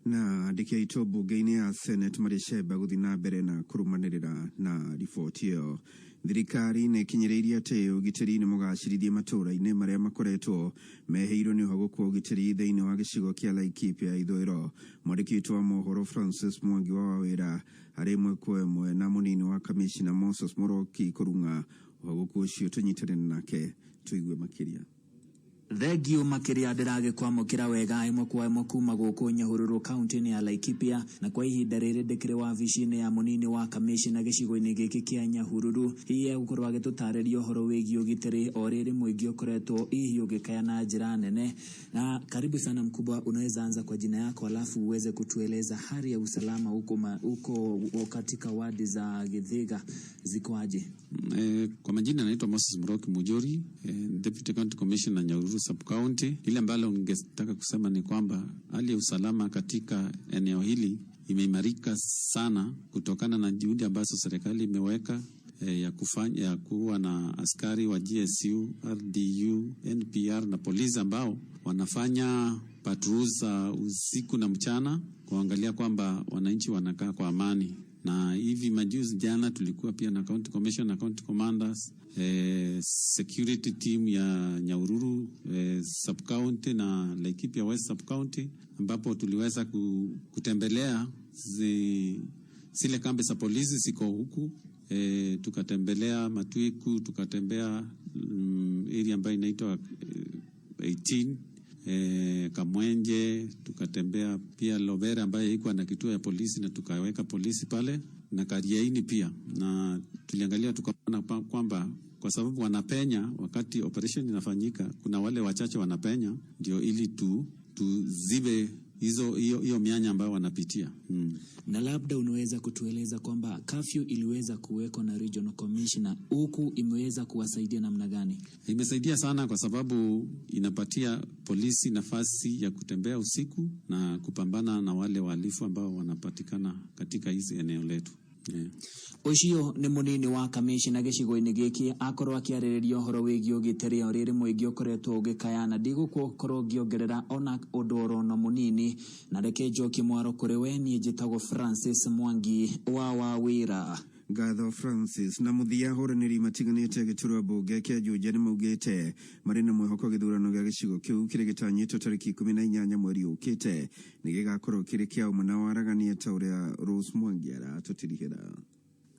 Na andĩki aitũ mbunge-inĩ ya Senate marĩ cemba gũthiĩ na mbere na kũrũmanĩrĩra na riboti ĩyo. Thirikari nĩ ĩkinyĩrĩirie atĩ ũgitĩri nĩ mũgacĩrithie matũũra-inĩ marĩa makoretwo mehĩirwo nĩ ũhagũku wa ũgitĩri thĩinĩ wa gĩcigo kĩa Laikipia ya ithũĩro. Mwandĩki witũ wa mohoro Francis Mwangi wa Wawĩra arĩ ĩmwe kwa ĩmwe na mũnini wa kamishina Moses Mũroki kũrung'a ũhagũku ũcio. Tũnyitanĩre nake tũigue makĩria. Thengiũ makĩria. Ndĩragĩkwamũkĩra wega ĩmwe kwa ĩmwe kuma gũkũ Nyahururu, kaunti-inĩ ya Laikipia, na kwa ihinda rĩrĩ ndĩkĩrĩ wabici-inĩ ya mũnini wa kamishina gĩcigo-inĩ gĩkĩ kĩa Nyahururu. Hihi egũkorwo agĩtũtarĩria ũhoro wĩgiĩ ũgitĩri o rĩrĩ mũingĩ ũkoretwo hihi ũgĩkaya na njĩra nene. Na karibu sana mkubwa, unaweza anza kwa jina yako alafu uweze kutueleza hali ya usalama huko huko katika wadi za Githiga ziko aje? Kwa majina naitwa Moses Muroki Mujuri, Deputy County Commissioner, Nyahururu Sub County. Lile ambalo ningetaka kusema ni kwamba hali ya usalama katika eneo hili imeimarika sana kutokana na juhudi ambazo serikali imeweka ya kufanya ya kuwa na askari wa GSU, RDU, NPR na polisi ambao wanafanya patrols za usiku na mchana kuangalia kwamba wananchi wanakaa kwa amani. Na hivi majuzi jana tulikuwa pia na county commission na county commanders, security team ya Nyahururu sub county na Laikipia West sub county, ambapo tuliweza kutembelea zile kambi za polisi ziko huku, tukatembelea Matwiku, tukatembea area ambayo inaitwa 18, Kamwenje, tukatembea pia Lobere ambayo iko na kituo ya polisi na tukaweka polisi pale na Kariaini pia, na tuliangalia tukaona kwamba kwa sababu wanapenya wakati operation inafanyika, kuna wale wachache wanapenya, ndio ili tuzibe hizo hiyo mianya ambayo wanapitia. Na labda unaweza kutueleza kwamba kafyu iliweza kuwekwa na regional commissioner huku imeweza kuwasaidia namna gani? Imesaidia sana kwa sababu inapatia polisi nafasi ya kutembea usiku na kupambana na wale wahalifu ambao wanapatikana katika hizi eneo letu. Yeah. Ũcio nĩ mũnini wa kamishina gĩcigo-inĩ gĩkĩ akorwo akĩarĩrĩria ũhoro wĩgiĩ ũgitĩri o rĩrĩ mũingĩ ũkoretwo ũgĩkaya, na ndigũkorwo ngĩongerera ona ũndũ orona mũnini, na reke njokie mwaro kũrĩ we. Niĩ njĩtagwo Francis Mwangi wa Wawĩra. Ngatho Francis. Na mũthia, ahũranĩri matiganĩte gĩturwa mbunge kĩa Juja nĩ maugĩte marĩ na mwĩhoko gĩthurano gĩa gĩcigo kĩu kĩrĩa gĩtanyĩtwo tarĩki 18 mweri ũkĩte nĩ gĩgakorwo kĩrĩ kĩa ũma na waragania, ta ũrĩa Rose Mwangi aratũtirihĩra.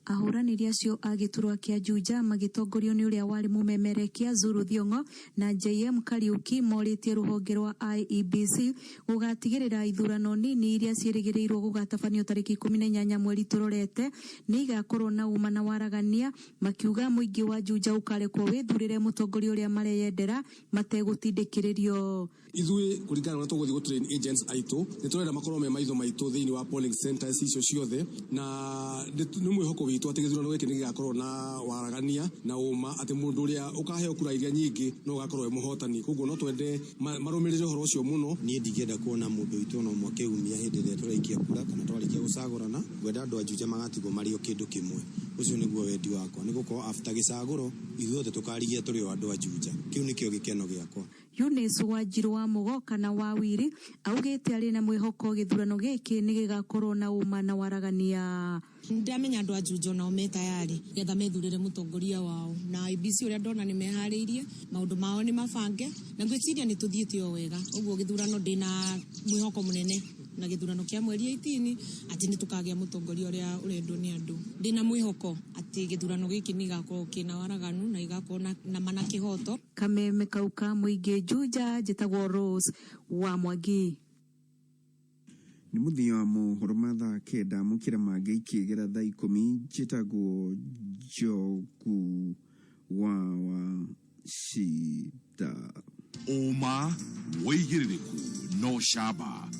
Ahũranĩri acio a gĩturwa kĩa Juja magĩtongorio nĩ ũrĩa warĩ mũmemerekia Zuru Thiong'o na JM Kariuki morĩtie rũhonge rwa IEBC gũgatigĩrĩra ithurano nini iria ciĩrĩgĩrĩirwo gũgatabanio tarĩki 18 mweri tũrorete nĩ igakorwo na ũma na waragania, makiuga mũingĩ wa Juja ũkarekwo wĩthurĩre mũtongoria ũrĩa mareyendera mategũtindĩkĩrĩrio. Ithuĩ kũringana na ũrĩa tũgũthiĩ gũ train agents aitũ nĩ tũrenda makorwo me maitho maitũ thĩinĩ wa polling centers icio ciothe, na nĩ mwĩhoko witũ atĩ gĩthurano gĩkĩ nĩ gĩgakorwo na waragania na ũma atĩ mũndũ ũrĩa ũkaheo kura iria nyingĩ no ũgakorwo e mũhotani. Koguo no twende marũmĩrĩre ũhoro ũcio mũno. Niĩ ndingĩenda kuona mũndũ witũ ona ũmwe akĩumia hĩndĩ ĩrĩa tũraikia kura kana twarĩkia gũcagũrana. Ngwenda andũ a Juja magatigwo marĩ o kĩndũ kĩmwe. Ũcio nĩguo wendi wakwa, nĩ gũkorwo after gĩcagũro ithuothe tũkarigia tũrĩ o andũ a Juja. Kĩu nĩkĩo gĩkeno gĩakwa. Eunice Wanjiru wa Mugoka na wa Wiri augĩte arĩ na mwĩhoko gĩthurano gĩkĩ nĩ gĩgakorwo na ũma na waragania. Ndamenya andũ a Juja onao me tayari getha methurĩre mũtongoria wao, na IEBC ũrĩa ndona nĩ meharĩirie, maũndũ mao nĩ mabange, na ngwĩciria nĩ tũthiĩte o wega. Ũguo gĩthurano ndĩna mwĩhoko mũnene na gĩthurano kĩa mweri 18 atĩ nĩ tũkagĩa mũtongoria ũrĩa ũrendwo nĩ andũ. Ndĩna mwĩhoko atĩ gĩthurano gĩkĩ nĩ gĩgakorwo kĩna waraganu na gĩgakorwo na ma na kĩhoto. Kameme kau ka mũingĩ Juja, njĩtagwo Rose wa Mwangi. Nĩ mũthia wa mohoro ma thaa 9, mũkĩra mangĩ ikĩgera thaa 10. Njĩtagwo Njogu wa Wacida. Ũma wĩigĩrĩrĩku no camba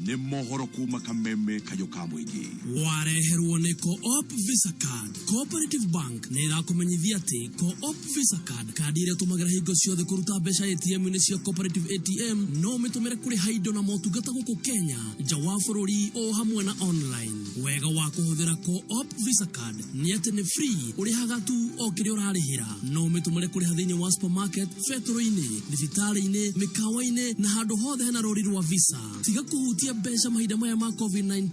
nĩ mohoro kuma Kameme kayũ ka mũingĩ. Wareherwo nĩ Co-op Visa Card. Cooperative Bank nĩ ĩrakũmenyithia atĩ Co-op Visa Card, kandi ĩrĩa ũtũmagĩra hingo ciothe kũruta mbeca ATM-inĩ cia Cooperative ATM, no ũmĩtũmĩre kũrĩha indo na motungata gũkũ Kenya, nja wa bũrũri o hamwe na online. Wega wa kũhũthĩra Co-op Visa Card nĩ atĩ nĩ free, ũrĩhaga tu o kĩrĩa ũrarĩhĩra. No ũmĩtũmĩre kũrĩha thĩinĩ wa supermarket, betũrũ-inĩ, thibitarĩ-inĩ, mĩkawa-inĩ na handũ hothe hena rũri rwa Visa. Tiga kũhutia mbeca mahinda maya ma COVID-19,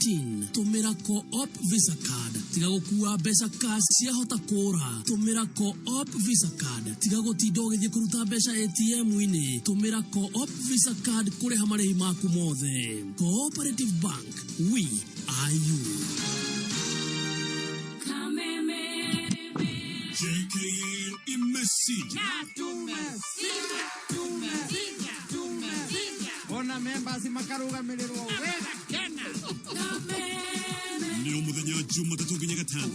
tũmĩra Co-op Visa Card. Tiga gũkua mbeca cash ciahota kũra, tũmĩra Co-op Visa Card. Tiga gũtinda ũgĩthiĩ kũruta mbeca ATM-inĩ, tũmĩra Co-op Visa Card kũrĩha marĩhi maku mothe. Cooperative Bank, we are you. JKL imesija. Ona members makarũgamĩrĩrwo wega kena. Nĩ mũthenya Jumatatũ nginya Gatano.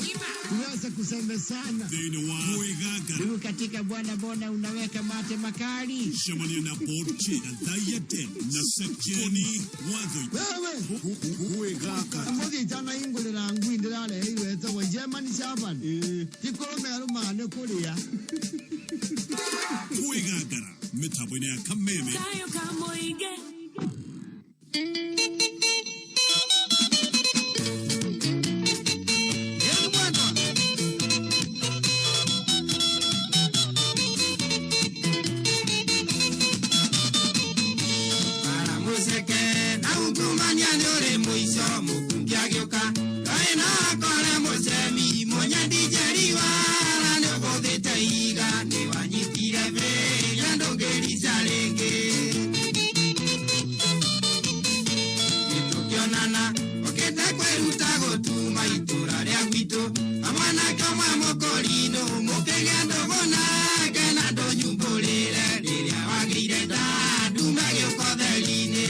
Tuweze kusemezana thĩinĩ wa Mwĩgangara. Rĩu katika bwana, mbona unaweka mate makali? Cemania na board chair Gathaiya Den na Sekjeni Wathoi. Wewe Mwĩgangara. Mũthĩ itanaingũrĩra ngui ndĩrareheirwo ĩtagwo German Shepherd. Ti kũrũme arũmaga nĩ kũrĩa. Mwĩgangara mĩtambo-inĩ ya Kameme. Kayo kamoige. Museke na ungumania nĩ ũrĩ mũico mũkungi agĩũka kaĩ na akore mũcemi mũnyendi njeri wara nĩ ũgũthĩte iga nĩ wanyitire bĩria ndũngĩrica rĩngĩ. Nĩtũkĩonana ũkĩte kwĩruta gũtuma itũra rĩa gwitũ amwanake ũmwe mũkũrinũ mũkĩgĩa ndũgũ nake na ndũnyumbũrĩre rĩrĩa wagĩire nda ndume gĩũka ũtheri-inĩ.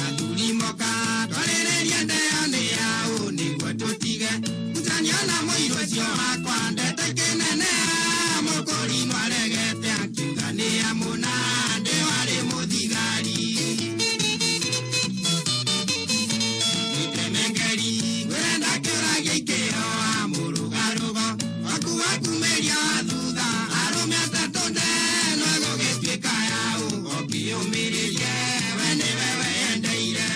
Athuri moka twarĩrĩria ndeo nĩ yaũ nĩguo tũtige ngucanio na mũirũ ũcio wakwa ndete kĩnene mũkũrinũ aregete akiuga nĩ amũna ndĩ warĩ mũthigari. Gĩtemengeri ngwĩrenda kĩũragia ikĩoa mũrũgarũgo waku wakumĩria wa thutha arũme atatũ ndeno ĩgũgĩtuĩka yaũ ũkĩũmĩrĩrie we nĩwe weyendeire.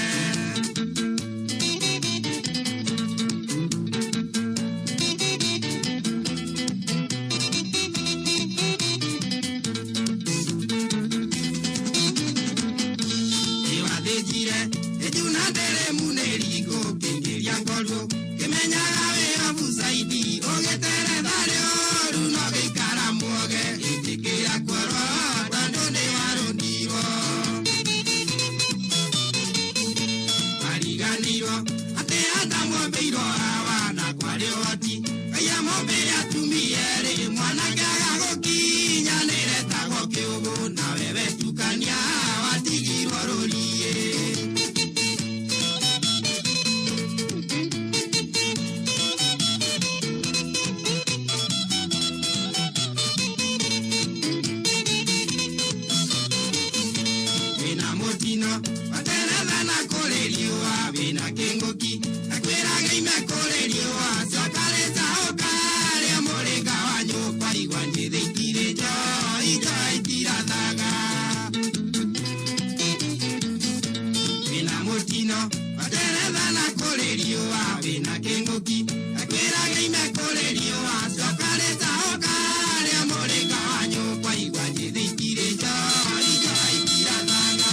Nĩwathĩnjire ĩjuna ndĩrĩmu nĩ ringũ kĩingĩria ngoruo kĩmenyaga wĩ obucaidi ũgĩteretha rĩũru no Kwĩna kĩng'ũki akwĩraga ime kũrĩ riũa coka rĩcaũka rĩa mũrĩka wa nyũkwa igwa njĩthĩ itirĩ njohi njohi itirathaga.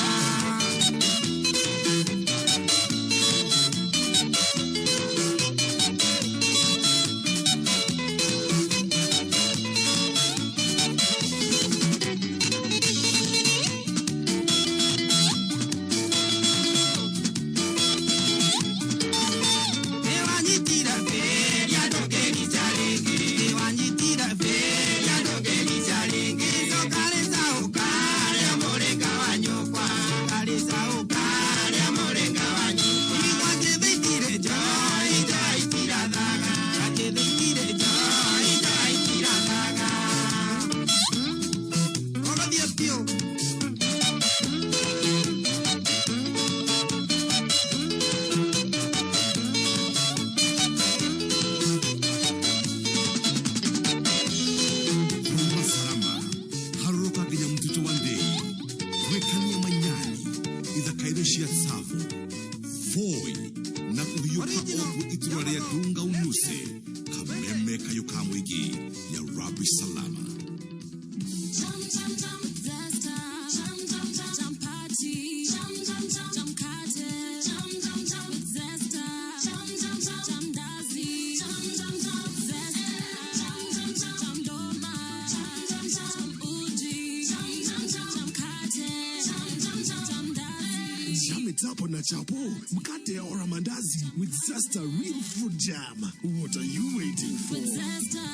Nĩwanyitire bĩria ndũngĩrica rĩngĩ, nĩwanyitire bĩria ndũngĩrica rĩngĩ, coka rĩcaũka rĩa mũrĩka wa nyũkwa, coka rĩcaũka rĩa mũrĩka wa nyũkwa. Igwa njĩthĩ itirĩ njohi, njohi itirathaga, njĩthĩ itirĩ njohi, njohi itirathaga. Ũgũthiĩ biũ. Kuma salama harũrũka nginya mũtitũ wa Ndei gwĩkania manyani ithaka-inĩ cia Tsavo Voi na kũhiũka ũguo itũra rĩa Dunga Unuse kameme kayũ ka mũingĩ ya Rabi Salama. Jam jam jam zesta, jam jam jam jam party, jam jam jam jam kate, jam jam jam zesta, jam jam jam jam dazi, jam jam jam zesta, jam jam jam jam doma, jam jam jam uji, jam jam jam jam kate, jam jam jam jam dazi. Jam it up on a chapo, mkate or a mandazi with Zesta Real Fruit Jam. What are you waiting for? With Zesta.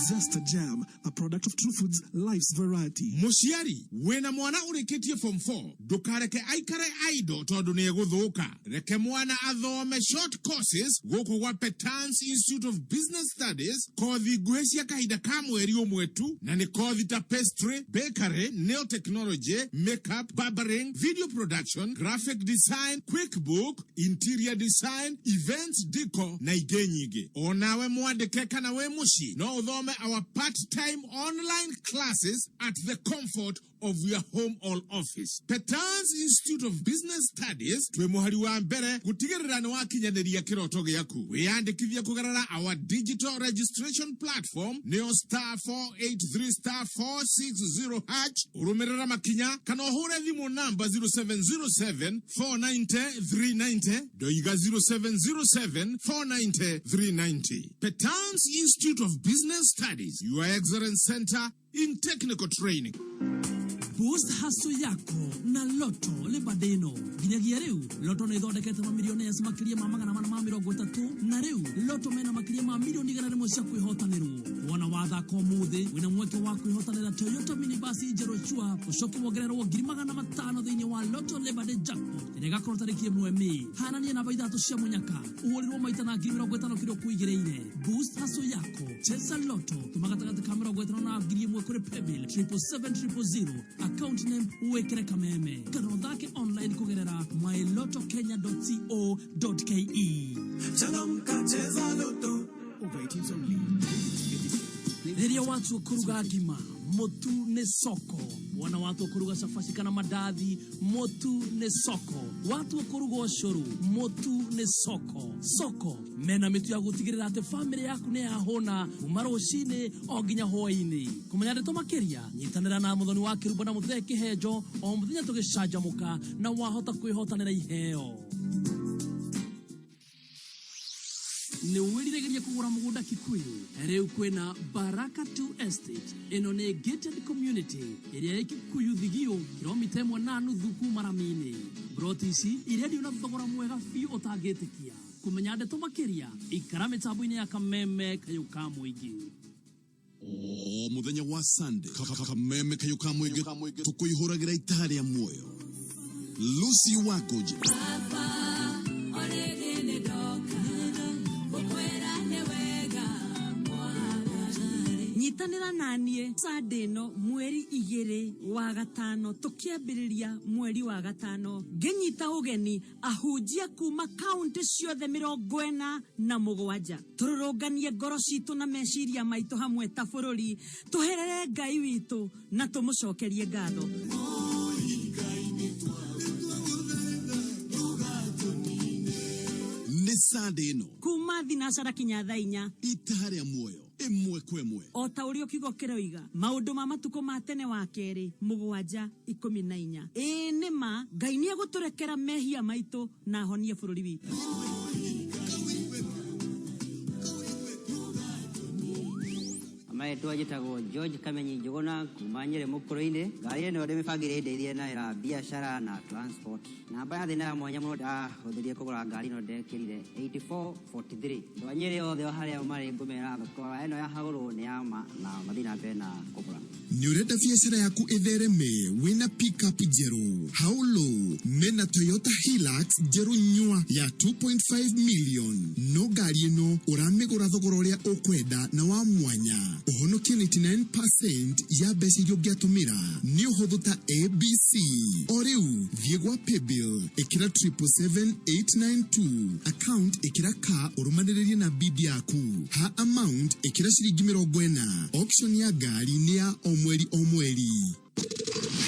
Zesta Jam, a product of True Foods, life's variety. Mũciari wĩna mwana ũrĩkĩtie form 4 ndũkareke aikare idle tondũ nĩ egũthũka. Reke mwana athome short courses gũkũ gwa Petans Institute of Business Studies, kothi nguhĩ cia kahinda ka mweri ũmwe tu, na nĩ kothi ta pastry, bakery, nail technology, makeup, barbering, video production, graphic design, quickbook, interior design, events decor na ingĩ nyingĩ. Onawe mwandĩke kana wĩ mũciĩ no ũthome our part-time online classes at the comfort of your home or office. Petans Institute of Business Studies twĩ mũhari wa mbere gũtigĩrĩra nĩ wakinyanĩria kĩroto gĩaku. Wĩyandĩkithie kũgerera our digital registration platform nĩyo star 483 star 460 hash, ũrũmĩrĩra makinya kana ũhũre thimũ namba 0707 490 390 ndoiga 0707 490 390. Petans Institute of Business Studies, your excellence center in technical training. Boost hustle yako na Lotto Lebadeno. Nginyagia riu Lotto nĩ ĩthondekete mamilioners makĩria ma 430, na rĩu Lotto mena makĩria ma milioni 100 cia kwĩhotanĩrwo. Wona wathaka ũmũthĩ wĩna mweke wa kwĩhotanĩra Toyota minibus njerũ cua, ũcoke wongererwo 500,000 thĩinĩ wa Lotto Labor Day jackpot ĩrĩa ĩgakorwo tarĩki 1 Mĩĩ. Hanania namba ithatũ cia mũnyaka ũhũrĩrwo maita na 50,000 kĩrĩa ũkũigĩrĩire. Boost hustle yako, cheza Lotto, tũma gatagatĩ ka 50 na 1,000 kũrĩ paybill 777 000, account name wĩkĩre kameme, kana ũthake online kũgerera mylotokenya.co.ke. Changamka, cheza Lotto. Over 18 only. Rĩrĩa watua kũruga ngima, mũtu nĩ soko. Wona watua kũruga cabaci kana mandathi, mũtu nĩ soko. Watua kũruga ũcũrũ, mũtu nĩ soko. Soko mena mĩtu ya gũtigĩrĩra atĩ bamĩrĩ yaku nĩ yahũna kuma rũcinĩ o nginya hwaĩ-inĩ. Kũmenya ndeto makĩria, nyitanĩra na mũthoni wa kĩrumba na mũthee kĩhenjo o mũthenya tũgĩcanjamũka, na wahota kwĩhotanĩra iheo. Nĩ wĩriragĩria kũgũra mũgũnda Kikuyu? Rĩu kwĩna Baraka 2 Estate. Ĩno nĩ gated community ĩrĩa ĩ Kikuyu Thigio, kilomita 1.5 kuma rami-inĩ. Broti ici irendio na thogora mwega biũ ũtangĩtĩkia. Kũmenya ndeto makĩria, ikara mĩtambo-inĩ ya kameme kayũ ka mũingĩ. O mũthenya wa Sunday, kameme kayũ ka mũingĩ tũkũihũragĩra itaha rĩa muoyo. Lucy Wangũnjĩ. Nyitanĩra naniĩ Sunday ĩno mweri 2 wa gatano, tũkĩambĩrĩria mweri wa gatano, ngĩnyita ũgeni ahunjia kuma kaunti ciothe 47, tũrũrũnganie ngoro citũ na meciria maitũ hamwe ta bũrũri, tũherere Ngai witũ na tũmũcokerie ngatho. Nĩ Sunday ĩno kuma thinacara kinya thaa inya itaha rĩa muoyo ĩmwe kwa ĩmwe. O ta ũrĩa kiugo kĩroiga maũndũ ma matukũ ma tene wa kerĩ mũgwanja ikũmi na inya. Ĩĩ nĩ ma Ngai nĩ egũtũrekera mehia maitũ na ahonie bũrũri witũ. Marĩtwa njĩtagwo George Kamenyi Njũgũna kuma Nyĩrĩ Mũkũrũ-inĩ. Ngari ĩno ndĩmĩbangĩire ĩndeithie na ya biacara na transport. Namba ya thĩna ya mwanya mũno ndahũthĩrire kũgũra ngari ĩno ndekĩrire 8443. Andũ a Nyĩrĩ othe o harĩa marĩ ngũmera thoko ĩno ya Haũrũ nĩ ya ma na mathiĩ na mbere na kũgũra. Nĩ ũrenda biacara yaku ĩthereme wĩna pickup njerũ? Haulo mena Toyota Hilux njerũ nyua ya 2.5 million. No ngari ĩno ũramĩgũra thogora ũrĩa ũkwenda na wa mwanya, ũhonokie 99% ya mbeca iria ũngĩatũmĩra. Nĩ ũhũthũ ta ABC. O rĩu thiĩ gwa paybill, ĩkĩra 777892, account ĩkĩra ka ũrũmanĩrĩrie na bid yaku, ha amount ĩkĩra ciringi 40. Auction ya ngari nĩ ya o mweri o mweri.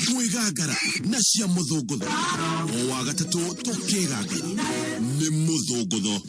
Kwĩgangara na cia mũthũngũtho o wa gatatũ tũkĩgangara nĩ mũthũngũtho.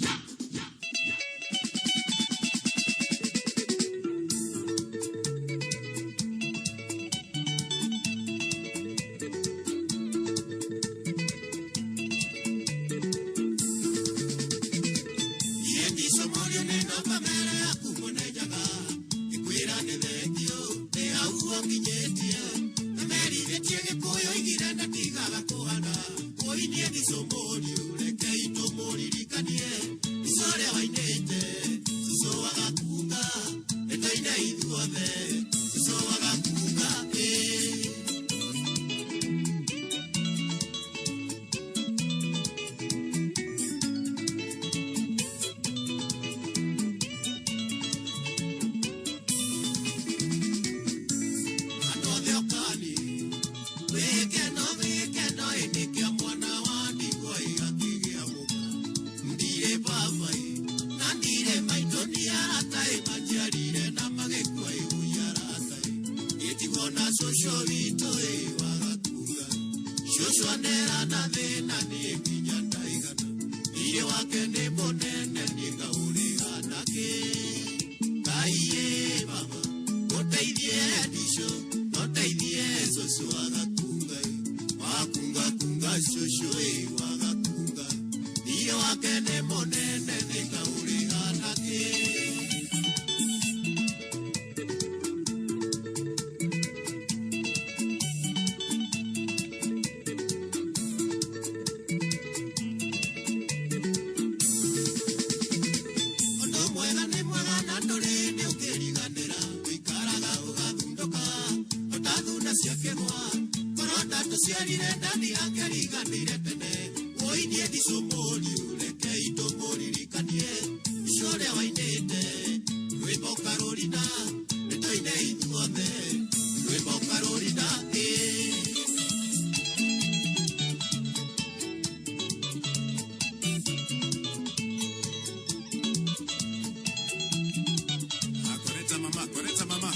Koreta mama, koreta mama.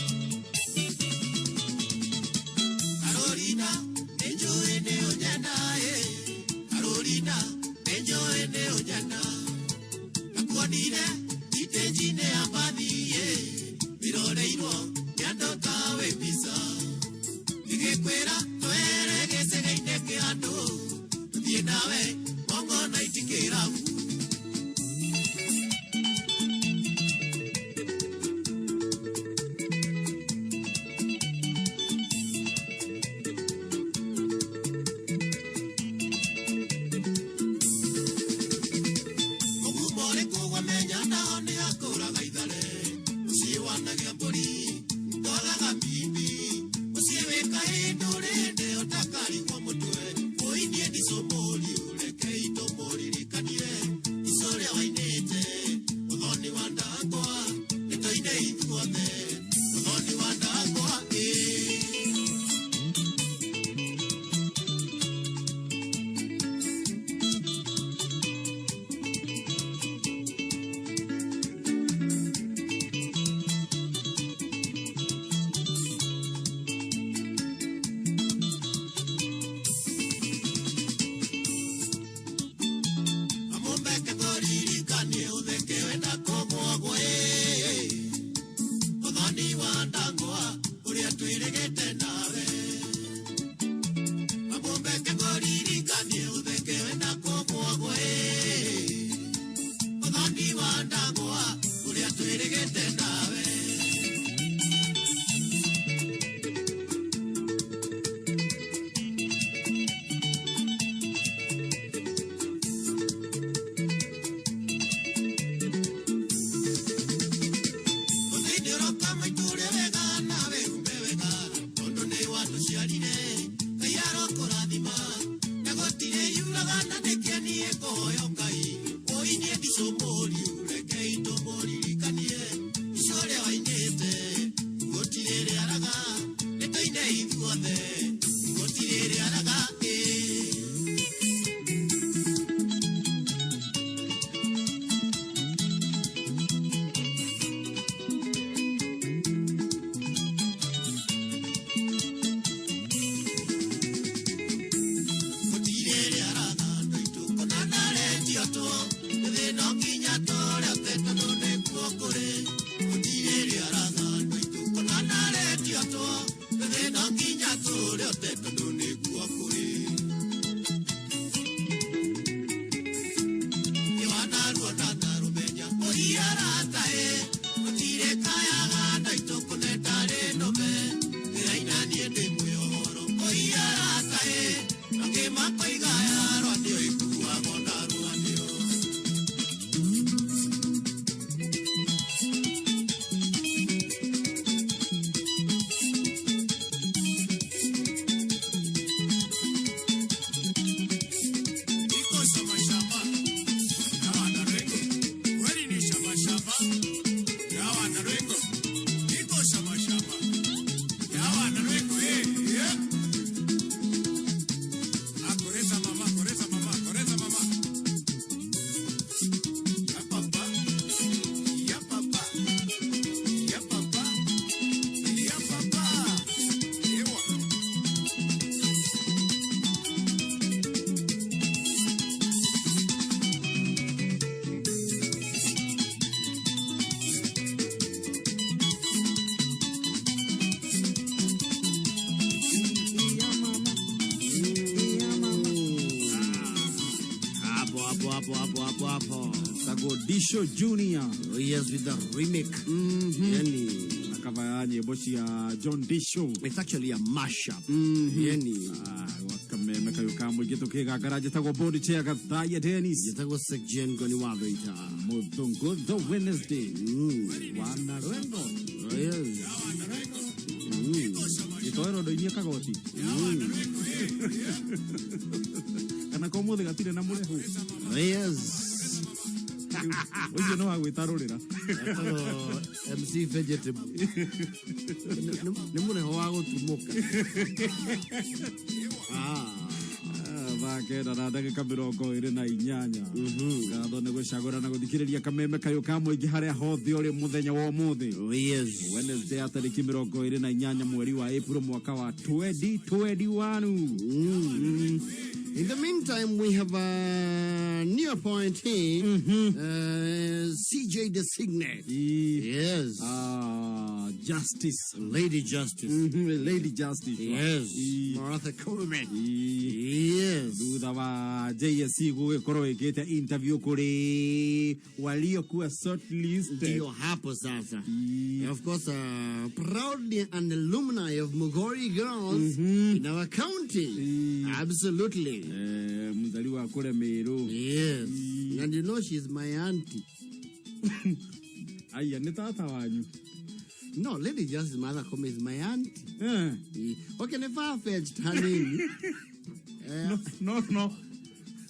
Carolina, enjoy ne onyana eh. Carolina, enjoy ne onyana. Nakuonire itenjine ambathi eh. Wiroreirwo nĩ andũ tawe mbica. Ngĩkwĩra twere gĩcegeinĩ kĩa andũ. Tũthiĩ nawe mongo na itikĩrabu. Mũgumo ũrĩkũ wamenya nao nĩ akũraga ithare. Mũciĩ wanagia mbũri ndwagaga mimbi. Mũciĩ wĩ kahĩndũ rĩndĩ ũtakarigwo mũtwe. Ũinie ndicũmũri ũreke itũmũririkanie. Ico ũrĩa wainĩte ũthoni wa ndakwa nĩtũine ithuothe. Ũthoni wa ndakwa ĩĩ. Etagwo Disho Junior. Oh, yes, with the remake. Yani akava ya nyĩmbo cia John Disho. It's actually a mashup. Yani wakameme kayũ ka mũingĩ tũkĩgangara. Njĩtagwo board chair Gathaiya Dennis. Njĩtagwo Sekjen Goni Wathoita. Mũthũngũ the Wednesday. Wana rwendo. Oh, yes. Gĩtoero ndoinie kagoti. Kana ko mũthĩ gatirĩ na mũrĩhu. Oh, yes. Ũcio nĩ wa gwĩtarũrĩra. Etagwo MC Vegetable. Nĩ mũrĩho wa gũtumũka. Ah. Thaa 9:28. Ngatho nĩ gũcagũra na gũthikĩrĩria kameme kayũ ka mũingĩ harĩa hothe ũrĩ mũthenya wa ũmũthĩ. Oh, yes. Wednesday ya tarĩki 28 mweri wa April mwaka wa 2021. In the meantime, we have a new appointee, CJ Designate. Yes. Justice. Lady Justice. Lady Justice. Yes. Martha Koome. Yes. Thutha wa JSC gũgĩkorwo ĩkĩte interview kũrĩ waliokuwa shortlisted. Ndio hapo sasa. And of course, proudly an alumni of Mugori Girls in our county. Absolutely. Mzaliwa kule Meru. Yes. And you know she's my auntie. Aya, nĩ tata wanyu. No, Lady Justice Martha Koome is my auntie. Eh. Okay, ni far-fetched hanini. No.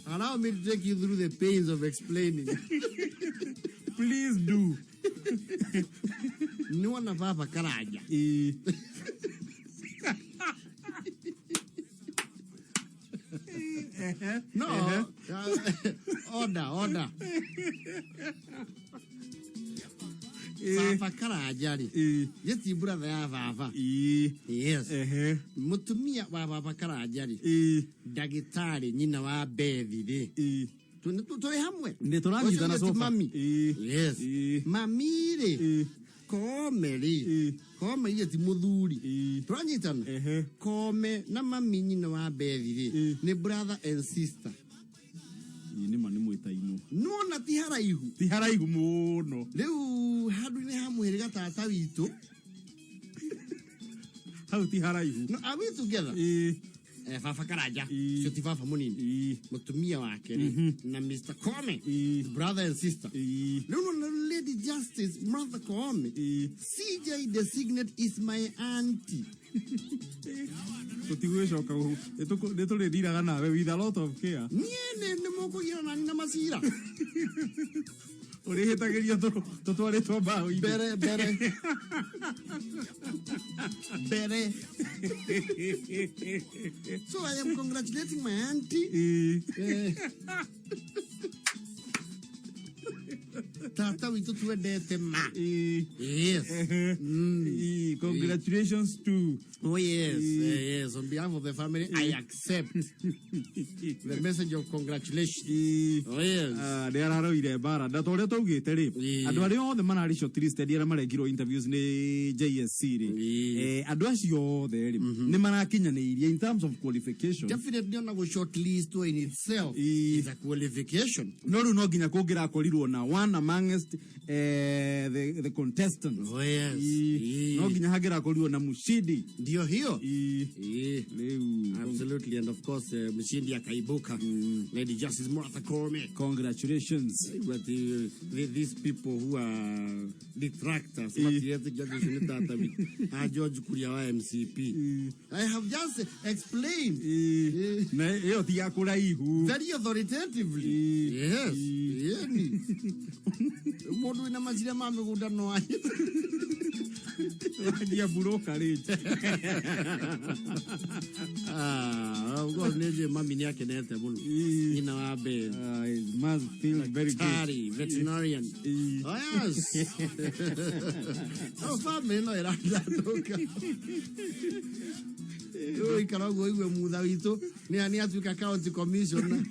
Allow me to take you through the pains of explaining. Please do. Niwona baba Karanja. No, order, order. Baba Karanja rĩ, gĩti brother ya baba. Yes. Mũtumia wa baba Karanja rĩ, ndagĩtarĩ nyina wa Bethi rĩ. Tũrĩ hamwe. Nĩ tũranyitana Ũcio ti sofa. mami. Yes. Mami rĩ, Kome rĩ, Kome iria ti mũthuri. Tũranyitana. Kome na mami nyina wa Bethi rĩ, nĩ brother and sister. Nĩ ma nĩ mwĩtainwo. Nona ti haraihu. Ti haraihu mũno. Rĩu handũ-inĩ ha mũhĩrĩga tata witũ. Hau ti haraihu. No, are we together? Baba Karanja, ũcio ti baba mũnini. Mũtumia wake rĩ, na Mr. Koome, brother and sister. Rĩu nona Lady Justice Martha Koome, CJ Designate is my auntie. Tũtigwĩcoka nĩ tũrĩthiraga nawe with a lot of care. Niĩ nĩ mũkũgiana nani na macira. Ũrĩhĩtagĩrio tũtwarĩtwo mbaũ-inĩ. Mbere, mbere. Mbere. So I am congratulating my auntie. Tata witũ twendete ma. Yes. Congratulations to. Oh yes, yes. On behalf of the family, I accept the message of congratulations. Oh yes. Nĩ araroire mbara na ta ũrĩa twaugĩte rĩ, andũ arĩa othe mararĩ shortlisted arĩa marekirwo interviews nĩ JSC rĩ, andũ acio othe rĩ nĩ marakinyanĩirie in terms of qualification. Definitely ona go shortlist in itself is a qualification. No rĩu no nginya kũngĩrakorirwo na one amongst the contestants. Oh yes. No nginya hangĩrakorirwo na mshindi. Ndio hiyo. Rĩu Absolutely, and of course mshindi akaibuka. Lady Justice Martha Koome. Congratulations. But these people who are detractors, matiretĩkia atĩ ũcio nĩ tata witũ. Ah, George Kuria wa MCP. I have just explained. Na ĩyo ti ya kũraihu. Very authoritatively. Yes. Yeni. Mũndũ wĩna macira ma mĩgũnda no aye. Wanjia brokerage. Ah, of course nĩ njũĩ mami nĩ akenete mũno. Nyina wa Ben. It must feel very good. Daktari, veterinarian. Oh yes. Oh, family no ĩrathatũka. Rĩu ikara ũguo igue mutha witũ nĩ atuĩka county commissioner.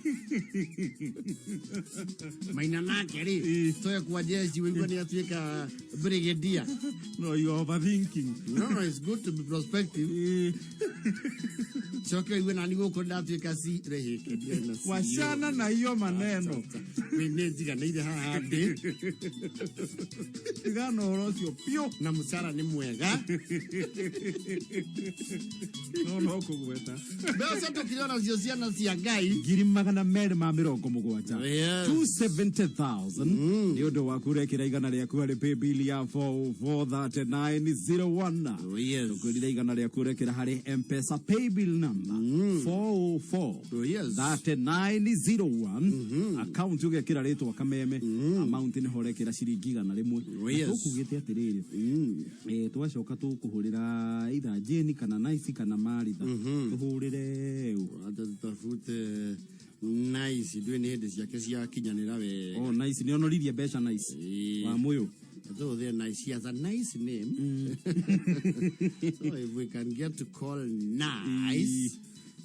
Maina nake rĩ toe kwa jeshi wĩigua nĩ atuĩka brigadier. No, you are overthinking. No, it's good to be prospective. Coke igue nani gũkũ ndatuĩka C rĩhĩke ndirĩ na CEO. Wachana na hiyo maneno. Nĩ njiganĩire haha ndĩ. Tigana ũhoro ũcio biũ. Na mũcara nĩ mwega. No kũgweta. Mbeca tũkĩrĩ onacio ciana cia Ngai. 270,000. Yes. 270,000. Nĩ ũndũ waku ũrekĩra igana rĩaku harĩ paybill ya 443901. Oh, yes. Tũkwĩrire igana rĩaku ũrekĩra harĩ M-Pesa paybill number 404 Oh, yes. 3901. Account ũgekĩra rĩtwa Kameme. Amount nĩho ũrekĩra ciringi 100. Oh, yes. Na tũkugĩte atĩrĩrĩ, twacoka tũkũhũrĩra either Jane kana Nice kana Maritha. Tũhũrĩre ũ. Acha tutafute Nice ndũĩ nĩ hĩndĩ ciake ciakinyanĩra wega. Oh, Nice nĩ onoririe mbeca Nice. Ĩĩ. Wa mũyũ. So there, Nice. She has a nice name. So if we can get to call Nice,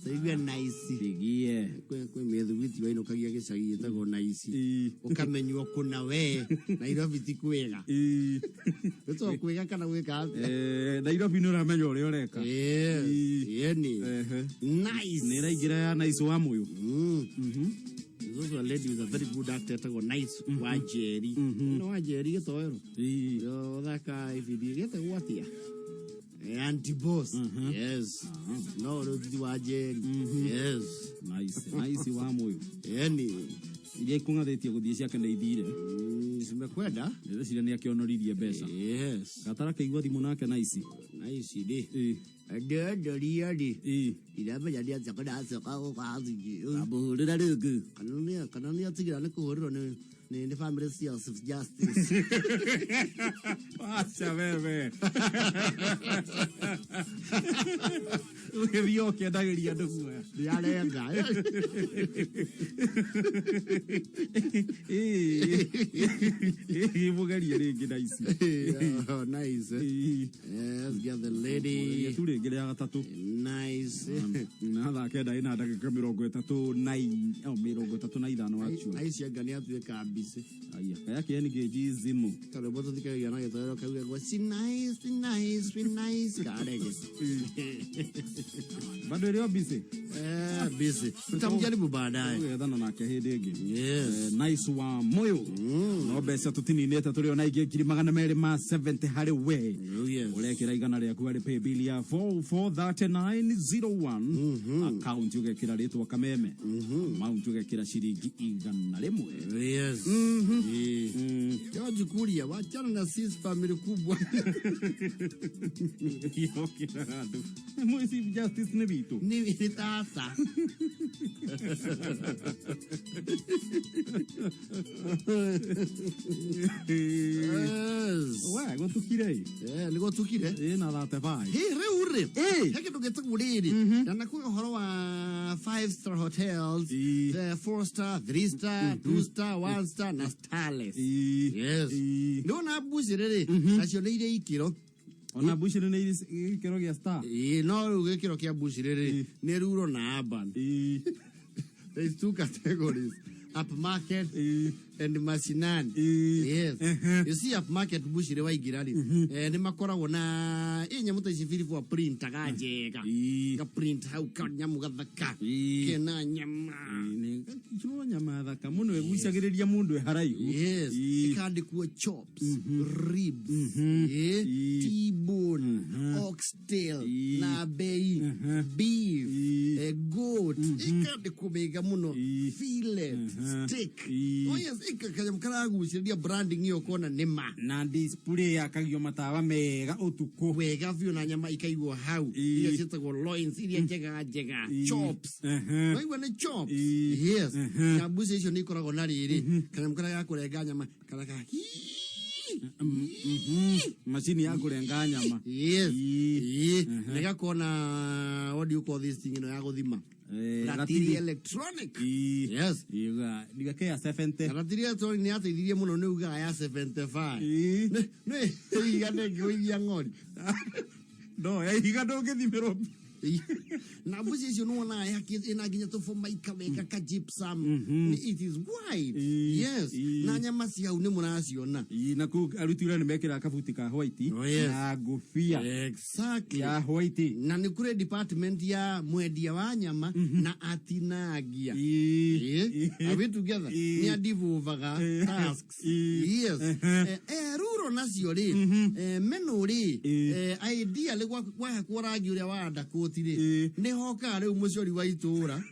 so you are nice. Pigie. Kwĩ mĩthugwiti wainũkagia gĩcagi ĩtagwo Nice. Ũkamenywo kũna we Nairobi ti kwega. Ĩtagwo kwega kana gwĩka atĩa? Nairobi nĩ ũramenya ũrĩa ũreka. Yes. Yeni. Nice. Nĩ ĩraingĩra ya Nice wa mũyũ. There's also a lady with a very good actor etagwo Nice Wanjeri. No Wanjeri gĩtoero. Ũthaka ibindi gĩtagwo atĩa? Auntie Boss. Yes. No rĩu ti Wanjeri. Yes. Nice. Nice wa mũyũ. Yeni. Iria ikũng'athĩtie gũthiĩ ciake nĩ ithire. Cimekwenda. Ndĩreciria nĩ akĩonoririe mbeca. Yes. Gatara kĩigua thimũ nake Nice. Nice rĩ. Ndenderia rĩ. Iramenya nĩ atĩa kana acoka gũkathiĩ. Kamũhũrĩra rĩngĩ. Kana nĩ atigĩra nĩ kũhũrĩrwo nĩ family cia Chief Justice. Acha wewe. Ũgĩthiĩ ũkĩendagĩria andũ guoya. Nĩarenga. Mũgerie rĩngĩ Nice. Oh, nice. Yes, get the lady. Tu rĩngĩ rĩa gatatũ. Nice. Na thaa kenda ĩna ndagĩka 35 actually. Nice anga nĩ atuĩka busy. Aya, kaya kĩeni kĩnji thimũ. Karwĩmbo tũthikagĩria na gĩtoero kaugagwo si nice, si nice, si nice karege. Bado ĩrĩ o busy? Busy. Tutamjaribu baadaye. Tũgethana nake hĩndĩ ĩngĩ. Yes. Nice wa mũyũ. No mbeca tũtininĩte tũrĩ ona ingĩ 270,000 harĩ we. Oh, yes. Ũrekĩra igana rĩaku harĩ paybill ya 443901. Account ũgekĩra rĩtwa Kameme. Amount ũgekĩra ciringi 100. Yes. George Kuria, wachana na sisi family kubwa. Yokĩraga andũ. Mũĩ Chief Justice nĩ witũ. Nĩ tata. Yes. We, gũtukire ĩ. Nĩ gũtukire. Ĩ na 35. Hĩ, rĩu rĩ. He kĩndũ gĩtagwo rĩrĩ. Ndanakuga ũhoro wa 5 star hotels, 4 star, 3 star, 2 star, 1 star na starless. Yes. Nĩwona mbucĩrĩ rĩ, nacio nĩ irĩ ikĩro. Ona mbucĩrĩ nĩ irĩ gĩkĩro gĩa star. Ĩĩ, no rĩu gĩkĩro kĩa mbucĩrĩ rĩ, nĩ rural na urban. There is two categories. Upmarket and mashinani. Yes. You see upmarket mbucĩrĩ waingĩra rĩ, nĩ makoragwo na ĩ nyamũ ta ici Philip wa printaga njega. Ga print hau ka nyamũ gathaka. Kena nyama. Icio nyama thaka mũno ĩgucagĩrĩria mũndũ e haraihu. Yes. Ĩkandĩkwo chops, ribs, T-bone, oxtail, na bei, beef, goat. Ĩkandĩkwo mĩega mũno, fillet, steak. Oh yes, kanyamũ karagucĩrĩria branding ĩyo ũkona nĩ ma. Na display yakagio matawa mega ũtukũ. Wega biũ na nyama ikaigwo hau. Iria ciĩtagwo loins, iria njega njega, chops. Waigua nĩ chops? Yes. Na mbuci icio nĩ ikoragwo na rĩrĩ, kanyamũ karĩa ga kũrenga nyama, karĩa ka Macini ya kũrenga nyama. Yes. Nĩ gakona what do you call this thing ĩno ya gũthima? Ratiri electronic. Yes. Ndigake ya 70. Ratiri electronic nĩ yateithirie mũno nĩ ugaga ya 75. Nĩ ihiga ndĩngĩgũithia ng'ori. No, ya ihiga ndũngĩthimĩrwo. Na mbuci icio nĩwonaga ĩhakĩte ĩna nginya tũbomaika wega ka gypsum. It is white. Yes. Na nyama cia hau nĩ mũraciona. Ii, na kuu aruti wĩra nĩ mekĩraga kabuti ka white Oh, yes. na ngũbia Exactly. ya white. Na nĩ kũrĩ department ya mwendia wa nyama na atinangia. Ii. Are we together? Ii. Nĩ adivuvaga tasks. Yes. Ruro nacio rĩ, menu rĩ, ideally gwahakwo rangi ũrĩa wa undercoat rĩ, nĩ hokaga rĩu mũcori wa itũũra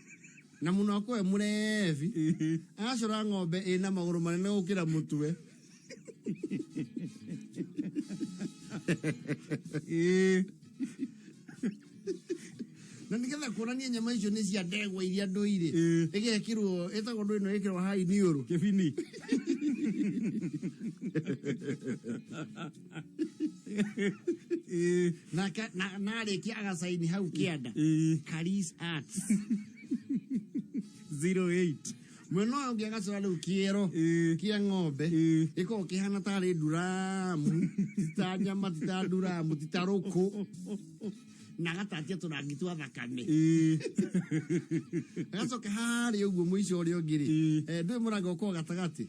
na mũno akorwo e mũrebi, acora ng'ombe ĩna magũrũ manene gũkĩra mũtwe. Na nĩgetha kuonania nyama icio nĩ cia ndegwa iria ndũire, ĩgekĩrwo ĩtagwo ndũ ĩno ĩkĩrwo haha iniũrũ. Kĩbini. Na arĩkia agacaini hau kĩanda. Karis Arts. 08. Mwena ũyũ ũngĩ agacora rĩu kĩero kĩa ng'ombe gĩkoragwo kĩhana tarĩ nduramu, ti ta nyama, ti ta nduramu, ti ta rũkũ, na agatatia tũrangi twa thakame. Agacoka harĩa ũguo mũico ũrĩa ũngĩ rĩ, ndũĩ mũrango ũkoragwo gatagatĩ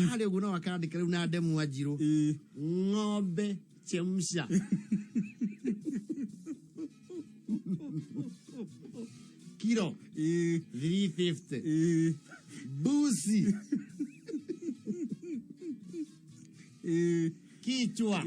harĩa ũguo, no akandĩka rĩu na ndemwa njirũ, ng'ombe chemsha. Kiro 350. Busi. Kichwa.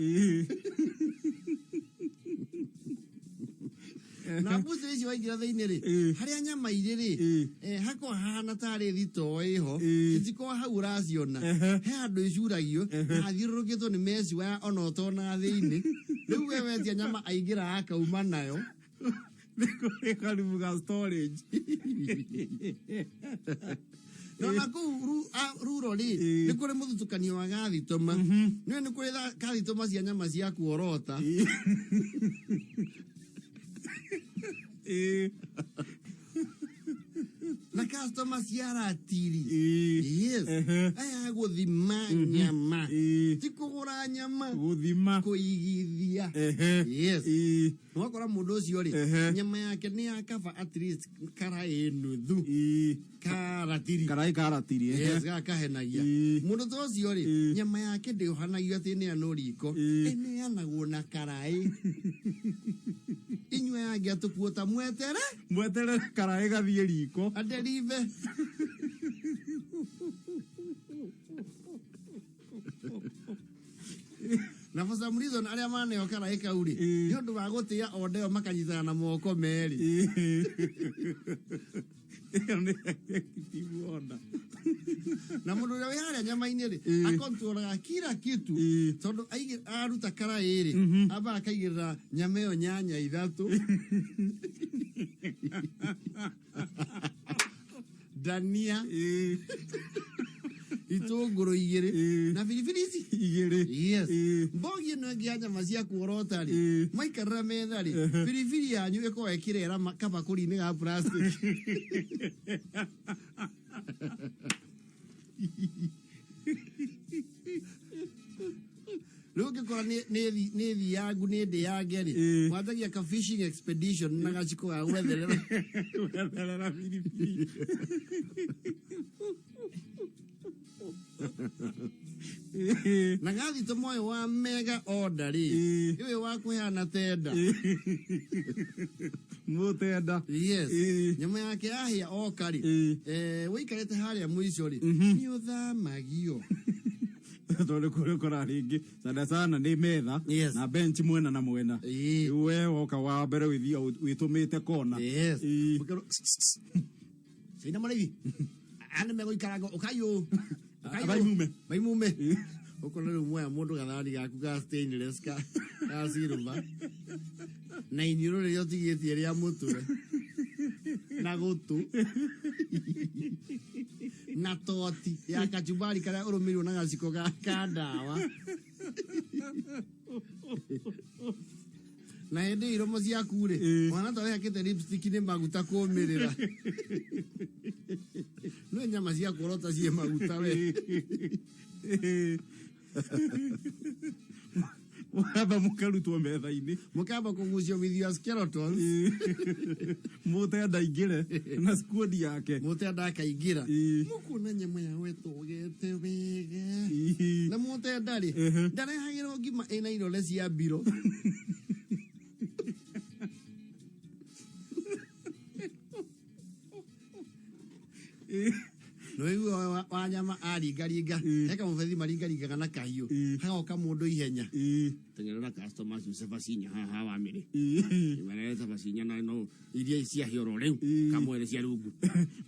Na mbuci icio waingĩra thĩinĩ rĩ, harĩa nyama irĩ rĩ, hakoragwo hahana tarĩ thitoo ĩho, itikoragwo hau ũraciona, he handũ icuragio na hathiũrũrũkĩtwo nĩ meci waya ona ũtonaga thĩinĩ. Rĩu we wetia nyama aingĩra akauma nayo. Nĩ kũrĩ karibu ga storage. Na na kũu ruro rĩ, nĩ kũrĩ mũthutũkanio wa gathitoma. Nĩũĩ nĩ kũrĩ gathitoma cia nyama cia kuorota. Na customer cia ratiri. Yes. Aya gũthima nyama, ti kũgũra nyama. Gũthima. Kũigithia. Yes. Wakora mũndũ ũcio rĩ, nyama yake nĩ ya kaba at least karaĩ nuthu karatiri. Karaĩ karatiri. Yes, gaka kahenagia. Mũndũ ta ũcio rĩ, nyama yake ndĩohanagio atĩ ĩneanwo riko, ĩneanagwo na karaĩ. Inyuĩ angĩ atũkuota mwetere. Mwetere karaĩ gathiĩ riko. Aderive. Na for some reason arĩa maneo karaĩ kau rĩ, nĩ ũndũ wa gũtĩa ondeo makanyitana na moko merĩ. Ĩyo nĩ executive order. Na mũndũ ũrĩa wĩ harĩa nyama-inĩ rĩ, akontroraga kila kitu, tondũ aruta karaĩ rĩ, ambaga akaigĩrĩra nyama ĩyo nyanya ithatũ, dania, itũngũrũ igĩrĩ, na biribiri ici igĩrĩ. Yes. Mbogi ĩno ĩngĩ ya nyama cia kuorota rĩ, maikarĩra metha rĩ, biribiri yanyu ĩkoragwo ĩkĩrera kabakũri-inĩ ga plastic. Rĩu ũngĩkora nĩ thiangu nĩ ndĩyange rĩ, wanjagia ka fishing expedition na gaciko ga gwetherera. Gwetherera biribiri. Na gathitoma ũyũ wa mega order rĩ, ũyũ wa kũheana tenda. Mũtenda. Yes. Nyama yake yahĩa oka rĩ, wĩikarĩte harĩa mũico rĩ, nĩ ũthamagio. Tondũ kũrĩa ũkoraga rĩngĩ sana sana nĩ metha na bench mwena na mwena. Rĩu we woka wa mbere wĩthiaga wĩtũmĩte kona. Yes. Caina mũrĩithi aya nĩ megũikaranga ũkayũ. Baimume. Baimume. Ũkona rĩu mwoya mũndũ gathani gaku ga stainless ka silver na iniũrũ rĩrĩa ũtigĩtie rĩa mũtwe na gũtũ na toti ya kachumbari karĩa ũrũmĩirwo na gaciko ka ndawa, na hĩndĩ ĩyo iromo ciaku rĩ, wana ta wĩhakĩte lipstick nĩ maguta kũmĩrĩra. No nyama cia kuorota ciĩ maguta we. Mũkamba mũkarutwo metha-inĩ. Mũkamba kũgucio with your skeletons. Mũtenda aingĩre na squad yake. Mũtenda akaingĩra. Mũkuona nyama yao ĩtũgĩte wega. Na mũtenda rĩ, ndarehagĩrwo ngima ĩna irore cia mbiro. Nĩwaigua wa nyama aringaringa he kamũbethi maringaringaga na kahiũ hagoka mũndũ ihenya teng'erera customer acio cabaci inya haha wa mĩrĩ marere cabaci inya na no iria ciahĩa oro rĩu kamwere cia rungu.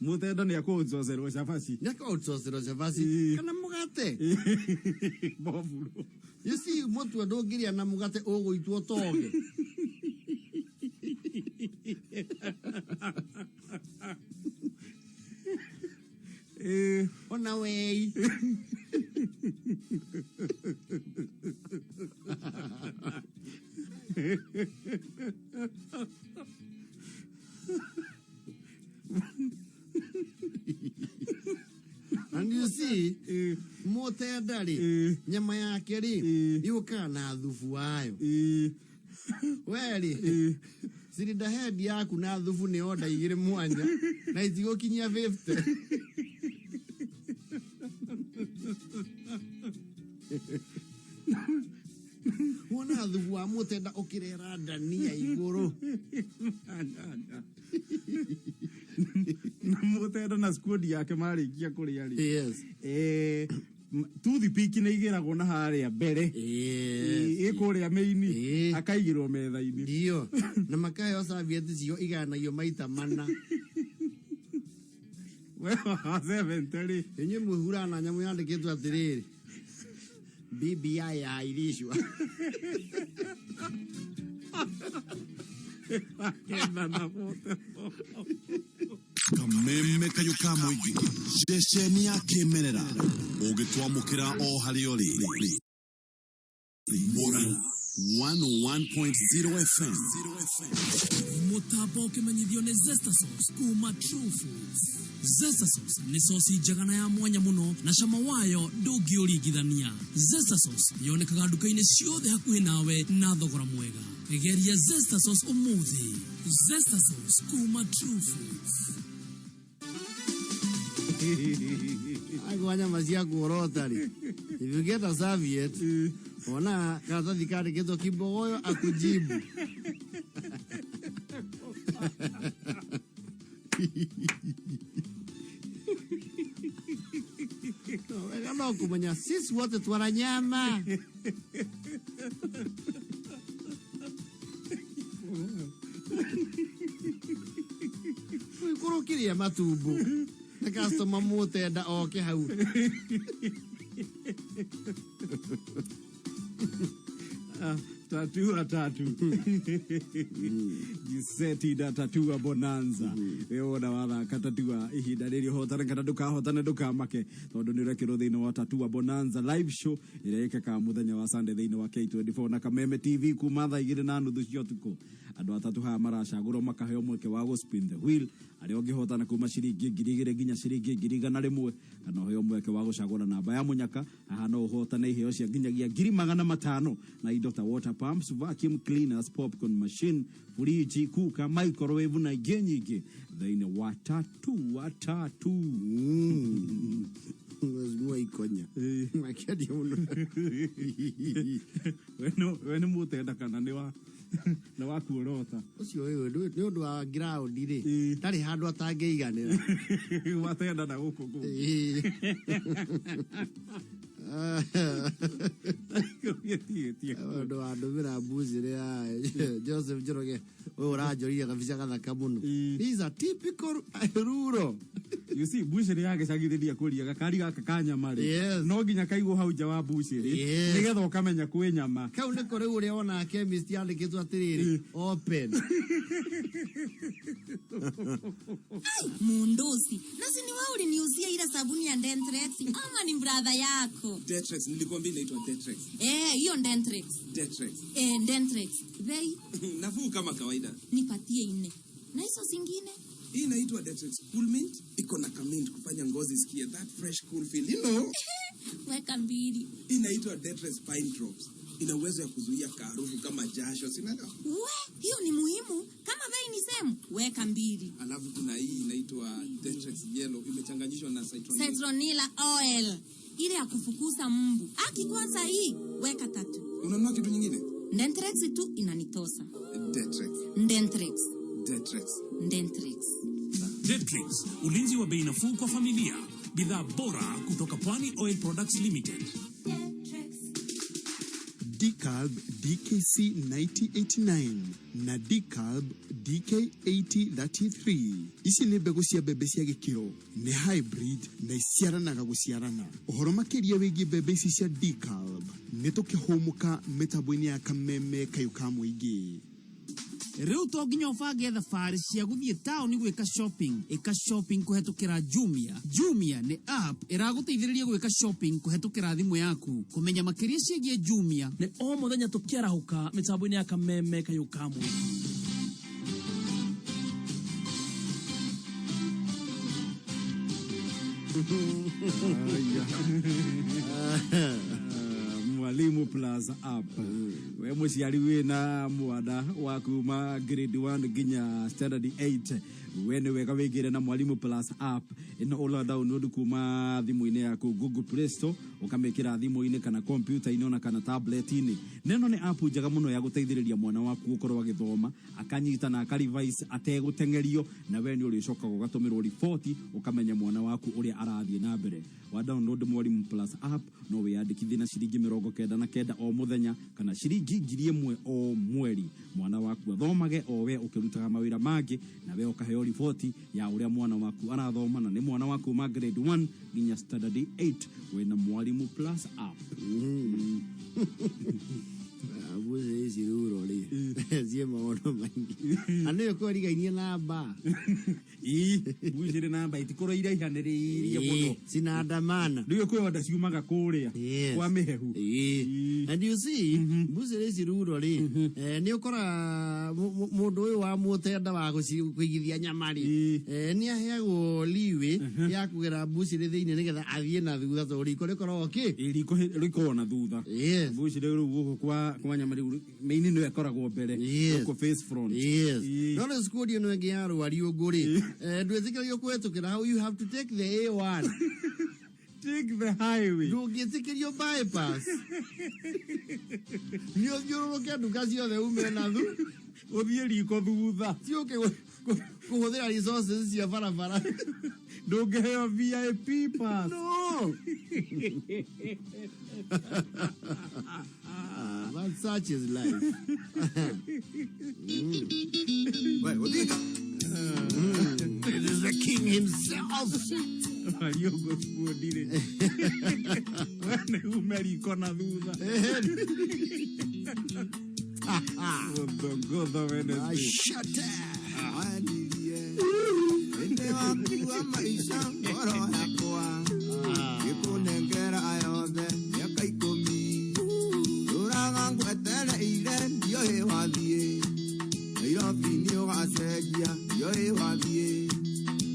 Mũtenda nĩ akũoutsourcerwo cabaci. Nĩ akũoutsourcerwo cabaci kana mũgate. Boburo. You see, mũtwe ndũngĩrĩa na mũgate ũgũitwo toge. Ona wei. And you see, mũtenda rĩ, nyama yake rĩ, yũkaga na thubu wayo. We rĩ, cylinder head yaku na thubu nĩ order igĩrĩ mwanya na itigũkinyia 50. Wona thubu wa mũtenda ũkĩrera ndania igũrũ. Na mũtenda na squad yake marĩkia kũrĩa rĩ. Yes. Toothpick nĩ igĩragwo na harĩa mbere. Yes. Ĩ kũrĩa mĩini akaigĩrwo metha-inĩ. Ndio. Na makaheo serviette cio iganagio maita mana. We wa 70 rĩ. Inyuĩ mwĩhuraga na nyamũ yandĩkĩtwo atĩrĩrĩ. BBI yahairishwa. Kameme kayũ ka mũingĩ ceceni ya kĩmerera ũngĩtwamũkĩra o harĩa ũrĩ. Murang'a 101.0 FM. Mũtambo ũkĩmenyithio nĩ Zesta Sauce kuma True Foods. Zesta Sauce nĩ sosi njega na ya mwanya mũno na cama wayo ndũngĩũringithania. Zesta Sauce yonekaga nduka-inĩ ciothe hakuhĩ nawe na thogora mwega. Geria Zesta Sauce ũmũthĩ. Zesta Sauce kuma True Foods. Agwa nyama cia kuorota rĩ. If you get a serviette, ona karatathi kandĩkĩtwo kibogoyo akujibu. Wega no kũmenya sisi wote twara nyama. Ũikũrũkĩria matumbo na customer mũtenda oke hau. Tatua tatu Giseti na tatua bonanza. We wona wathaka tatua ihinda rĩrĩ ũhotane kana ndũkahotane ndũkamake tondũ nĩ ũrekĩrwo thĩinĩ wa tatua bonanza live show ĩrĩa ĩkĩkaga mũthenya wa Sunday thĩinĩ wa K24 na Kameme TV kuma thaa igĩrĩ na nuthu cia ũtukũ. Andũ atatũ haha maracagũrwo makaheo mweke wa gũ spin the wheel arĩa ũngĩhotana kuma ciringi 2,000 nginya ciringi 100,000 kana ũheo mweke wa gũcagũra namba ya mũnyaka. Haha no ũhotane iheo cia nginyagia 500,000 na indo ta water pumps, vacuum cleaners, popcorn machine, fridge, cooker, microwave na ingĩ nyingĩ thĩinĩ wa tatua tatu. Mheshimiwa Ikonya. Makĩaria mũno. We nĩ mũtenda kana nĩ wa nĩ wa kuorota? Ũcio ũyũ nĩ ũndũ wa ground rĩ, ndarĩ handũ atangĩiganĩra. Watenda na gũkũ kũngĩ. Ũndũ wa ndũmĩra mbucĩrĩ ya Joseph Njoroge ũyũ ũranjoririe kabica gathaka mũno. This is a typical rural. You see, mbucĩrĩ ya gĩcagi kũria gakari gaka ka nyama rĩ, Yes. no nginya kaigwo hau nja wa mbucĩrĩ Yes. nĩgetha ũkamenya kwĩ nyama. Kau nĩko rĩu ũrĩa wonaga chemist yandĩkĩtwo atĩrĩrĩ, open. Mundusi, nasi ni wewe uliniuzia ile sabuni ya Dentrex ama ni brother yako? Detrex, nilikwambia inaitwa Detrex. Hiyo Dentrex. Detrex. Dentrex. Bei Nafuu kama kawaida. nipatie 4. Na hizo zingine? Hii inaitwa Detrex Cool Mint, iko na kamint kufanya ngozi isikie that fresh cool feel, you know. Weka 2. Hii inaitwa Detrex Pine Drops. Ina uwezo ya kuzuia kaharufu kama jasho, si unaelewa? We, hiyo ni muhimu. Kama bei ni same, weka mbili. Alafu kuna hii inaitwa Detrex Yellow imechanganyishwa na citronella. Citronella oil. Ile ya kufukuza mbu. Aki kwanza hii, weka tatu. Unanunua kitu nyingine? Ndentrex tu inanitosa. Detrex. Ndentrex. Detrex. Ndentrex. Detrix, ulinzi wa bei nafuu kwa familia, bidhaa bora kutoka Pwani Oil Products Limited. DCalb DKC 9089 na DCalb DK 8033. Ici nĩ mbegũ cia mbembe cia gĩkĩro, nĩ hybrid na iciaranaga gũciarana. Ũhoro makĩria wĩgiĩ mbembe ici cia DCalb nĩ tũkĩhũmũka mĩtambo-inĩ ya kameme kayũ ka mũingĩ. Rĩu to nginya ũbange thabarĩ cia gũthiĩ taũni gwĩka shopping. Ĩka shopping kũhetũkĩra Jumia. Jumia nĩ app ĩragũteithĩrĩria gwĩka shopping kũhetũkĩra thimũ yaku. Kũmenya makĩria ciĩgiĩ Jumia nĩ o mũthenya tũkĩarahũka mĩtambo-inĩ ya kameme kayũ ka mũingĩ. Mwalimu Plus app. We muciari wina mwana wa kuma grade 1 nginya standard 8, we nĩ wega wĩingĩre na Mwalimu Plus app ĩno ũra download kuma thimũ-inĩ yaku Google Play Store, ũkamĩkĩra thimũ-inĩ kana kompiuta-inĩ ona kana tablet-inĩ. Na ĩno nĩ app njega mũno ya gũteithĩrĩria mwana waku gũkorwo agĩthoma, akanyita na akarevise ategũteng'erio, na we nĩ ũrĩcokaga ũgatũmĩrwo riboti ũkamenya mwana waku ũrĩa arathiĩ na mbere. Wa download Mwalimu Plus app no wĩyandĩkithie na ciringi 99 o mũthenya kana ciringi 1,000 o mweri. Mwana waku athomage o we ũkĩrutaga mawĩra mangĩ, na we ũkaheo riboti ya ũrĩa mwana waku arathoma, na nĩ mwana waku ma grade 1 nginya standard 8 wĩna Mwalimu Plus app. Mbuzi ici ruro rĩ ciĩ maũndũ maingĩ na nĩyo kwerigainie namba. Ii mbucĩrĩ namba itikorwo iraihanĩrĩirie mũno. Cinandamana. Rĩu kwĩ onda ciumaga kũrĩa kwa mĩhehu. And you see, mbucĩrĩ ici ruro rĩ, nĩ ũkoraga mũndũ ũyũ wa mũtenda wa kũigithia nyama rĩ, nĩ aheagwo leeway ya kũgera mbucĩrĩ thĩinĩ nĩgetha athiĩ na thutha tondũ riko rĩkoragwo kĩ. Riko rĩkoragwo na thutha. Mbucĩrĩ rĩu gũkũ kwa nyama rĩu main nĩyo ĩkoragwo mbere, gũkũ face front. No rĩu squad ĩno ĩngĩ ya rwariũngũ rĩ, ndwĩtĩkĩragio kũhetũkĩra hau, you have to take the A1. Take the highway. Ndũngĩtĩkĩrio bypass. Nĩ ũthiũrũrũke nduka ciothe ume na thu. Ũthiĩ riko thutha. Ti ũke kũhũthĩra resources cia barabara. Ndũngĩheo VIP pass. No. But such is life. Wait, what do you It is the king himself. Wariũngũ squad-rĩ. We nĩ ume riko na thutha. Gũthogotho Wednesday. Shut Ende waku wa maisha ngoro yakwa ngĩkũnengera yothe mĩaka 10 ndũraga ngwetereire ndiũĩ wathiĩ Nairobi nĩ ũgacenjia ndiũĩ wathiĩ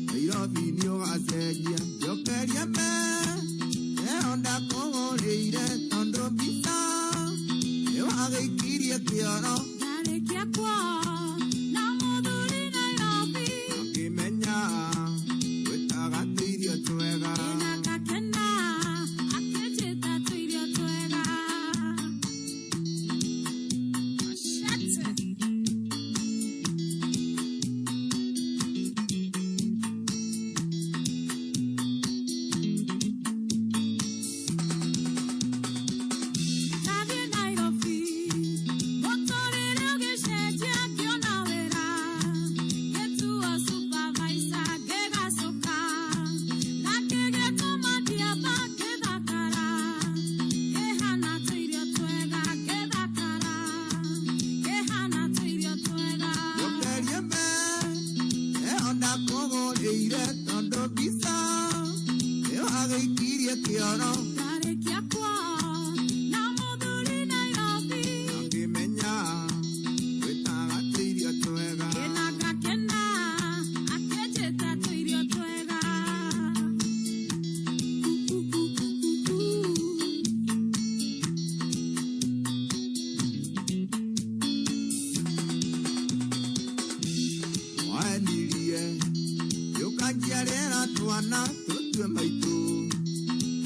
Nairobi nĩ ũgacenjia njokeria me ĩyo ndakũgũrĩire tondũ mbica nĩwagĩikirie kĩoro. Ndarĩkia kwao na mũthuri Nairobi. Ngĩmenya gwĩtaga tũirio twega. Ĩna gakena akĩnjĩta tũirio twega. Shut. Ndathiĩ Nairobi, mũtũrĩre ũgĩcenjia ngĩona wĩra. Ngĩtuo supervisor ngĩgacũka, na kĩgĩtũma ngĩamba ngĩthakara. Ngĩhana tũirio twega ngĩthakara, ngĩhana tũirio twega. Njokeria me ĩyo ndakũgũrĩire tondũ mbica nĩwagĩikirie kĩoro. Ndarĩkia kwao na mũthuri Nairobi. Ngĩmenya gwĩtaga tũirio twega. Ĩna gakena akĩnjĩta tũirio twega. Ũkanjiarĩra twana tũtue maitũ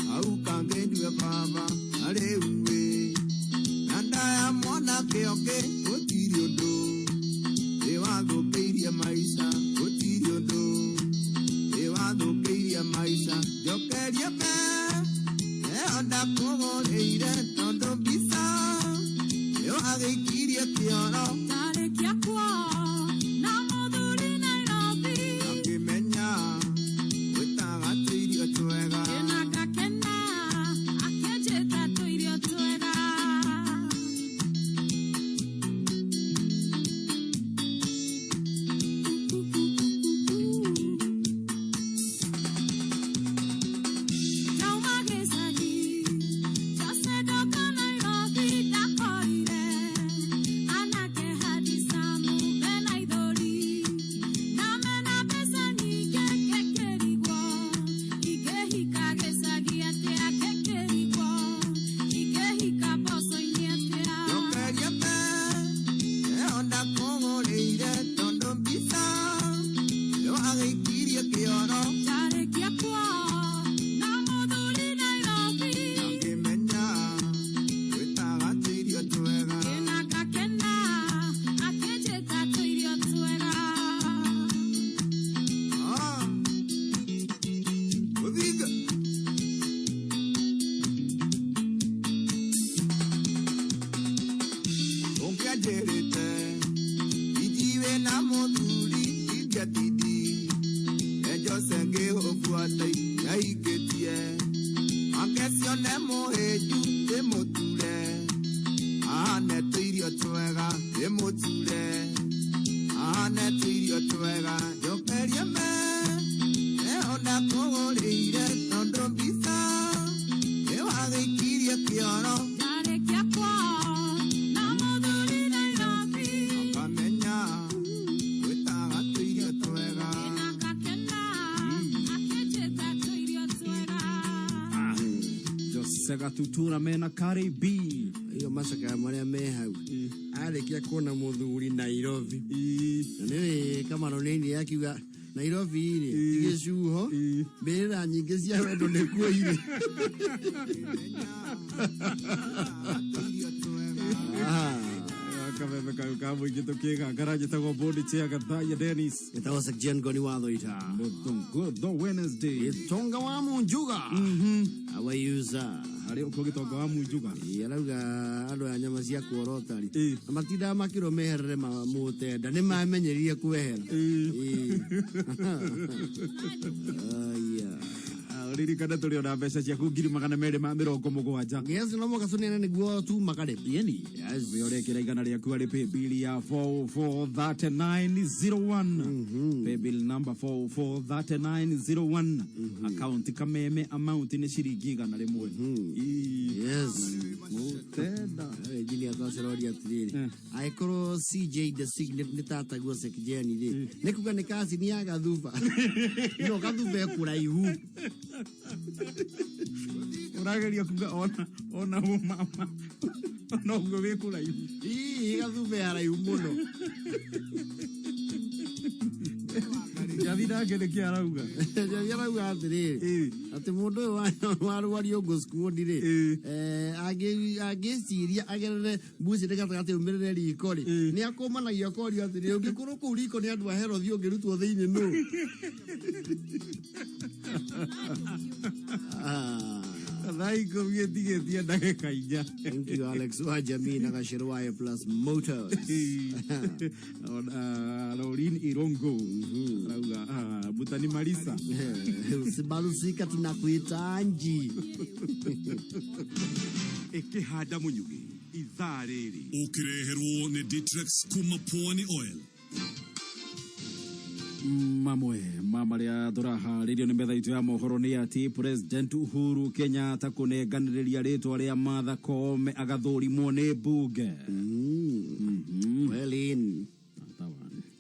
hau kangĩndue baba arĩu wĩ na ndaya mwanake oke gũtirĩ ũndũ ĩwathũkĩirie maica gũtirĩ ũndũ ĩwathũkĩirie maica njokerie mbe ĩyo ndakũgũrĩire tondũ mbica ĩyo agĩikirie kĩoro Ndarĩkia kuona mũthuri Nairobi akĩmenya gwĩtaga tũirio twega Ngĩona ngakena akĩnjĩta tũirio twega. Ndauma gĩcagi Jose ndoka Nairobi ndakorire anake handicamu mena ithũri na mena mbeca nyingĩ ngĩkĩrigwo ingĩhika gĩcagi atĩa ngĩkĩrigwo ingĩhika mboco-inĩ atĩa. Njokerie mbe ĩyo ndakũgũrĩire tondũ mbica ĩyo agĩikirie kĩoro Ndarĩkia kuona mũthuri Nairobi akĩmenya gwĩtaga tũirio twega Ngĩona ngakena akĩnjĩta tũirio twega. Ah, ũthinga ũngĩanjĩrĩte injiwĩ na mũthuri ingĩatindi enjose ngĩũbuata nyaingĩtie akecione mũhĩnju ndĩmũture ahane tũirio twega ndĩmũture ahane tũirio twega njokerie me ĩyo ndakũgũrĩire tondũ mbica ĩwagĩikirie kĩoro Ndarĩkia kuona mũthuri Nairobi akamenya gwĩtaga tũirio twega Ngĩona ngakena akĩnjĩta tũirio twega. Jose Gatutura mena Cardi B iyo macakaya marĩa me hau arĩkia kuona mũthuri Nairobi na nĩwe Kamaro nĩainire akiuga Nairobi rĩ ti gĩcuho mbĩrĩra nyingĩ cia wendo nĩkuo irĩ. Kameme kau ka mũingĩ tũkĩgangara njĩtagwo Bodi Chair Gathaiya Dennis Gĩtagwo Sekjen Ngoni wa Thoita Mũthũngũtho Wednesday Gĩtonga wa Munjuga. How are you sir? Arĩ ũkuo gĩtonga wa Munjuga. Ĩ, arauga andũ aya nyama cia kuorota rĩ na matindaga makĩrwo meherere mũtenda nĩ mamenyerire kwehera. Ĩ. Aya. Ririkana tũrĩ ona mbeca ciaku 270,000. Yes, no mũhaka tũneane nĩguo tumagare. Yeni. We ũrekĩra 100 rĩaku harĩ paybill ya 443901. Paybill number 443901. Account Kameme amount nĩ ciringi 100. Yes. Mũtenda. Engineer twaceroria atĩrĩrĩ angĩkorwo CJ the Signet nĩ tataguo Sekjeni rĩ nĩ kuga nĩ kacini ya gathuba no gathuba e kũraihu. Ũrageria kuga ona mama ona ũguo wĩ kũraihu. Ii gathuba e haraihu mũno. Njathi nake nĩkĩ arauga? Njathi arauga atĩrĩrĩ atĩ mũndũ ũyũ warwario ngũskuondi rĩ angĩciria agerere mbucĩrĩ gatagatĩ aumĩrĩre riko rĩ nĩ akũmanagia akorio atĩrĩrĩ ũngĩkorwo kũu riko nĩ andũ a Herothi ũngĩrutwo thĩinĩ nũ? Thaa ikũmi ĩtigĩtie ndagĩka inya. Thank you Alex wa Jamii na Gacĩrũ wa A Plus Motors. Laurin Irongo arauga Mutani Marisa. Usibarusika tunakuhitaji. Ĩkĩhanda mũnyugĩ ithaa rĩrĩ Ũkĩreherwo nĩ Ditrex kuma Pwani Oil. Mamwe ma marĩa tũraharĩrio nĩ metha itũ ya mohoro nĩ atĩ President Uhuru Kenyatta kũnenganĩrĩria rĩtwa rĩa Martha Koome agathũrimwo nĩ mbunge. Well in.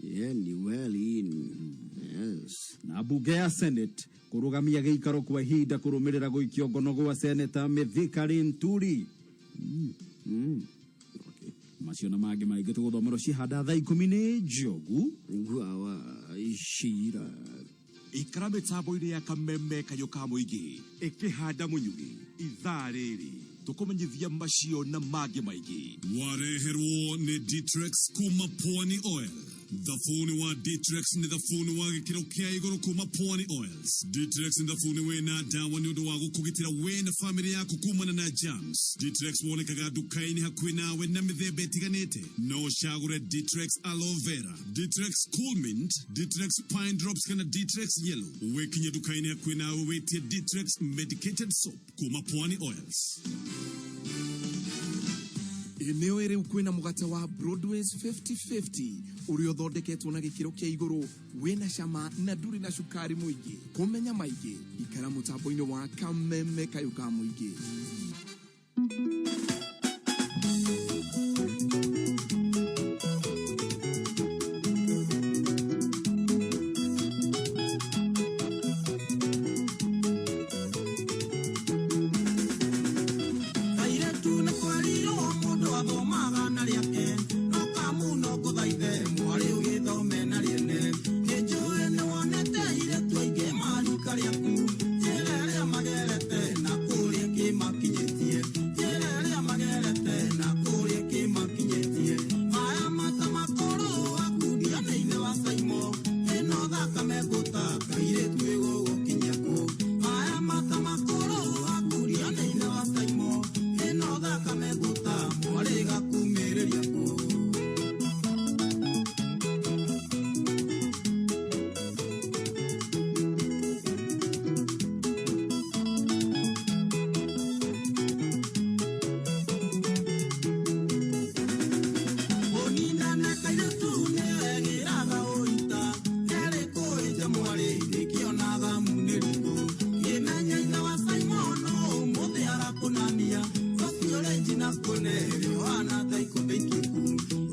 Yeah, ni well in. Yes. Na mbunge ya Senate kũrũgamia gĩikaro kwa ihinda kũrũmĩrĩra gũikio ngono gwa Seneta Mithika Linturi. Macio na mangĩ maingĩ tũgũthomerwo cihanda thaa ikũmi nĩ Njogu Ngwawa Shira. Ikara mĩtambo-inĩ ya kameme kayũ ka mũingĩ ĩkĩhanda mũnyugĩ ithaa rĩrĩ tũkũmenyithia macio na mangĩ maingĩ. Wareherwo nĩ Ditrex kuma Pwani Oil. Thabuni wa Ditrex nĩ thabuni wa gĩkĩro kĩa igũrũ kuma Pwani Oils. Ditrex nĩ thabuni wĩna ndawa nĩ ũndũ wa gũkũgitĩra we na famĩlĩ yaku kumana na germs. Ditrex wonekaga nduka-inĩ hakuhĩ nawe na mĩthemba ĩtiganĩte. No ũcagũre Ditrex Aloe Vera, Ditrex Cool Mint, Ditrex Pine Drops kana Ditrex Yellow. Wĩkinye nduka-inĩ hakuhĩ nawe wĩtie Ditrex Medicated Soap kuma Pwani Oils. Eneo rĩu kwĩna mũgate wa Broadways 50-50 ũrĩa ũthondeketwo na gĩkĩro kĩa igũrũ, wĩna cama na ndũrĩ na cukari mũingĩ. Kũmenya maingĩ, ikara mũtambo-inĩ wa Kameme kayũ ka mũingĩ. Kairetu nĩ kwerirwo mũndũ athomaga na rĩake, no kamuno ngũthaithe mwarĩ ũgĩthome na rĩene. Nĩ njũĩ nĩ wonete airĩtu aingĩ marika rĩaku, njĩra ĩrĩa magerete na kũrĩa kĩmakinyĩtie, njĩra ĩrĩa magerete na kũrĩa kĩmakinyĩtie. Maya mata makũrũ akundia nĩ ithe wa Saimo, ĩno thakame ngũta kairĩtu ĩgũgũkinyia kũ. Maya mata makũrũ akundia nĩ ithe wa Saimo, ĩno thakame ngũta mwarĩ gakumĩrĩria kũ. Ũninane kairĩtu nĩwegĩraga ũita, kerĩ kũĩnja mwarĩ ndĩkĩonaga munĩriko. Kĩmenya ithe wa Simon ũmũthĩ arakũnania, ũcio rĩnji na kuone wĩohana ta ikũmbĩ ikĩku,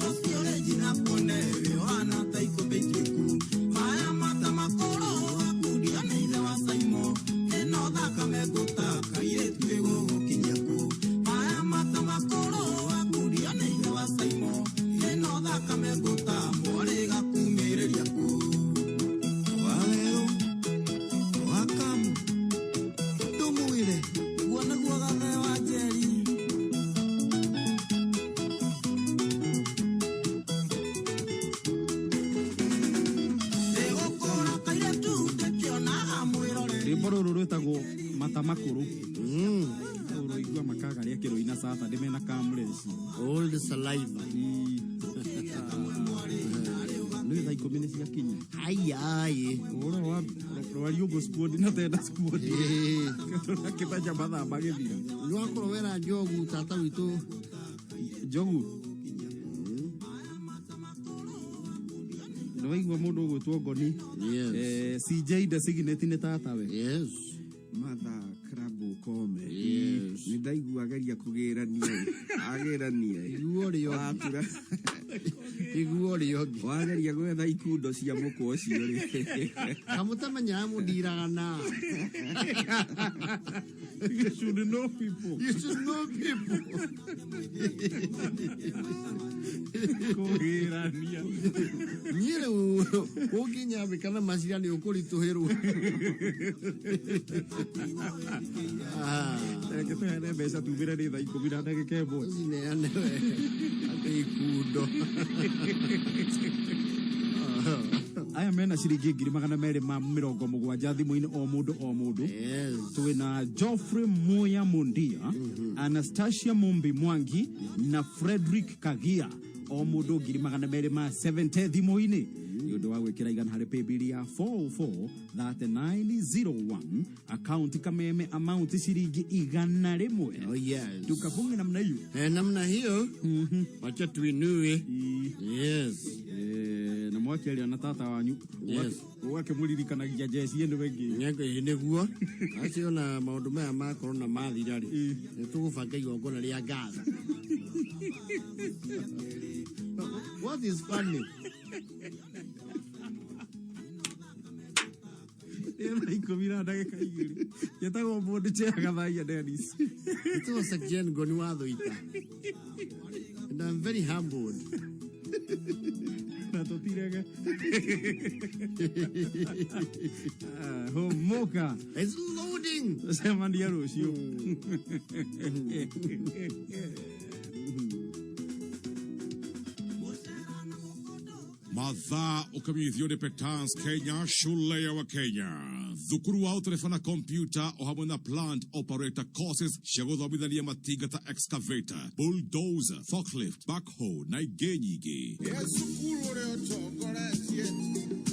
ũcio rĩnji na kuone wĩohana ta ikũmbĩ ikĩku. Maya mata makũrũ akundia nĩ ithe wa Simon, ĩno thakame ngũta kairĩtu ĩgũgũkinyia kũ. Maya mata makũrũ akundia nĩ ithe wa Simon, ĩno thakame ngũta mwarĩ gakumĩrĩria kũ. Wawerũ wakamu ndũmwĩre Guo nĩguo gathe wa Njeri. Ndĩgũkũra kairĩtu ndĩkĩonaga mwĩrore. Rwĩmbo rũrũ rwĩtagwo mata makũrũ. Ũroigua makaga rĩa kĩrũina Saturday mena kamreshi. Old saliva. Nĩ thaa 10 nĩ ciakinya. Ai. Ũhoro wa rwariũngũ squad na tenda squad. Tũrakĩmenya mathaa magĩthira. Nĩ wakorwo wera Njogu tata witũ. Njogu. Nĩ waigua mũndũ ũgwĩtwo Ngoni. Yes. CJ designate nĩ tatawe. Yes. Mother Krabu Kome. Yes. Nĩ ndaigua ageria kũgĩrania agĩrania Iguo rĩo. Watura. Iguo rĩo. Wageria gwetha ikundo cia mũkwa ũcio rĩ. Kamũtamenyaga mũndiraga na. You should know people. You should know people. Kũgĩrania. Niĩ rĩu ũngĩnyambĩka na macira nĩ ũkũritũhĩrwo. Reke tũheane mbeca tumĩre nĩ thaa 10 na ndagĩka 1. Cineane we. Atĩ ikundo. Aya mena ciringi 270,000 thimũ-inĩ o mũndũ o mũndũ. Twĩna Geoffrey Muya Mundia, Anastasia Mumbi Mwangi na Frederick Kagia, o mũndũ 270,000 thimũ-inĩ nĩ ũndũ wa gwĩkĩra igana harĩ paybill ya 443901 akaunti Kameme amount ciringi 100. Oh yes. Tukafunge namna hiyo. Namna hiyo. Wacha tuinue. Yes. Na mwakĩaria na tata wanyu. Yes. Ũgakĩmũririkanagia njeci ĩno ĩngĩ. Ĩĩ nĩguo. Acio na maũndũ maya ma corona mathira rĩ, nĩ tũgũbanga igongona rĩa ngatho. What is funny? Nĩ thaa 10 na ndagĩka 2. Njĩtagwo Mũndũ Chair Gathaia Dennis. Njĩtagwo Sekijen Ngoni wa Thũita. And I'm very humbled. Na tũtirĩ Gũtirege. Hũmũka. It's loading. Tũcemanie rũciũ. Mathaa ũkamenyithio nĩ Petans Kenya, shule ya Wakenya, thukuru wa ũtereba na kompyuta o hamwe na plant operator courses cia gũthomithania matinga ta excavator, bulldozer, forklift, backhoe na ingĩ nyingĩ. Cukuru ũrĩa ũtongoretie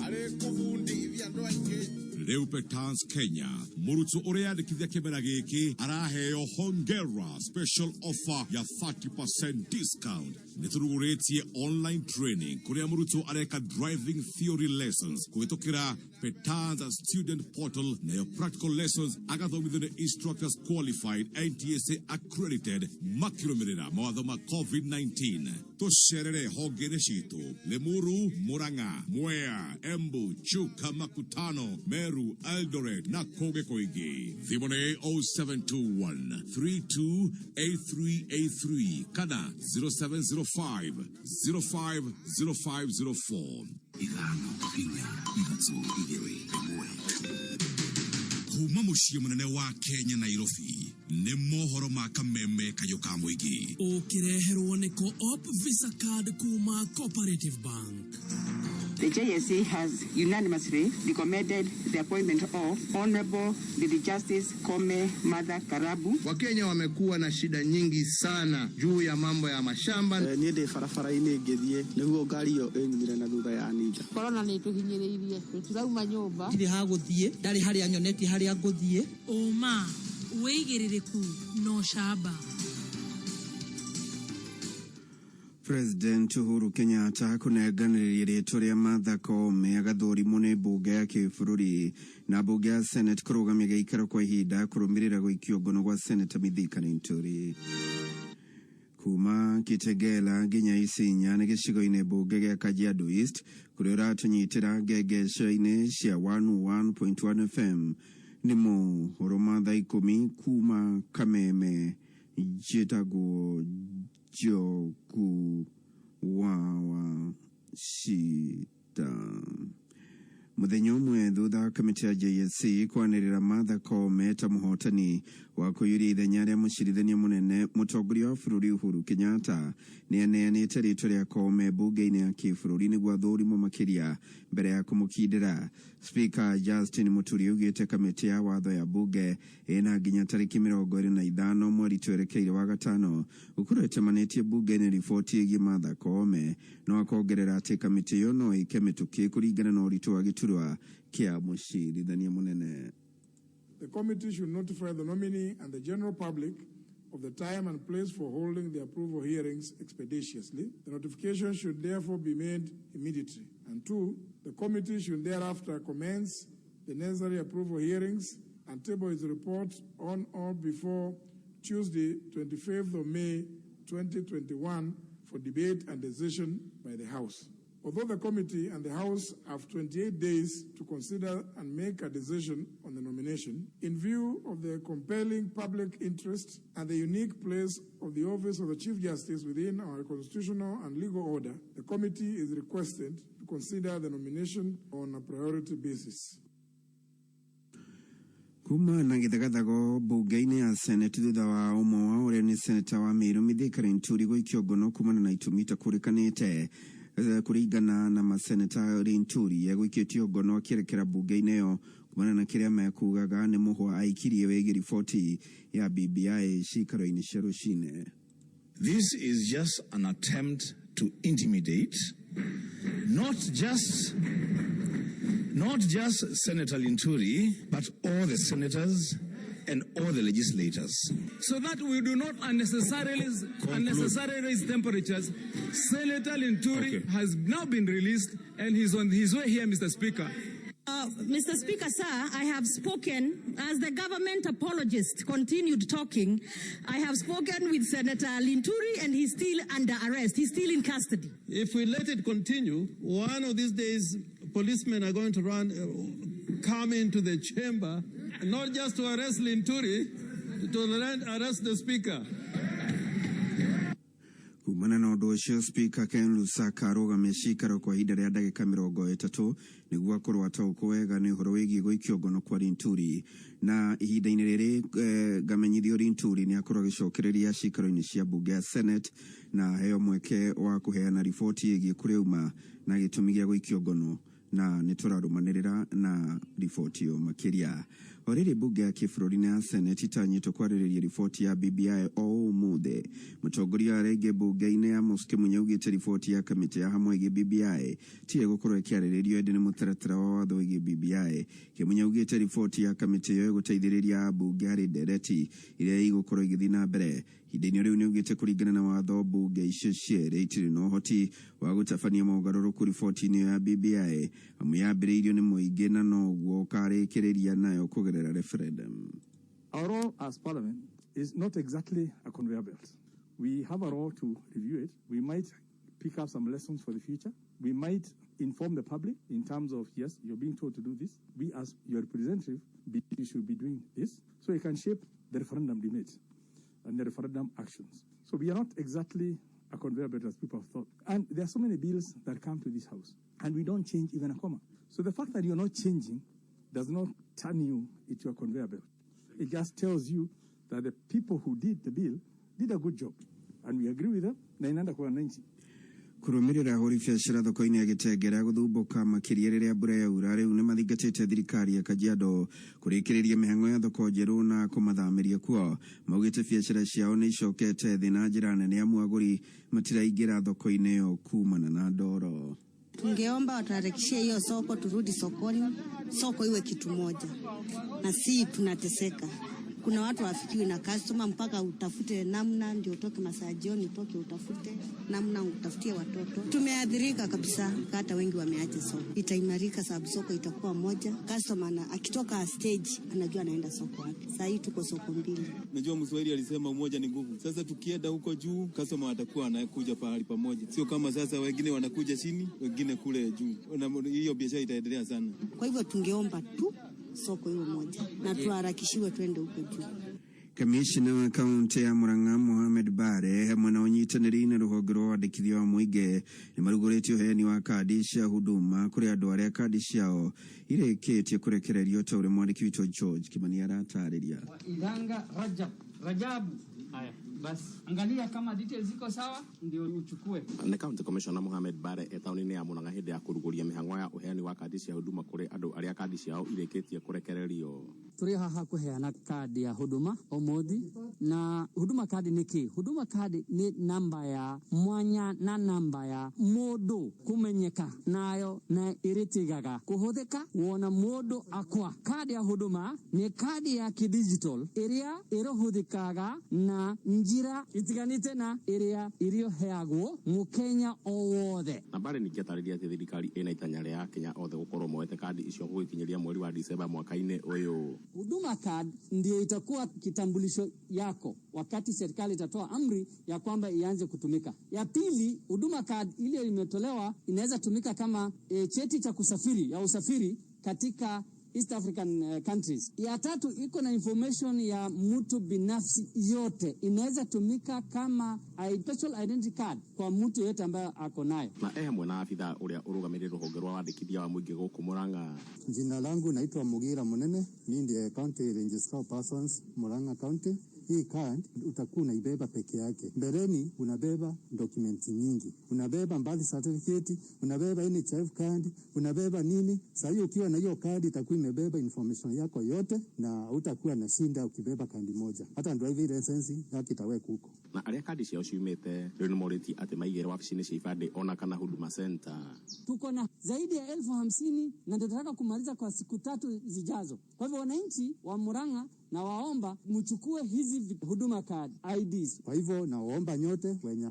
harĩ kũbundithia andũ aingĩ. Rĩu Petans Kenya, mũrutwo ũrĩa yandĩkithia kĩmera gĩkĩ araheo hongera special offer ya 30% discount. Nĩ tũrugũrĩtie online training kũrĩa mũrutwo areka driving theory lessons kũhĩtũkĩra Petans student portal, nayo practical lessons agathomithio nĩ instructors qualified NTSA accredited makĩrũmĩrĩra mawatho ma COVID-19. Tũcerere honge-inĩ citũ Limuru, Murang'a, Mwea, Embu, Chuka, Makutano, Meru, Eldoret na kũngĩ kũingĩ. Thimũ nĩ 0721 328383 kana 0705 050504. Ithano inya ithatũ igĩrĩ ĩmwe. Kuma mũciĩ mũnene wa Kenya, Nairobi, nĩ mohoro ma kameme kayũ ka mũingĩ. Ũkĩreherwo nĩ Co-op Visa Card kuma Cooperative Bank. The JSC has unanimously recommended the appointment of Honorable Lady Justice Kome Martha Karabu. Wakenya wamekuwa na shida nyingi sana juu ya mambo ya mashamba. Niĩ ndĩ barabara-inĩ ngĩthiĩ nĩguo ngari ĩyo ĩnyumire na thutha ya ninja. Korona nĩ ĩtũhinyĩrĩirie, tũtirauma nyũmba. Ndirĩ ha gũthiĩ, ndarĩ harĩa nyonetie harĩa ngũthiĩ. Ũma, wĩigĩrĩrĩku na ũcamba. President Uhuru Kenyatta kũnenganĩrĩria rĩtwa rĩa Martha Koome agathũrimwo nĩ mbunge ya kĩbũrũri na mbunge ya Senate kũrũgamia gĩikaro kwa ihinda kũrũmĩrĩra gũikio ngono gwa Senator Mithika Linturi. Kuma Kitegela nginya Isinya nĩ gĩcigo-inĩ mbunge gĩa Kajiado East kũrĩa ũratũnyitĩra ngengeco-inĩ cia 101.1 FM. Nĩ mohoro ma thaa 10 kuma Kameme. Njĩtagwo Njoku wa Cita. Mũthenya ũmwe thutha wa kamĩtĩ ya JSC kwanĩrĩra Martha Koome ta mũhotani wa kũiyũria ithenya rĩa mũcirithania mũnene, mũtongoria wa bũrũri Uhuru Kenyatta nĩ aneanĩte rĩtwa rĩa Koome mbunge-inĩ ya kĩbũrũri nĩguo athũrimwo makĩria mbere ya kũmũkindĩra. Speaker Justin Muturi augĩte kamĩtĩ ya watho ya mbunge ĩna nginya tarĩki 25 mweri twerekeire wa gatano gũkorwo ĩtemanĩtie mbunge-inĩ riboti ĩgiĩ Martha Koome, no akongerera atĩ kamĩtĩ ĩyo no ĩke mĩtũkĩ kũringana na ũritũ wa gĩturwa kĩa mũcirithania mũnene. The committee should notify the nominee and the general public of the time and place for holding the approval hearings expeditiously. The notification should therefore be made immediately. And two, the committee should thereafter commence the necessary approval hearings and table its report on or before Tuesday, 25th of May, 2021, for debate and decision by the House. Although the committee and the House have 28 days to consider and make a decision on the nomination, in view of the compelling public interest and the unique place of the Office of the Chief Justice within our constitutional and legal order, the committee is requested to consider the nomination on a priority basis. Kuma na gĩthagathago mbunge-inĩ ya Senate thutha wa ũmwe wa ũrĩa nĩ seneta wa Meru Mithika Linturi gũikio ngono kumana na itũmi itakũrĩkanĩte. Kũringana na maseneta, Linturi egũikĩtio ngono akĩerekera mbunge-inĩ ĩyo kumana na kĩrĩa mekugaga nĩ mũhwa aikirie wĩgiĩ riboti ya BBI cikaro-inĩ cia rũcinĩ. This is just an attempt to intimidate not just Senator Linturi, but all the senators and all the legislators. So that we do not unnecessarily raise temperatures, Senator Linturi has now been released and he's on his way here, Mr. Speaker. Mr. Speaker, sir, I have spoken as the government apologist continued talking. I have spoken with Senator Linturi and he's still under arrest. He's still in custody. If we let it continue, one of these days, policemen are going to come into the chamber, not just to arrest Linturi, to arrest the speaker. Kuma Kumana na ũndũ ũcio, Speaker Ken Lusaka arũgamia cikaro kwa ihinda rĩa ndagĩka 30 nĩguo akorwo ataũkwo wega nĩ ũhoro wĩgiĩ gũikio ngono kwa Linturi. Na ihinda-inĩ rĩrĩ ngamenyithio Linturi nĩ akorwo agĩcokereria cikaro-inĩ cia mbunge ya Senate na aheo mweke wa kũheana riboti ĩgiĩ kũrĩa auma na gĩtũmi gĩa gũikio ngono, na nĩ tũrarũmanĩrĩra na riboti ĩyo makĩria. O rĩrĩ mbunge ya kĩbũrũri na ya Senate itanyĩtwo kwarĩrĩria riboti ya BBI o ũmũthĩ. Mũtongoria wa arĩa aingĩ mbunge-inĩ Amos Kĩmunya augĩte riboti ya kamĩtĩ ya hamwe ĩgiĩ BBI tiyo ĩgũkorwo ĩkĩarĩrĩrio ĩndĩ nĩ mũtaratara wa watho wĩgiĩ BBI. Kĩmunya augĩte riboti ya kamĩtĩ ĩyo ĩgũteithĩrĩria ambunge harĩ ndereti iria igũkorwo igĩthiĩ na mbere. Ihinda-inĩ rĩu nĩaugĩte kũringana na watho mbunge icio cierĩ itirĩ na ũhoti wa gũtabania mogarũrũku riboti-inĩ ĩyo ya BBI amu yambĩrĩirio nĩ mũingĩ na noguo ũkarĩkĩrĩria nayo kũgerera referendum. Our role as Parliament is not exactly a conveyor belt. We have a role to review it. We might pick up some lessons for the future. We might inform the public in terms of, yes, you're being told to do this. We as your representative, you should be doing this. So it can shape the referendum debate and the referendum actions. So we are not exactly a conveyor belt as people have thought. And there are so many bills that come to this house, and we don't change even a comma. So the fact that you're not changing does not turn you into a conveyor belt. It just tells you that the people who did the bill did a good job, and we agree with them. Na inaenda kwa wananchi. Kũrũmĩrĩra ahũri biacara thoko-inĩ ya Gĩtengera gũthumbũka makĩria rĩrĩa mbura yaura, rĩu nĩ mathingatĩte thirikari ya Kajiado kũrĩkĩrĩria mĩhang'o ya thoko njerũ na kũmathamĩria kuo. Maugĩte biacara ciao nĩ icokete thĩ na njĩra nene amu agũri matiraingĩra thoko-inĩ ĩyo kumana na ndoro. Tungeomba watuharakishie hiyo soko, turudi sokoni, soko iwe kitu moja, na si tunateseka. Kuna watu hawafikiwi na customer mpaka utafute namna ndio utoke masaa jioni, utoke utafute namna utafutie watoto. Tumeathirika kabisa, hata wengi wameacha soko. Itaimarika sababu soko itakuwa moja. Customer na akitoka stage anajua anaenda soko wapi. Saa hii tuko soko mbili. Najua Mswahili alisema umoja ni nguvu. Sasa tukienda huko juu, customer watakuwa wanakuja pahali pamoja, sio kama sasa wengine wanakuja chini, wengine kule juu. Na hiyo biashara itaendelea sana. Kwa hivyo tungeomba tu soko hiyo moja na tuharakishiwe twende huko juu. Kamishna wa kaunti ya Murang'a Mohamed Bare hamwe na ũnyitanĩri na rũhonge rwa wandĩkithia wa mũingĩ nĩ marugũrĩtie ũheani wa kandi cia huduma kũrĩ andũ arĩa kandi ciao irĩkĩtie kũrekererio ta ũrĩa mwandĩki witũ George Kimani aratarĩria. Idhanga Rajab Rajabu. Haya basi, angalia kama details ziko sawa ndio uchukue. Nĩ County Commissioner Mohamed Bare e taũni-inĩ ya Murang'a hĩndĩ ya kũrugũria mĩhang'o ya ũheani wa kandi cia huduma kũrĩ andũ arĩa kandi ciao irĩkĩtie kũrekererio. Tũrĩ haha kũheana kandi ya huduma ũmũthĩ. Na huduma kandi nĩ kĩ? Huduma kandi nĩ namba ya mwanya na namba ya mũndũ kũmenyeka nayo na ĩrĩtigaga kũhũthĩka wona mũndũ akwa. Kandi ya huduma nĩ kandi ya kĩdigital ĩrĩa ĩrĩhũthĩkaga na njĩra itiganĩte na ĩrĩa ĩrĩheagwo mũkenya o wothe. Na Bare ningĩ atarĩria atĩ thirikari ĩna itanya rĩa akenya othe gũkorwo moete kandi icio gũgĩkinyĩria mweri wa Disemba mwaka-inĩ ũyũ. Huduma card ndio itakuwa kitambulisho yako wakati serikali itatoa amri ya kwamba ianze kutumika. Ya pili, huduma card ile imetolewa inaweza tumika kama cheti cha kusafiri ya usafiri katika East African countries. Ya tatu, iko na information ya mtu binafsi yote, inaweza tumika kama special identity card kwa mtu yote ambaye ako nayo. Na hamwe na abitha ũrĩa ũrũgamĩrĩire rũhonge rwa wandĩkithia wa mũingĩ gũkũ Murang'a. Jina langu naitwa Mugira Munene, mimi ndiye County Registrar of Persons Murang'a County. Hii card utakuwa unaibeba peke yake. Mbeleni unabeba dokumenti nyingi, unabeba birth certificate, unabeba NHIF card, unabeba nini. Sasa hiyo ukiwa na hiyo card itakuwa imebeba information yako yote na utakuwa na shinda ukibeba kandi moja. Hata driving license yake itawekwa huko. Na arĩa kandi ciao ciumĩte rĩu nĩmorĩtie atĩ maigĩre wabici-inĩ cia ibandĩ ona kana Huduma Center. Tuko na zaidi ya 50,000 na ndio tunataka kumaliza kwa siku 3 zijazo. Kwa hivyo wananchi wa Murang'a na waomba mchukue hizi huduma card IDs. Kwa hivyo nawaomba nyote wenye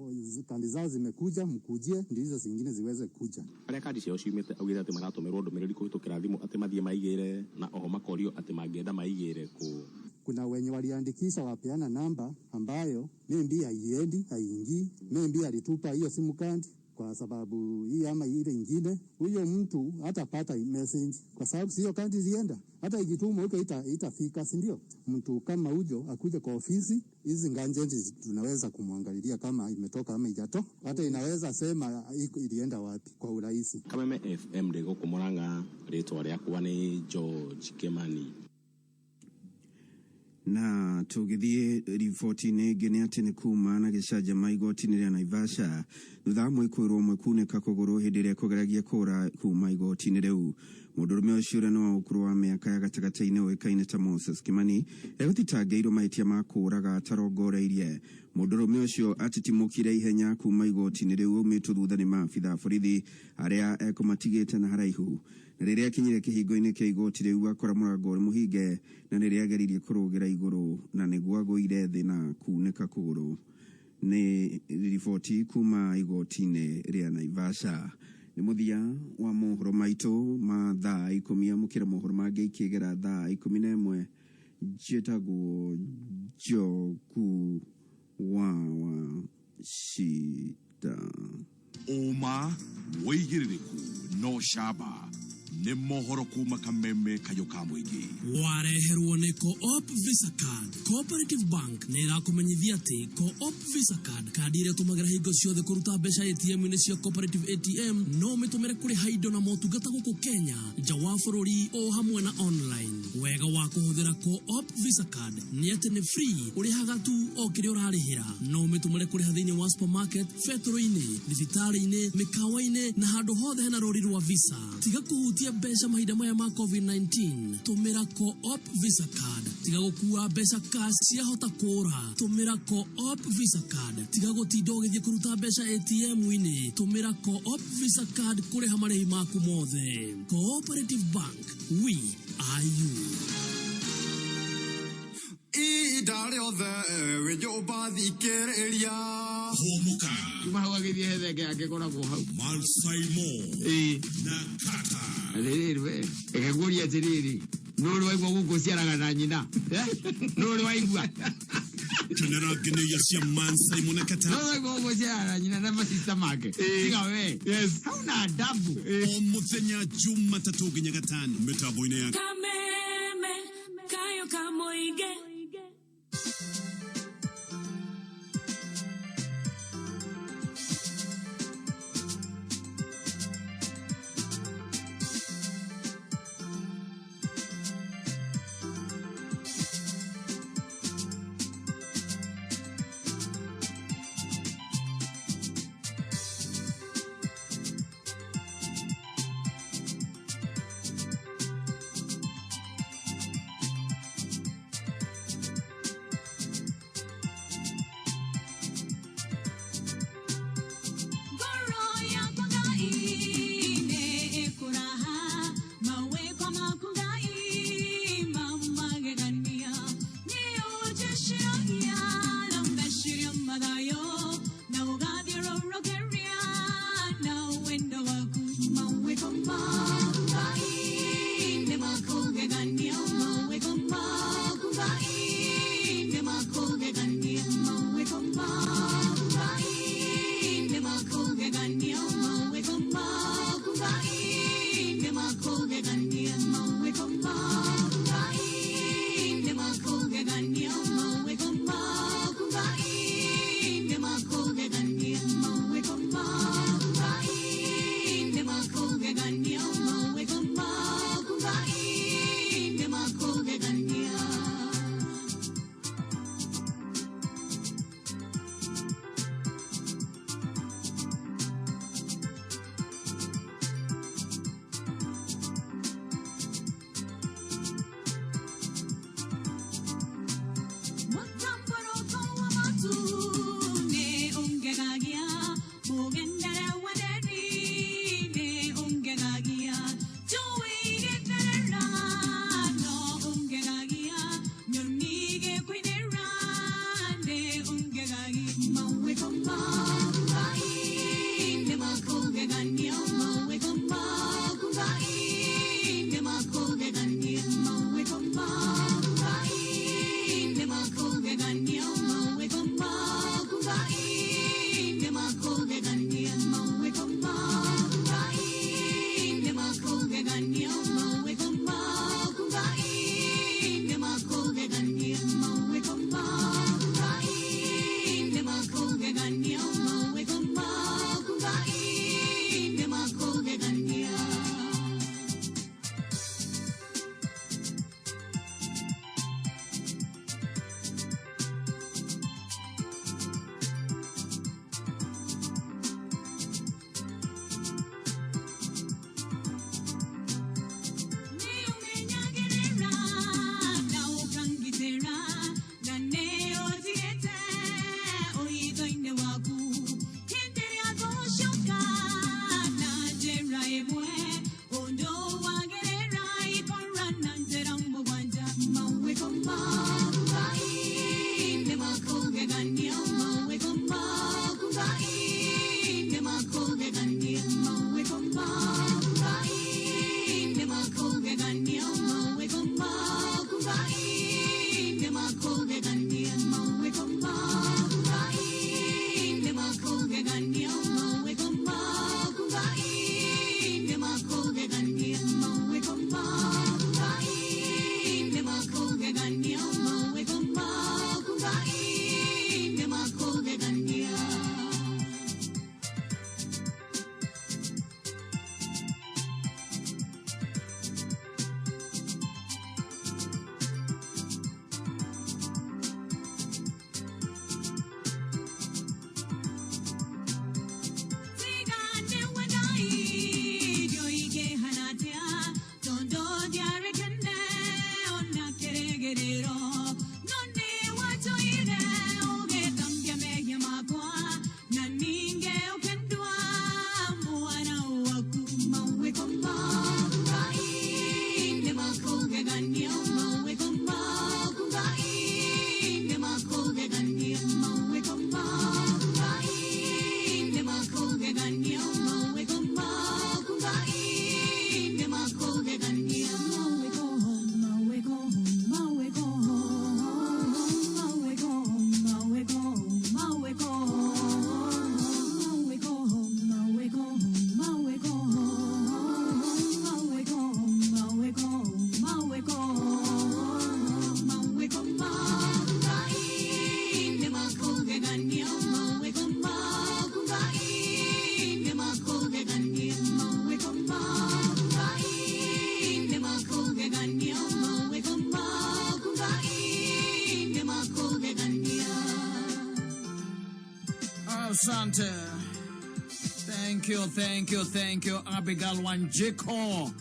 kandi zao zimekuja mkujie ndio hizo zingine ziweze kuja. Arĩa kandi ciao ciumĩte augĩte atĩ maratũmĩrwo ndũmĩrĩri kũhĩtũkĩra thimũ atĩ mathiĩ maigĩre na oho makorio atĩ mangĩenda maigĩre kũ. Kuna wenye waliandikisha wapeana namba ambayo maybe haiendi, haingii, maybe alitupa hiyo simu card. kwa sababu hii ama ile ingine, huyo mtu hatapata message kwa sababu sio kadi ilienda. Hata ikitumwa huko itafika, si ndio? Mtu kama huyo akuja kwa ofisi, hizi nganje tunaweza kumwangalilia kama imetoka ama ijato, hata inaweza sema ilienda wapi kwa urahisi. Kameme FM ndĩ gũkũ Mũrang'a, rĩtwa rĩakwa nĩ George Kimani. Na tũgĩthiĩ riboti-inĩ ĩngĩ nĩ atĩ nĩ kuma na gĩcanjama igoti-inĩ rĩa Naivasha thutha wa mwĩkũĩrwo ũmwe kunĩka kũgũrũ hĩndĩ ĩrĩa ekũgeragia kũra kuma igoti-inĩ rĩu. Mũndũrũme ũcio ũrĩa nĩ wa ũkũrũ wa mĩaka ya gatagatĩ-inĩ ũĩkaine ta Moses Kimani egũthitangĩirwo mahĩtia ma kũũraga atarongoreirie. Mũndũrũme ũcio atitimũkire ihenya kuma igoti-inĩ rĩu aumĩtwo thutha nĩ maabitha a borithi arĩa ekũmatigĩte na haraihu. Na rĩrĩa akinyire kĩhingo-inĩ kĩa igoti rĩu akora mũrango ũrĩ mũhinge na rĩrĩa ageririe kũrũgĩra igũrũ na nĩguo agũire thĩ na kunĩka kũgũrũ. Nĩ riboti kuma igoti-inĩ rĩa Naivasha. Nĩ mũthia wa mohoro maitũ ma thaa 10, amũkĩra mohoro mangĩ ikĩgera thaa 11. Njĩtagwo Njogu wa Wachita. Ũma wĩigĩrĩrĩku no camba nĩ mohoro kuma Kameme kayũ ka mũingĩ. Wareherwo nĩ Co-op Visa Card. Cooperative Bank nĩ ĩrakũmenyithia atĩ Co-op Visa Card, kandi ĩrĩa ũtũmagĩra hingo ciothe kũruta mbeca ATM-inĩ cia Cooperative ATM, no ũmĩtũmĩre kũrĩha indo na motungata gũkũ Kenya, nja wa bũrũri o hamwe na online. Wega wa kũhũthĩra Co-op Visa Card nĩ atĩ nĩ free, ũrĩhaga tu o kĩrĩa ũrarĩhĩra. No ũmĩtũmĩre kũrĩha thĩinĩ wa supermarket, betũrũ-inĩ, thibitarĩ-inĩ, mĩkawa-inĩ na handũ hothe hena rũri rwa Visa. Tiga kũhutia mbeca mahinda maya ma COVID-19, tũmĩra Co-op Visa Card. Tiga gũkua mbeca cash ciahota kũra, tũmĩra Co-op Visa Card. Tiga gũtinda ũgĩthiĩ kũruta mbeca ATM-inĩ, tũmĩra Co-op Visa Card kũrĩha marĩhi maku mothe. Cooperative Bank, we are you. Ihinda rĩothe wĩ nyũmba thikĩrĩria. Hũmũka. Kuma hau agĩthiĩ he thenge yake ĩkoragwo hau. Malsaimo na Kata. Atĩrĩrĩ we, reke ngũrie atĩrĩrĩ, nũ ũrĩ waigua gũkũ ũciaraga na nyina? Nũ ũrĩ waigua? Kenera ngeneia cia Mansaimo na Kata. Nũ ũrĩ waigua gũkũ ũciaraga na nyina na masista make? Tiga we. Hauna adabu. O mũthenya Jumatatũ nginya Gatano mĩtambo-inĩ ya Kameme kayo kamoige. Asante. Thank you, thank you, thank you Abigail Wanjiko.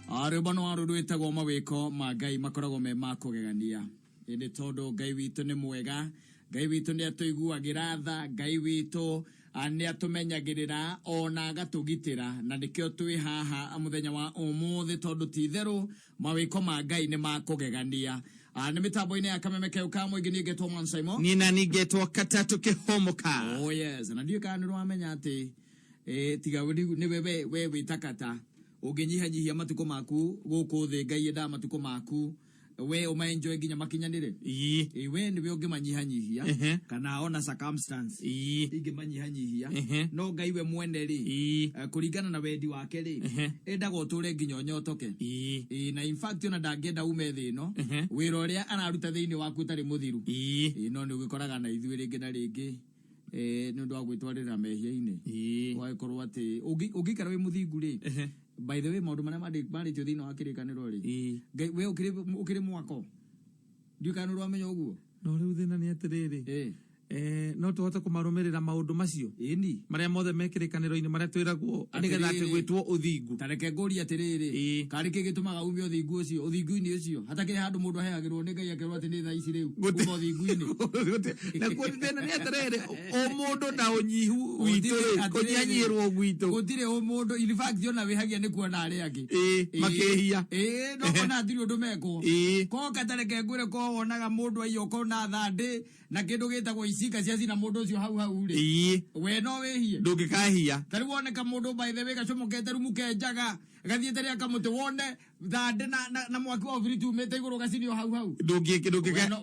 Rwĩmbo nĩ wa rũrũ rwĩtagwo mawĩko ma Ngai makoragwo me ma kũgegania. Ĩndĩ tondũ Ngai witũ nĩ mwega, Ngai witũ nĩ atũiguagĩra tha, Ngai witũ nĩ atũmenyagĩrĩra ona agatũgitĩra, na nĩkĩo twĩ haha mũthenya wa ũmũthĩ tondũ ti itherũ mawĩko ma Ngai nĩ ma kũgegania. Nĩ mĩtambo-inĩ ya kameme keu ka mũingĩ niĩ ngetwo Mansaimo. Niĩ na niĩ ngetwo Katatũ Kĩhũmũka. Oh yes, na ndiũĩ kana nĩ ũramenya atĩ tiga nĩwe we wĩtakata ũngĩnyihanyihia matukũ maku gũkũ thĩ, Ngai endaga matukũ maku we ũmaenjoy nginya makinyanĩre. We nĩwe ũngĩmanyihanyihia kana ona circumstance ingĩmanyihanyihia, no Ngai we mwene rĩ, kũringana na wendi wake rĩ, endaga ũtũre nginya ũnyotoke. Na in fact ona ndangĩenda ume thĩ ĩno wĩra ũrĩa araruta thĩinĩ waku ũtarĩ mũthiru. No nĩ ũgĩkoraga na ithuĩ rĩngĩ na rĩngĩ nĩ ũndũ wa gwĩtwarĩrĩra mehia-inĩ, ũgagĩkorwo atĩ ũngĩikara wĩ mũthingu rĩ, by the way, maũndũ marĩa marĩtio thĩinĩ wa kĩrĩkanĩro rĩ, Ngai we ũkĩrĩ mwako, ndiũĩ kana nĩ ũramenya ũguo. No rĩu thĩna nĩ atĩrĩrĩ, no tũhote kũmarũmĩrĩra maũndũ macio ĩni marĩa mothe me kĩrĩkanĩro-inĩ marĩa twĩragwo nĩgetha atĩ Atĩrĩrĩ. gwĩtwo ũthingu? Ta reke ngũrie atĩrĩrĩ, karĩ kĩ gĩtũmaga ume ũthingu ũcio, ũthingu-inĩ ũcio? Hatakĩrĩ handũ mũndũ aheagĩrwo nĩ Ngai akerwo atĩ nĩ thaa ici rĩu kuma ũthingu-inĩ. Nakuo thĩna nĩ atĩrĩrĩ, ũmũndũ na ũnyihu witũ rĩ, Gũtirĩ- kũnyihanyihĩrwo gwitũ. Gũtirĩ ũmũndũ, in fact ona wĩhagia nĩ kuona arĩa angĩ Makĩhia. Ĩĩ, no kona hatirĩ ũndũ mekwo. Koka ta reke ngwĩre, ko wonaga mũndũ aiya ũkona thandĩ na kĩndũ gĩtagwo icinga cia cina mũndũ ũcio hau hau rĩ, we no wĩhie? Ndũngĩkahia. Ta rĩu woneka mũndũ, by the way, gacomokete rumu kenjaga gathiĩte rĩa kamũtĩ, wone thandĩ na mwaki wa ũbiriti umĩte igũrũ gacinio hau hau.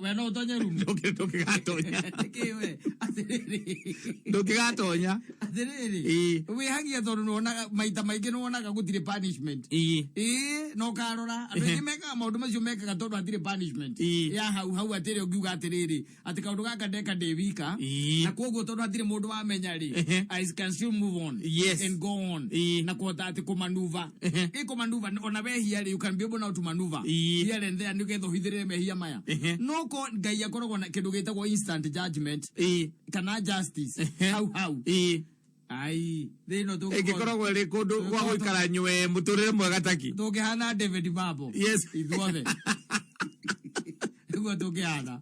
We no ũtonye rumu? Ndũngĩgatonya. Nĩkĩ we? Atĩrĩrĩ. Ndũngĩgatonya. Atĩrĩrĩ, wĩhagia tondũ nĩwonaga maita maingĩ nĩwonaga gũtirĩ punishment. Ĩĩ, na ũkarora andũ aingĩ mekaga maũndũ macio, mekaga tondũ hatirĩ punishment ya hau hau, atĩrĩ ũngiuga atĩrĩrĩ, atĩ kaũndũ gaka ndeka ndĩ wika, na koguo tondũ hatirĩ mũndũ wamenya rĩ, I can still move on and go on na kũhota atĩ kũmanuva ĩ kũmanuva ona wehia rĩ, you can be able now to maneuver here and there nĩgetha ũhithĩrĩre mehia maya. No ko Ngai akoragwo na kĩndũ gĩtagwo instant judgment kana justice hau hau. Ai, thĩ ĩno ĩngĩkoragwo ĩrĩ kũndũ gwa gũikara nywe mũtũrĩre mwega taki. Tũngĩhana David Mabo. Ithuothe nĩguo tũngĩhana.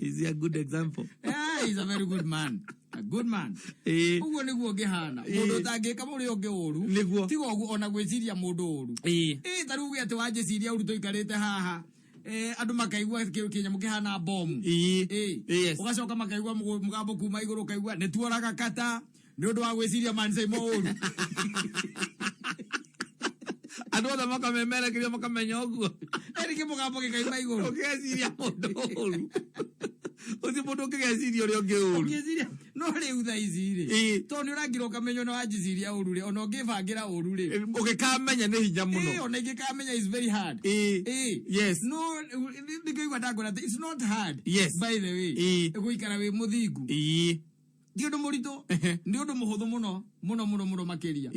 Is a good example. Yeah, he's a very good man. A good man. Ũguo nĩguo ũngĩhana. Mũndũ ũtangĩka mũrĩa ũngĩ ũru. Nĩguo. Tiga ũguo ona gwĩciria mũndũ ũru. Ta rĩu uge atĩ wanjĩciria ũru tũikarĩte haha. Andũ makaigua kĩnyamũ kĩhana bomu. Ũgacoka makaigua mũgambo kuma igũrũ, ũkaigua nĩ tuoraga kata nĩ ũndũ wa gwĩciria Mansaimo ũru. Andũ othe makamemerekeria makamenya ũguo. Ĩrĩ kĩmũgambo gĩkaima igũrũ. Ũngĩgeciria mũndũ ũru, ũcio mũndũ ũngĩgeciria ũrĩa ũngĩ ũru. Ũngĩciria no rĩu thaa ici rĩ, tondũ nĩ ũrangira ũkamenywo nĩ wanjiciria ũru rĩ, ona ũngĩbangĩra ũru rĩ, ũngĩkamenya nĩ hinya mũno. Ona ingĩkamenya is very hard. No ndikĩigua ndakwĩra atĩ it's not hard. By the way, gũikara wĩ mũthingu ti ũndũ mũritũ, nĩ ũndũ mũhũthũ mũno mũno mũno mũno makĩria.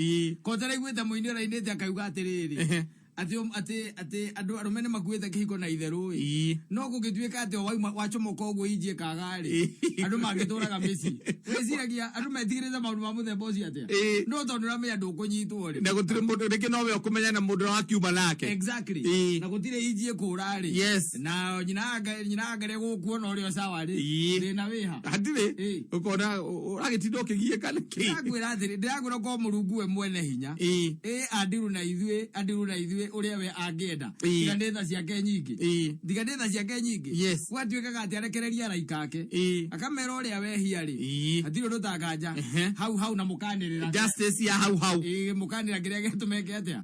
Ko taraiguĩte mũini ũrainĩte akauga atĩrĩrĩ, atĩ andũ arũme nĩ makuĩte kĩhiko na itherũ ĩ, no gũgĩtuĩka atĩ o wauma wacomoka ũguo injie kaga rĩ, andũ mangĩtũraga mĩciĩ. Wĩciragia andũ metigĩrĩte maũndũ ma mũthemba ũcio atĩa? No tondũ ũramenya ndũkũnyitwo rĩ. Na gũtirĩ mũndũ rĩngĩ nowe ũkũmenya na mũndũ ũrĩa wakiuma nake. Exactly. Na gũtirĩ injie kũra rĩ. Na nyina anga gũkuona ũrĩa sawa rĩ, thĩna wĩha? Hatirĩ. Ũkona ũragĩtinda ũkĩgiĩka nĩkĩ? Ndĩrakwĩra atĩrĩ, ndĩrakwĩra ko Mũrungu we mwene hinya andiru na ithuĩ, andiru na ithuĩ ũrĩa we angĩenda. Tiga nĩ tha ciake nyingĩ, tiga nĩ tha ciake nyingĩ. Gwatuĩkaga atĩ arekereria araika ake, akamera ũrĩa wehia rĩ, hatirĩ ũndũ tanganja hau hau na mũkanĩrĩra. Justice ya hau hau. Mũkanĩrĩra kĩrĩa gĩtũmeke atĩa.